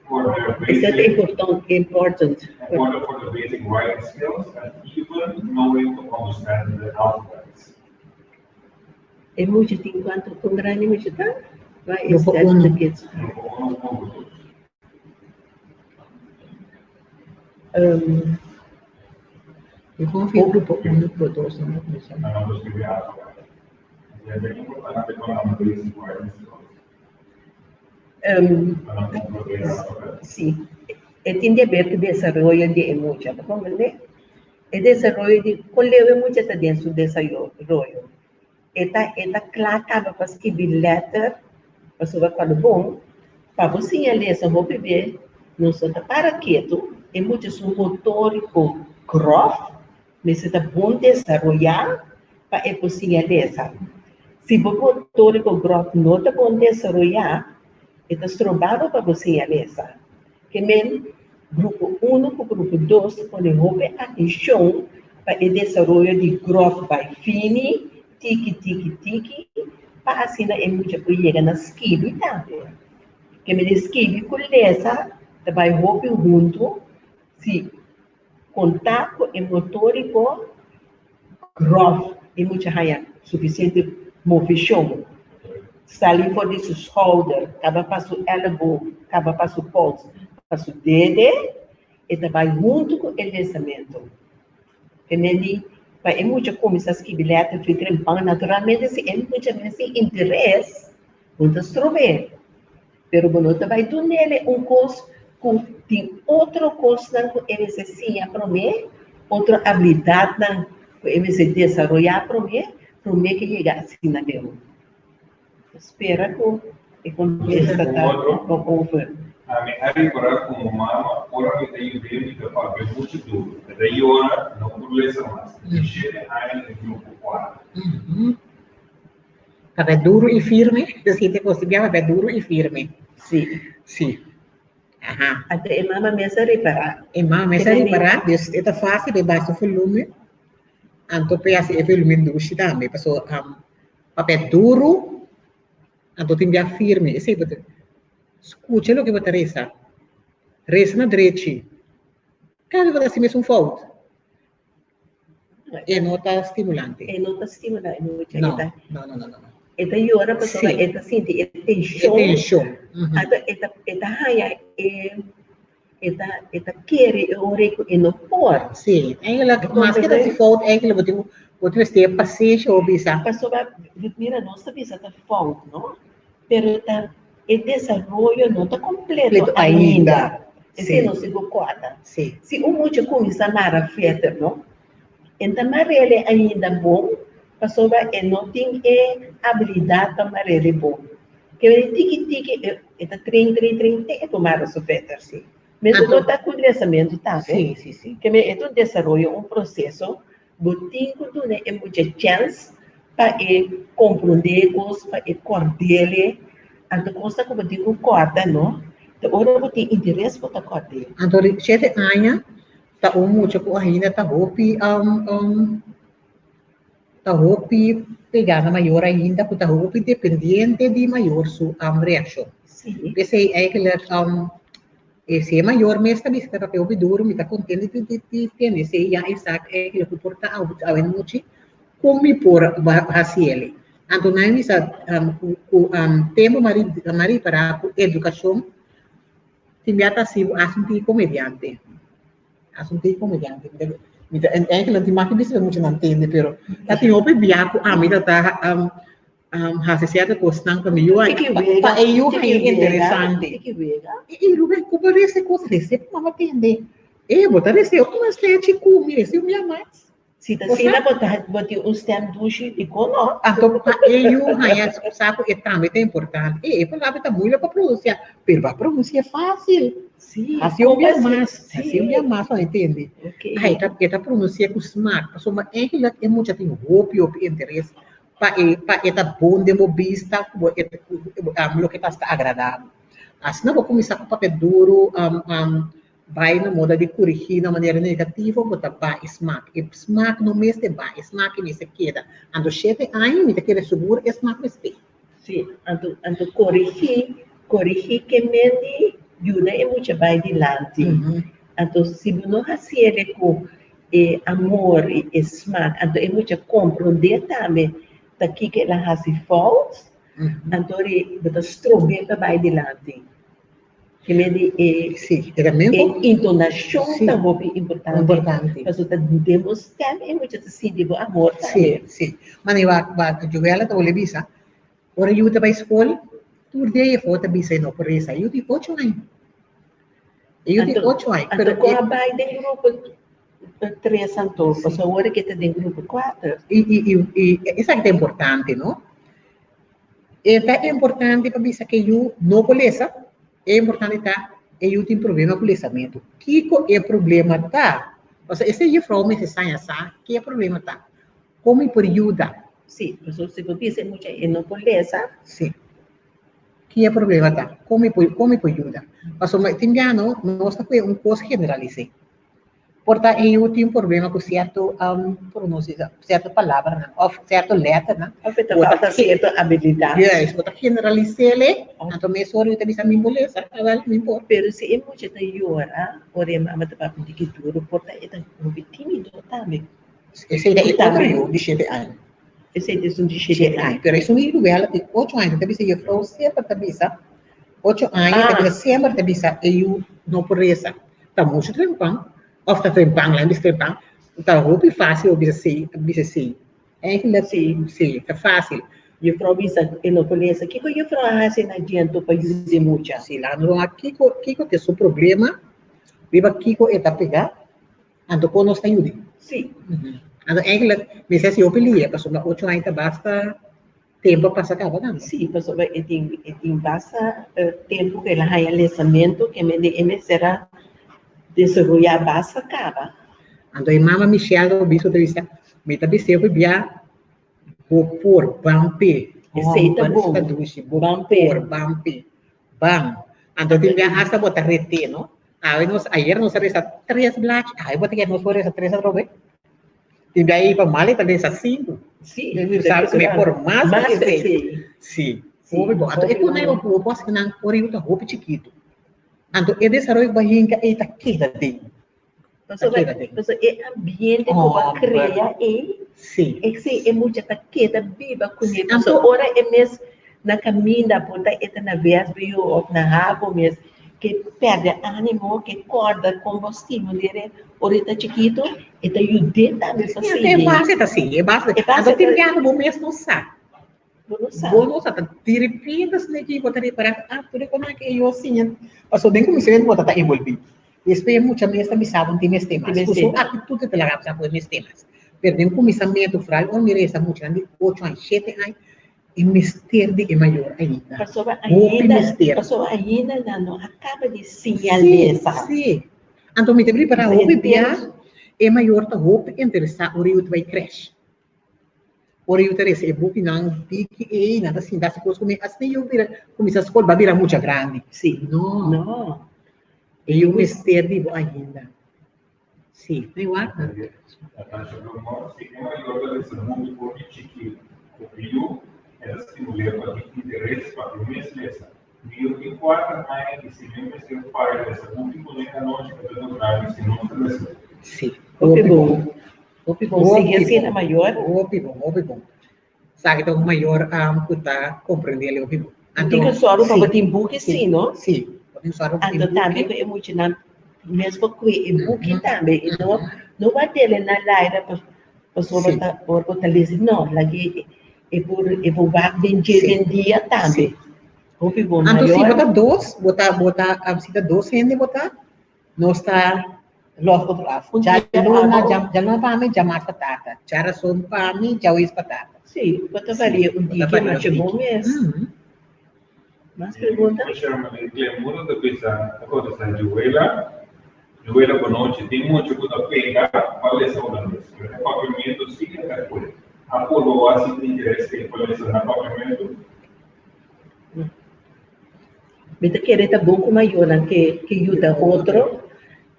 for their Is that basic important, important? important for the basic writing skills and even knowing to understand the alphabets? E mucha tin kuantu kon grandi mucha ta? Why is Grupo that the uno. kids? Grupo 1 o grupo 2? Um, Mi confia grupo uno, grupo dos, no kuminsá. Nan no ta scribi alfabet. E ta importante pa nan basic writing skills. Pa nan comprende e alfabet. Si, e tin di haber ku desaroyo di e mucha, bo comprende? E desaroyo di kon leu e mucha ta den su desaroyo. E ta e ta kla kaba pa skibi lèter, pasobra kuando bon pa bo siña lesa hopi be nos no ta para ketu, e mucha su motóriko gròf mester ta bon desaroyá pa e por siña lesa. Si bo motóriko gròf no ta bon desaroyá, e ta stroba bo pa bo siña lesa. Ke men grupo uno ku grupo dos ta pone hopi atenshon pa e desaroyo di gròf bai fini, tiki tiki tiki, pa asina e mucha por yega na skibi tambe. Ke men e skibi ku lesa ta bai hopi huntu si konta ku e motóriko gròf e mucha haña sufisiente moveshon, sali for di su skouder, kaba pa su èleboog, kaba pa su pols, pa su dede, e ta bai huntu ku e lesamentu. Tene di pa e mucha kuminsá skibi lèter fri trempan, naturalmente si e mucha mes tin interes, bo ta strob'é. Pero bo no ta bai dunele un kos ku tin otro kosnan ku e mester siña promé, otro abilidatnan ku e mester desaroyá promé, promé ke yega asina leu. Spera ku e kontesta ta bon over. Ami a ripará ku mama ora mi ta yud'é mi ta papia muchu duru. E ta yora, no por lesa mas. E tin shete aña den grupo kuater. Papia duru i firme, si te kos di bia papia duru i firme. Si. Si. Aha. Anto e mama mes a ripará. E mama mes a ripará, dus e ta fásil e basa volumen, anto por hasi e volumen dushi tambe, paso papia duru, anto tin bia firme, esei bo ta skucha loke bo ta resa, resa na drechi, kada bes bo ta hasi mesun fout. E no ta stimulante. E no ta stimulá e mucha. No, E ta, no, no, no, no. e ta yora pasobra Sí. e ta sinti e E tenshon. tenshon. Mhm. Anto e ta, e ta haña e, e ta, e ta kere e ora ku e no por. Sí, eigenlijk, Bo maske ta comprende? si fout, eigenlijk bo tin, bo tin mester pasenshi o bisa. Pasobra, mira, nos ta bisa ta fout, no? Pero ta e desaroyo no ta kompleto Kompleto ainda. ainda. Esei Sí. nos tin ku kòrda. Sí. Si un mucha kuminsá mara fèter, no? E ta mar'el ainda bon, pasobra e no tin e abilidat pa mar'el bon. Ke ora tiki tiki e e ta train train train te e por mara su fèter. Sí. Mes Anto, no ta ku lesamentu tambe. sí, sí, sí. Ke men e ta un desaroyo, un proseso. Bo tin ku duna e mucha chèns pa e komprondé e kos, pa e kòrd'é. Anto kosnan ku bo tin ku kòrda no, ta ora bo tin interes bo ta kòrd'é. Anto di shete aña ta un mucha ku ainda ta hopi ta hopi pegá na mayor ainda, ku ta hopi dependiente di mayor su reakshon. Sí. P'esei eigenlijk E si e mayor mes ta bisa ta papia hopi duru, mi ta contento di di di tende esei, ya e sa eigenlijk ku por ta awe nochi kon mi por hasi el'e. Anto nan a bisa ku ku tempu mi a ripará ku edukashon tin bia ta hasi bo hasi un tiki komediante, hasi un tiki komediante. Mi ta eigenlijk no tin mas ke bisa muchanan tende pero ta tin hopi bia ku ami ta ta. Hasi sierto kosnan pa mi yu pa e yu haña interesante. I Ruben ku bo rese kos rese pa mama tende. E bo ta rese un stechi ku mi rese un bia mas. Si ta asina bo ta bo tin un stem dushi dikon no? Anto pa e yu haña sa ku e tambe ta importante. E e palabra ta moeilijk pa pronunsia pero bo a pronunsia fásil. Hasi un bia mas hasi un bia mas pa mi tende. Ai e ta pronunsia ku smak pasobra eigenlijk e mucha tin hopi hopi interes pa e pa e ta bon den bo bista ku bo e loke ta ta agradá bo. Asina bo kuminsá ku papia duru bai na moda di kurigí na manera negativo bo ta ba e smak. E smak no mester ba, e smak e mester keda. Anto shete aña mi ta kere sigur e smak mester. Sí, anto anto korigí korigí ke men di yuda e mucha bai dilanti. Anto si bo no hasié ku e amor i e smak, anto e mucha komprondé tambe ta kiko el a hasi fout, anto ri bo ta strob'é pa bai dilanti. Ke men di e e intonashon ta hopi importante, pasobra ta den bo stèm e mucha ta sinti bo amor tambe. Sí, sí. Mane wak wak Joella ta wole bisa, ora yu ta bai skol, tur dia e ta bisa e no por resa. Yu tin ocho aña. E yu tin ocho aña. Anto kon a bai den grupo tres anto? Pasobra awor ke ta den grupo kuater. I i i i esaki ta importante no. E ta importante pa bisa ke yu no por lesa, e importante ta e yu tin problema ku lesamentu. Kiko e problema ta? Pasobra esei jufrou mester saña sa ke e problema ta. Kon mi por yuda? Si, pasobra si bo bisa e mucha e no por lesa. Si. Ki e problema ta? Kon mi por, kon mi por yuda? Pasobra tin bia no, nos ta kohe un kos generalis'é. Por ta e yu tin problema ku sierto pronunsia, sierto palabranan òf sierto lèternan. Òf e ta falta sierto abilidat. Juist, bo ta generalis'é, anto mesora yu ta bisa mi por lesa, awèl mi por. Pero si e mucha ta yora ora e mama ta papia di ki duru, por ta e ta hopi timido tambe. Esei ta e otro yu di shete aña. Esei ta esun di shete aña. Pero esun di Ruel tin ocho aña. Ta bisa juffrouw semper ta bisa ocho aña ta bisa semper ta bisa e yu no por resa. Ta muchu trempan of ta trempan laga bisa trempan ta hopi facil pa bisa si bisa si. Eigenlijk si si ta facil. Juffrouw bisa e no por lesa. Kiko juffrouw a hasi na djento pa yuda e mucha? Si laga nos wak kiko kiko ta su problema riba kiko e ta pega. Anto kon nos ta yud'é? Sí. Anto eigenlijk mester hasi hopi lia pasobra ocho aña ta basta tempu a pasa kaba tambe. Sí, pasobra e tin e tin basta tempu ku el a haña lesamentu ke mende e mester a desaroyá basta kaba. Anto e mama Michelle ta bisa ta bisa, mi ta bis'é hopi bia bo por ban p'e. Esei ta bon. Ta dushi, bo por ban p'e. Ban. Anto tin bia hasta bo ta ret'é no. Awe nos, ayer nos a resa tres blachi, awe bo ta kere nos por resa tres atrobe? Tin bia ei pa mal e ta resa sinku. Sí, Mi sabi ku mi por mas ku esei. Sí, hopi bon. Anto e konai bo por hasi nan ora yu ta hopi chikitu. Anto e desaroyo ku bo a hinka ei ta keda den. Pasobra e ambiente ku bo a krea ei, esei e mucha ta keda biba kuné. Pasobra ora e mes na kaminda por ta e ta na VSBO òf na havo mes, ke pèrdè ánimo, ke kòrda kon bo stimul'é ora e ta chikitu, e ta yud'é tambe pa sigui. E base ta sigui, e base. Anto tin biaha bo mes no sa. Bo no sa. Bo no sa, ta di repente asina ki bo ta repará, ah, tur e konan aki e yo siña. Pasobra den kuminsamentu bo ta ta envolví. Despues e mucha mes ta bisa bo no tin mester mas. Ku su aktitut e ta laga bo sa ku e mester mas. Pero den kuminsamentu, foral ora mi resa muchanan di ocho aña, shete aña, e mester di e mayor ainda. Pasobra Hopi ainda, mester. pasobra ainda nan no a kaba di siña lesa. Sí, sí. Anto mi ta prepará hopi bia, e mayor ta hopi interesá ora yu ta bai crèche. Ora yu ta resa e bukinan diki ei, nan ta sinta hasi kos ku mi. Asina yu bira kuminsá skol, bo a bira mucha grandi. Sí. No. No. E yu mester di bo ainda. Sí, no igual. Natasha Blomhoff, Si e mayor ta lesa buki for di chikí ku e yu, e ta stimul'é pa tin interes pa e mes lesa. Mi yu tin kuater aña i si mi mester faya lesa buki kuné anochi e ta duna mi si nos ta lesa buki. Sí. Hopi bon. Hopi bon. Sigui asina mayor. Hopi bon, hopi bon. Sa ki ta un mayor ku ta komprendé hopi bon. Anto, tin ku sòru pa bo tin buki si, no? Sí, bo tin sòru pa tin buki. Anto tambe ku e muchanan mes por kue e buki tambe i no no wak dele na laira pasobra ta ora bo ta lesa. No, laga E por e por wak den dje den dia tambe. Hopi bon Anto si mayor. bo ta dos, bo ta bo ta si ta dos hende bo ta, nos ta los otro af. Un dia pa Djaluna, bo. djaluna pa mi, djamars pa tata. Djarason pa mi, djawees pa tata. Sí, bo ta varia un Bo ta tiki varia un masha bon tiki. mes. Mas pregunta? Clemuro ta bisa, ta contesta Joela, Joela bonochi, tin mucha cu ta pega pa lesa Holandes, pero e papiamento si e ta cue. A purba wak si tin interes ey pa lesa na papiamento? Mi ta kere ta bon cu mayornan ke ke yuda otro,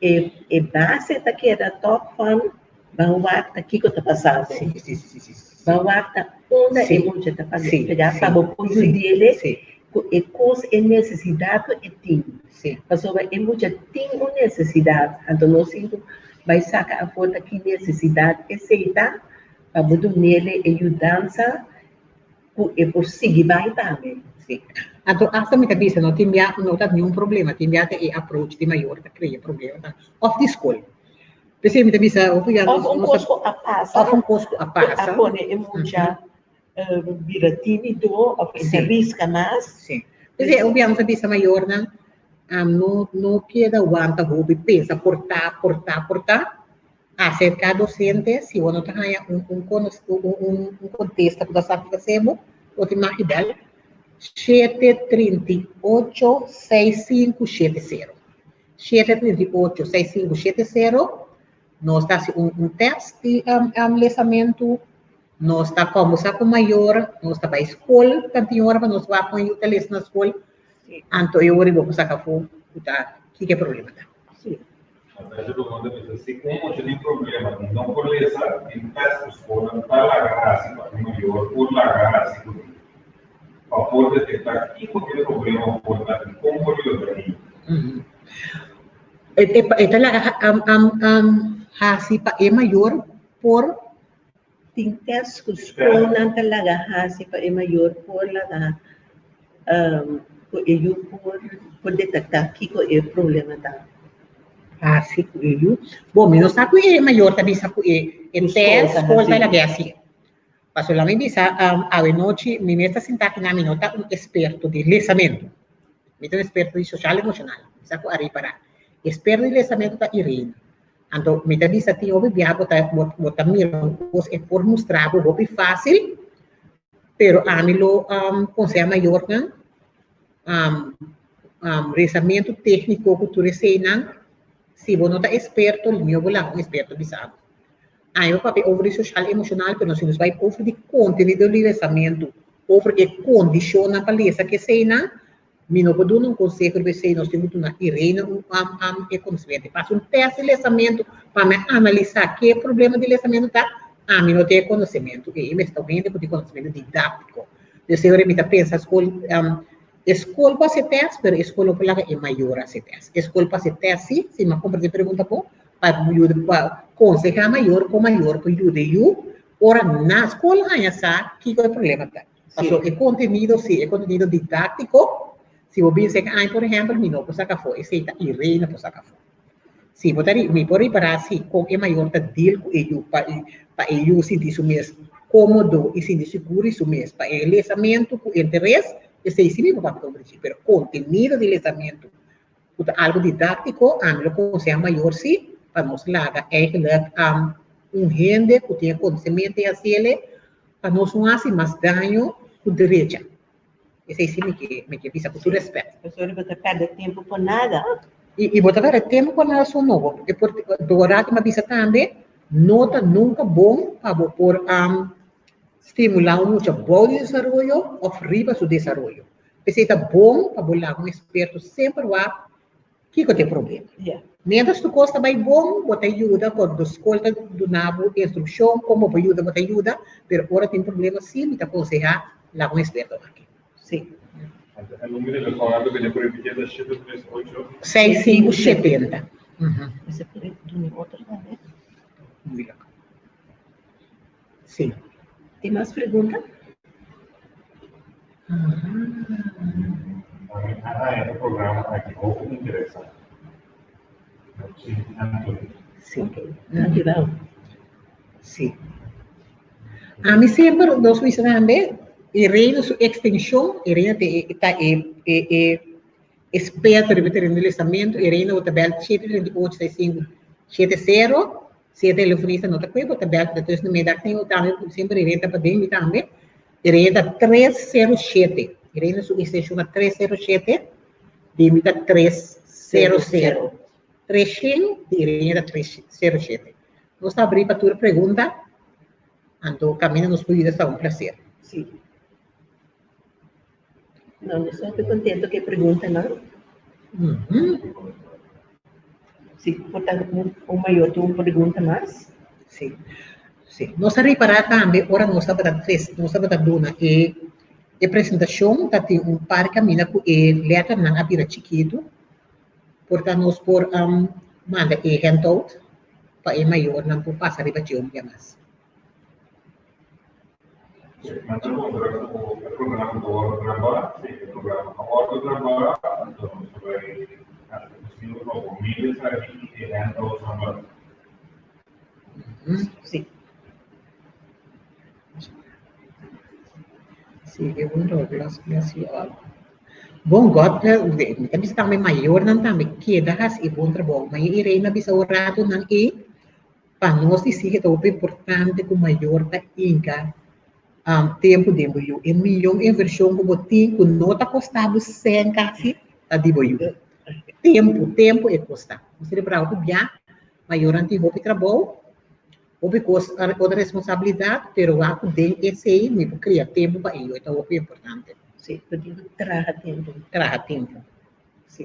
e e base ta keda toch van ban wak ta kico ta pasando. Sí, sí, sí, sí, sí. Ban wak ta unda e mucha ta pega pa bo por yud'e cu e cos, e necesidad cu e tin. Pasobra e mucha tin un necesidad, anto nos tin cu bay saca afor ta ki necesidad esey ta pa bo dun'e e yudansa cu e por sigui bay tambe. Sí. Anto hasta mi ta bisa no tin bia no ta niun problema, tin bia ta e approach di mayor ta crea problema tambe, of di scol. P'esei mi ta bisa hopi bia Of un nos kos ta ku a pasa. Of un kos ku a Ku a pasa. pone e mucha bira timido of e ta riska mas. Sí. P'esei hopi bia nos ta bisa mayornan no no keda wanta hopi pensa por ta, por ta, por ta. Aserka dosente si bo no ta haña un un un un kontesta ku ta satisfasé bo, bo tin mag di bèl shete 38 6570. 738 6570 Nos ta hasi un un tèst di lesamentu, nos ta kòmbersá ku mayor, nos ta bai skol tantu ora pa nos wak kon e yu ta lesa na skol, anto e ora bo por saka afó ku ta kiko e problema ta. Ata e pregunta bisa si un mucha tin problema di no por lesa, tin tèst ku skolnan ta laga hasi pa e mayor por laga hasi ku e. Pa por detektá kiko e problema por ta i kon por yuda e yu. E ta laga hasi pa e mayor por. Tin tèst ku skolnan ta laga hasi pa e mayor por laga ku e yu por por detektá kiko e problema ta. Hasi ku e yu. Bon, mi no sa ku e mayor ta bisa ku e tèst skol ta laga hasi. Pasobra mi bisa awe nochi mi mes ta sinta aki nan mi no ta un esperto di lesamentu. Mi ta un esperto di social emocional. Mi sa ku a ripará. Esperto di lesamentu ta Irene. Anto mi ta bisa tin hopi biaha bo ta bo ta mira un kos e por mustra bo hopi fásil, pero ami lo konsehá mayornan rezamentu tékniko ku tur eseinan, si bo no ta esperto, mihó bo laga un esperto bisa bo. Ami bo papia over di social emocional, pero si nos bai over di kontenido di lesamentu, over e kondishonnan pa lesa ku eseinan, mi no por duna un konseho riba esei, nos tin ku duna Irene un e konosementu. Pasa un tèst di lesamentu pa mi analisá ke problema di lesamentu ta, ami no tin e konosementu ei, mester ta un hende ku tin konosementu didáktiko. P'esei ora mi ta pensa skol, e skol por hasi e tèst, pero e skol no por laga e mayor hasi e tèst. E skol por hasi e tèst sí, si mi a komprendé e pregunta bon, pa yuda pa konsehá mayor kon mayor por yuda e yu ora na skol haña sa kiko e problema ta. Paso e kontenido si, e kontenido didáktiko, si bo bin seka aña por ehèmpel mi no por saka afó, esei ta Irene por saka afó. Si bo ta mi por ripará si kon e mayor ta deal ku e yu pa e pa e yu sinti su mes kómodo i sinti sigur di su mes pa e lesamentu ku interes, esei si mi por papia over dje, pero kontenido di lesamentu ku ta algu didáktiko, ami lo konsehá mayor si pa nos laga eigenlijk un hende ku tin e konosementu i hasiel e pa nos no hasi mas daño ku derecha. Esei si mi ke mi ke bisa ku tur rèspèt. Pasobra bo ta pèrdè tempu por nada. I bo ta pèrdè tempu por nada so no. Bo e por dora ku mi a bisa tambe no ta nunka bon pa bo por stimulá un mucha bou di desaroyo òf riba su desaroyo. P'esei ta bon pa bo laga un eksperto semper wak kiko ta e problema. Miéntras tur kos ta bai bon, bo ta yuda, ku skol ta duna bo instrukshon kon bo por yuda, bo ta yuda, pero ora tin problema sí mi ta konsehá laga un eksperto wak. Sí. E numero di telefòn a bini por repití ta 738. 6570. Mester por duna otro tambe. Sí. Tin mas pregunta? Ami a haña e programa aki hopi interesante. Sí, Anthony. Sí. Ok, dankjewel. Sí. Ami semper nos bisa tambe e Reino su extension, e Reino ta e e e experto riba tereno di lesamentu, e Reino bo ta bel shete treinta i ocho seis sinku shete sero, si e telefonista no ta koe bo ta bel ta tussen de middag tin tambe semper e Reino ta paden mi tambe, e Reino ta tres sero shete, e Reino su extension ta tres sero shete, di mi ta tres sero sero, tres shen di e Reino ta tres sero shete. Nos ta abrí pa tur pregunta. Anto kaminda nos por yuda esta un placer. Sí. No, nos hopi contento ku e preguntanan. Sí, por ta un mayor tin un pregunta mas. Sí, sí. Nos a ripará tambe ora nos tabata tres, nos tabata duna e e presentashon ta tin un par kaminda ku e lèternan a bira chikitu. Por ta nos por manda e handout pa e mayornan por pasa riba dje un bia mas. Nan ta kontra ku e programa ta wòrdu grabá. Si e programa a wòrdu grabá, anto nos ta bai hasi posibel pa bo mira esaki i e handouts nan pa. Sí. Sí, e bon God bless bless you all. Bon God bless, mi ta bisa tambe mayornan tambe keda hasi e bon trabou. Ma e Irene a bisa un rato nan ei, pa nos di sigue ta hopi importante ku mayor ta inka tempu den bo yu. E miyon invershon ku bo tin ku no ta kosta bo sèn kasi ta di bo yu. Tempu, tempu e kosta. Nos ta repará hopi bia mayornan tin hopi trabou. Hopi kos otro responsabilidat, pero wak ku den esei mi por kria tempu pa ello, e ta hopi importante. Sí, bo tin ku traha tempu. Traha tempu, sí.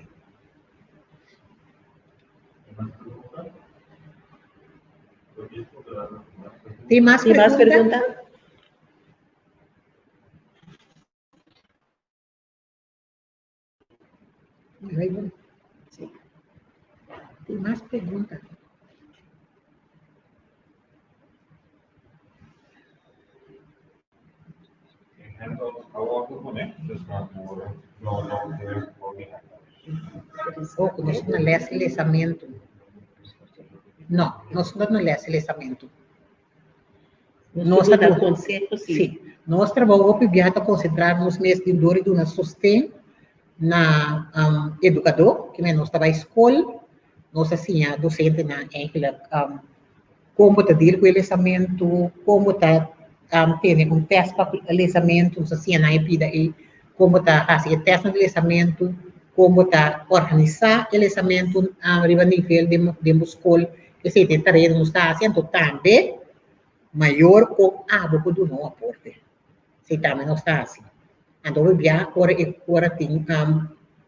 Tin mas Tin mas pregunta? pregunta? Sí. Tin mas pregunta? Oh, ku nos na les lesamentu. No, nos no na les lesamentu. Nos ta duna konseho, sí. Sí. Nos trabou hopi biaha ta konsentrá nos mes den dor di duna sosten na edukadó, kimen nos ta bai skol, nos ta siña dosentenan eigenlijk kon bo ta deal ku e lesamentu, kon bo ta tene un tèst pa lesamentu, nos ta siña nan e bida ei, kon bo ta hasi e tèstnan di lesamentu, kon bo ta organisá e lesamentu riba nivel den bo skol, Esei ta e tarea ku nos ta hasi, anto tambe mayor kon abo por duna un aporte. Esei tambe nos ta hasi. Anto hopi bia ora e ora tin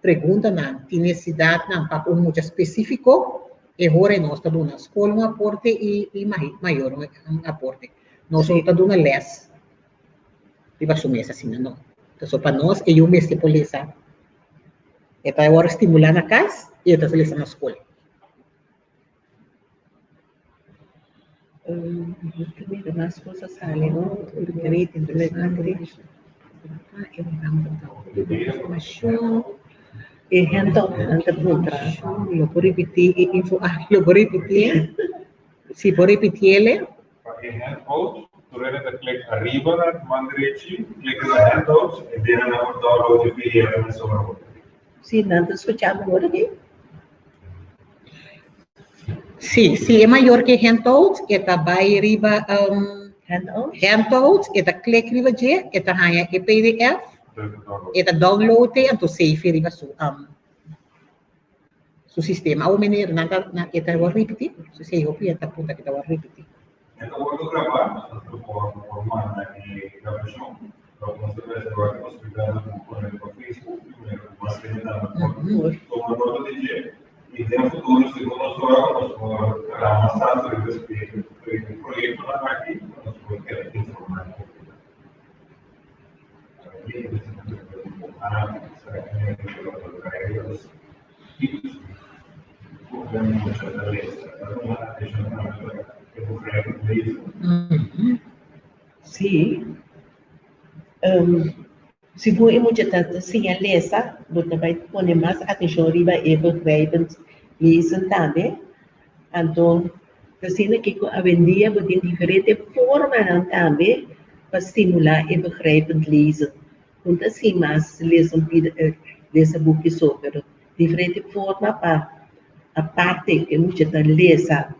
preguntanan, tin nesesidatnan pa un mucha spesífiko, e ora nos ta duna skol un aporte i i mayor un aporte. Nos no ta duna lès riba su mes asina, no. Pasobra pa nos e yu mester por lesa. E ta wòrdu stimulá na kas i e ta lesa na skol. Mira mas cos a sali no. E handout nan ta puntra. Lo por ripití e info ah lo por ripití si por ripitiele. Pa e handout tur hende ta klik ariba na man drechi klik riba handouts e bira nan por download e pdf mesora. Si nan ta skucha bo ora di. Sí, si e mayor ke handouts, e ta bai riba Handouts? handouts, e ta klik riba dje, e ta haña e pdf, e ta download e, anto save e riba su su sistema. Awo meneer, nan ta, nan, e ta wòrdu ripití? Si si, hopi e ta punta ku e ta wòrdu ripití. E ta wòrdu grabá, nos ta por por manda e grabashon, pero nos ta reservá e posibilidatnan ku pone riba Facebook di manera ku mas hende tambe por tuma nota di dje i den futuro segun nos wak nos por traha mas tantu riba e proyektonan aki pa nos por keda informá di komunidat. Sí. Segun e mucha ta siña lesa, bo ta bai pone mas atenshon riba e begrijpend lezen tambe. Anto, ta asina ke ku awendia bo tin diferente formanan tambe. pa stimulá e begrijpend lezen. No ta sin mas lesa un pida lesa buki so, pero diferente forma pa aparte ku e mucha ta lesa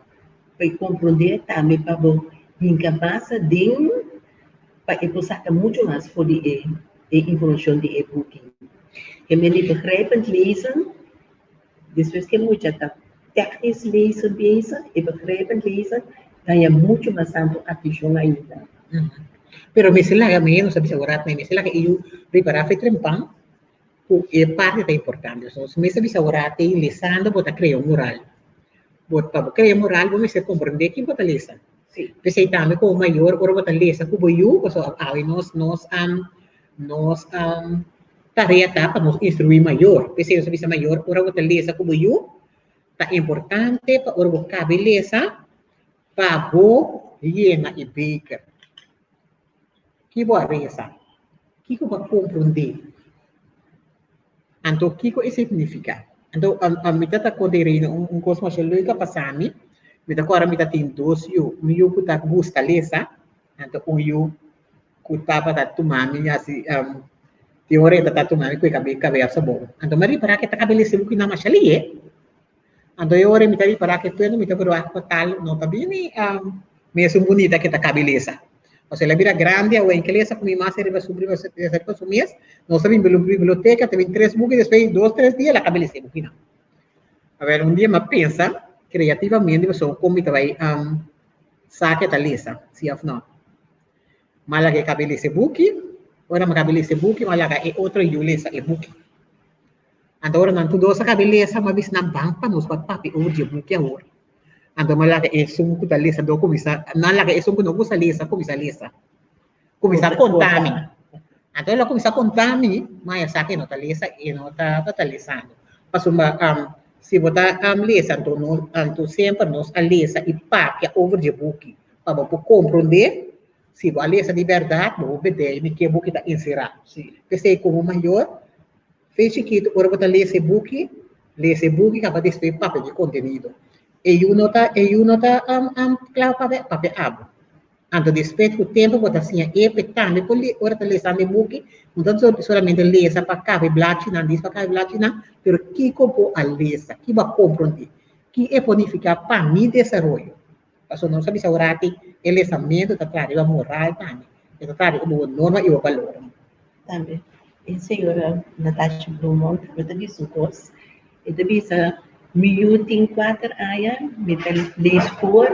pa e komprondé tambe pa bo hinka mas aden pa e por saka muchu mas for di e e informashon di e buki. E men di begrijpend lezen, despues ku e mucha ta technisch lezen bezig, e begrijpend lezen ta haña muchu mas tantu atenshon ainda. Pero mester laga menos, a bisa ora mester laga e yu ripará fe trempan ku e parti ta importante. So nos mester bisa ora te lesando bo ta krea un moral. Bo pa bo krea moral bo mester komprendé kin bo ta lesa. Sí. P'esei tambe komo mayor ora bo ta lesa ku bo yu, pasobra awe nos nos nos tarea ta pa nos instruí mayor. P'esei nos ta bisa mayor ora bo ta lesa ku bo yu ta importante pa ora bo kabe lesa pa bo yena e beker. Ki bo a resa? Kiko bo a komprondé? Anto kiko esei signifiká? Anto mi ta ta konta Irene un kos masha leuk a pasa mi. Mi ta kòrda mi ta tin dos yu, un yu ku ta gusta lesa, anto un yu ku tabata tuma mi hasi tin ora e ta ta tuma mi ku e kabes abou. Anto mi a ripará ku e ta kaba lesa e bukinan masha lihé. Anto e ora mi ta ripará ku e pueblo mi ta verwagt pa tal no ta bini mesun bunita ku e ta kabi lesa. Pasobra el a bira grandi awe en ke lesa ku mi mas riba su riba su mes. Nos ta bin biblioteka ta bin tres buki despues di dos tres dia el a kabi lesa e bukinan. Awor un dia mi a pensa kreativamente pasobra kon mi ta bai sa ku e ta lesa si òf no. Mi a laga e kabi lesa e buki, ora mi a kabi lesa e buki mi a laga e otro yu lesa e buki. Anto ora nan tur dos a kabe lesa, mi a bisa nan ban pa nos bai papia over dje buki awor. Anto mi a laga esun ku ta lesadó kuminsá, nan laga esun ku no gusta lesa kuminsá lesa, kuminsá konta mi. Anto el a kuminsá konta mi, ma e sa ku e no ta lesa, e no tabata lesando. Pasobra si bo ta lesa anto no, anto semper nos a lesa i papia over dje buki pa bo por komprondé si bo a lesa di bèrdat, bo por bedei mi ke buki ta enserá. P'esei komo mayor Fe chikitu, ora bo ta lesa e buki, lesa e buki kaba despues papia di kontenido. E yu no ta, e yu no ta kla pa papia, papia abo. Anto despues ku tempu bo ta siña e p'e tambe por le, ora ta lesando e buki, no ta solamente lesa pa kaba e blachinan, dis pa kaba e blachinan, pero kiko bo a lesa, ki bo a komprondé, ki e por nifiká pa mi desaroyo. Pasobra nos a bisa ora aki e lesamentu ta traha riba moral tambe, e ta traha riba bo norma i bo balornan. Tambe e señora Natasha Bloemond tambe ta bisa un kos, e ta bisa, Mi yu tin kuater aña, mi ta lees voor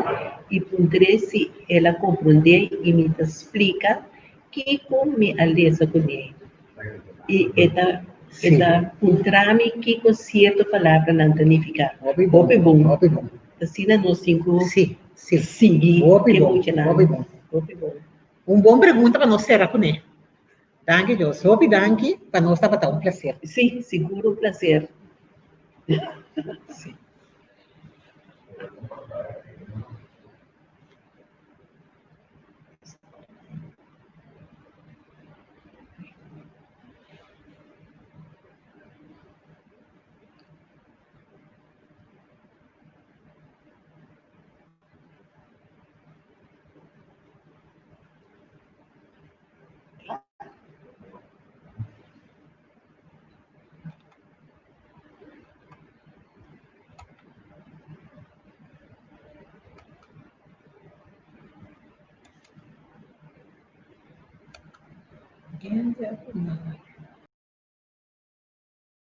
i puntr'é si el a komprondé i mi ta splika kiko mi a lesa kuné. I e ta e ta puntra mi kiko sierto palabranan ta nifiká. Hopi bon. Hopi bon. Asina nos tin ku Sí, sí. sigui Hopi ke bon, muchanan. hopi bon. Hopi bon. Un bon pregunta pa nos sera kuné. Danki Jos. Hopi danki. Pa nos tabata un placer. Sí, sigur un placer. Sí. Gente,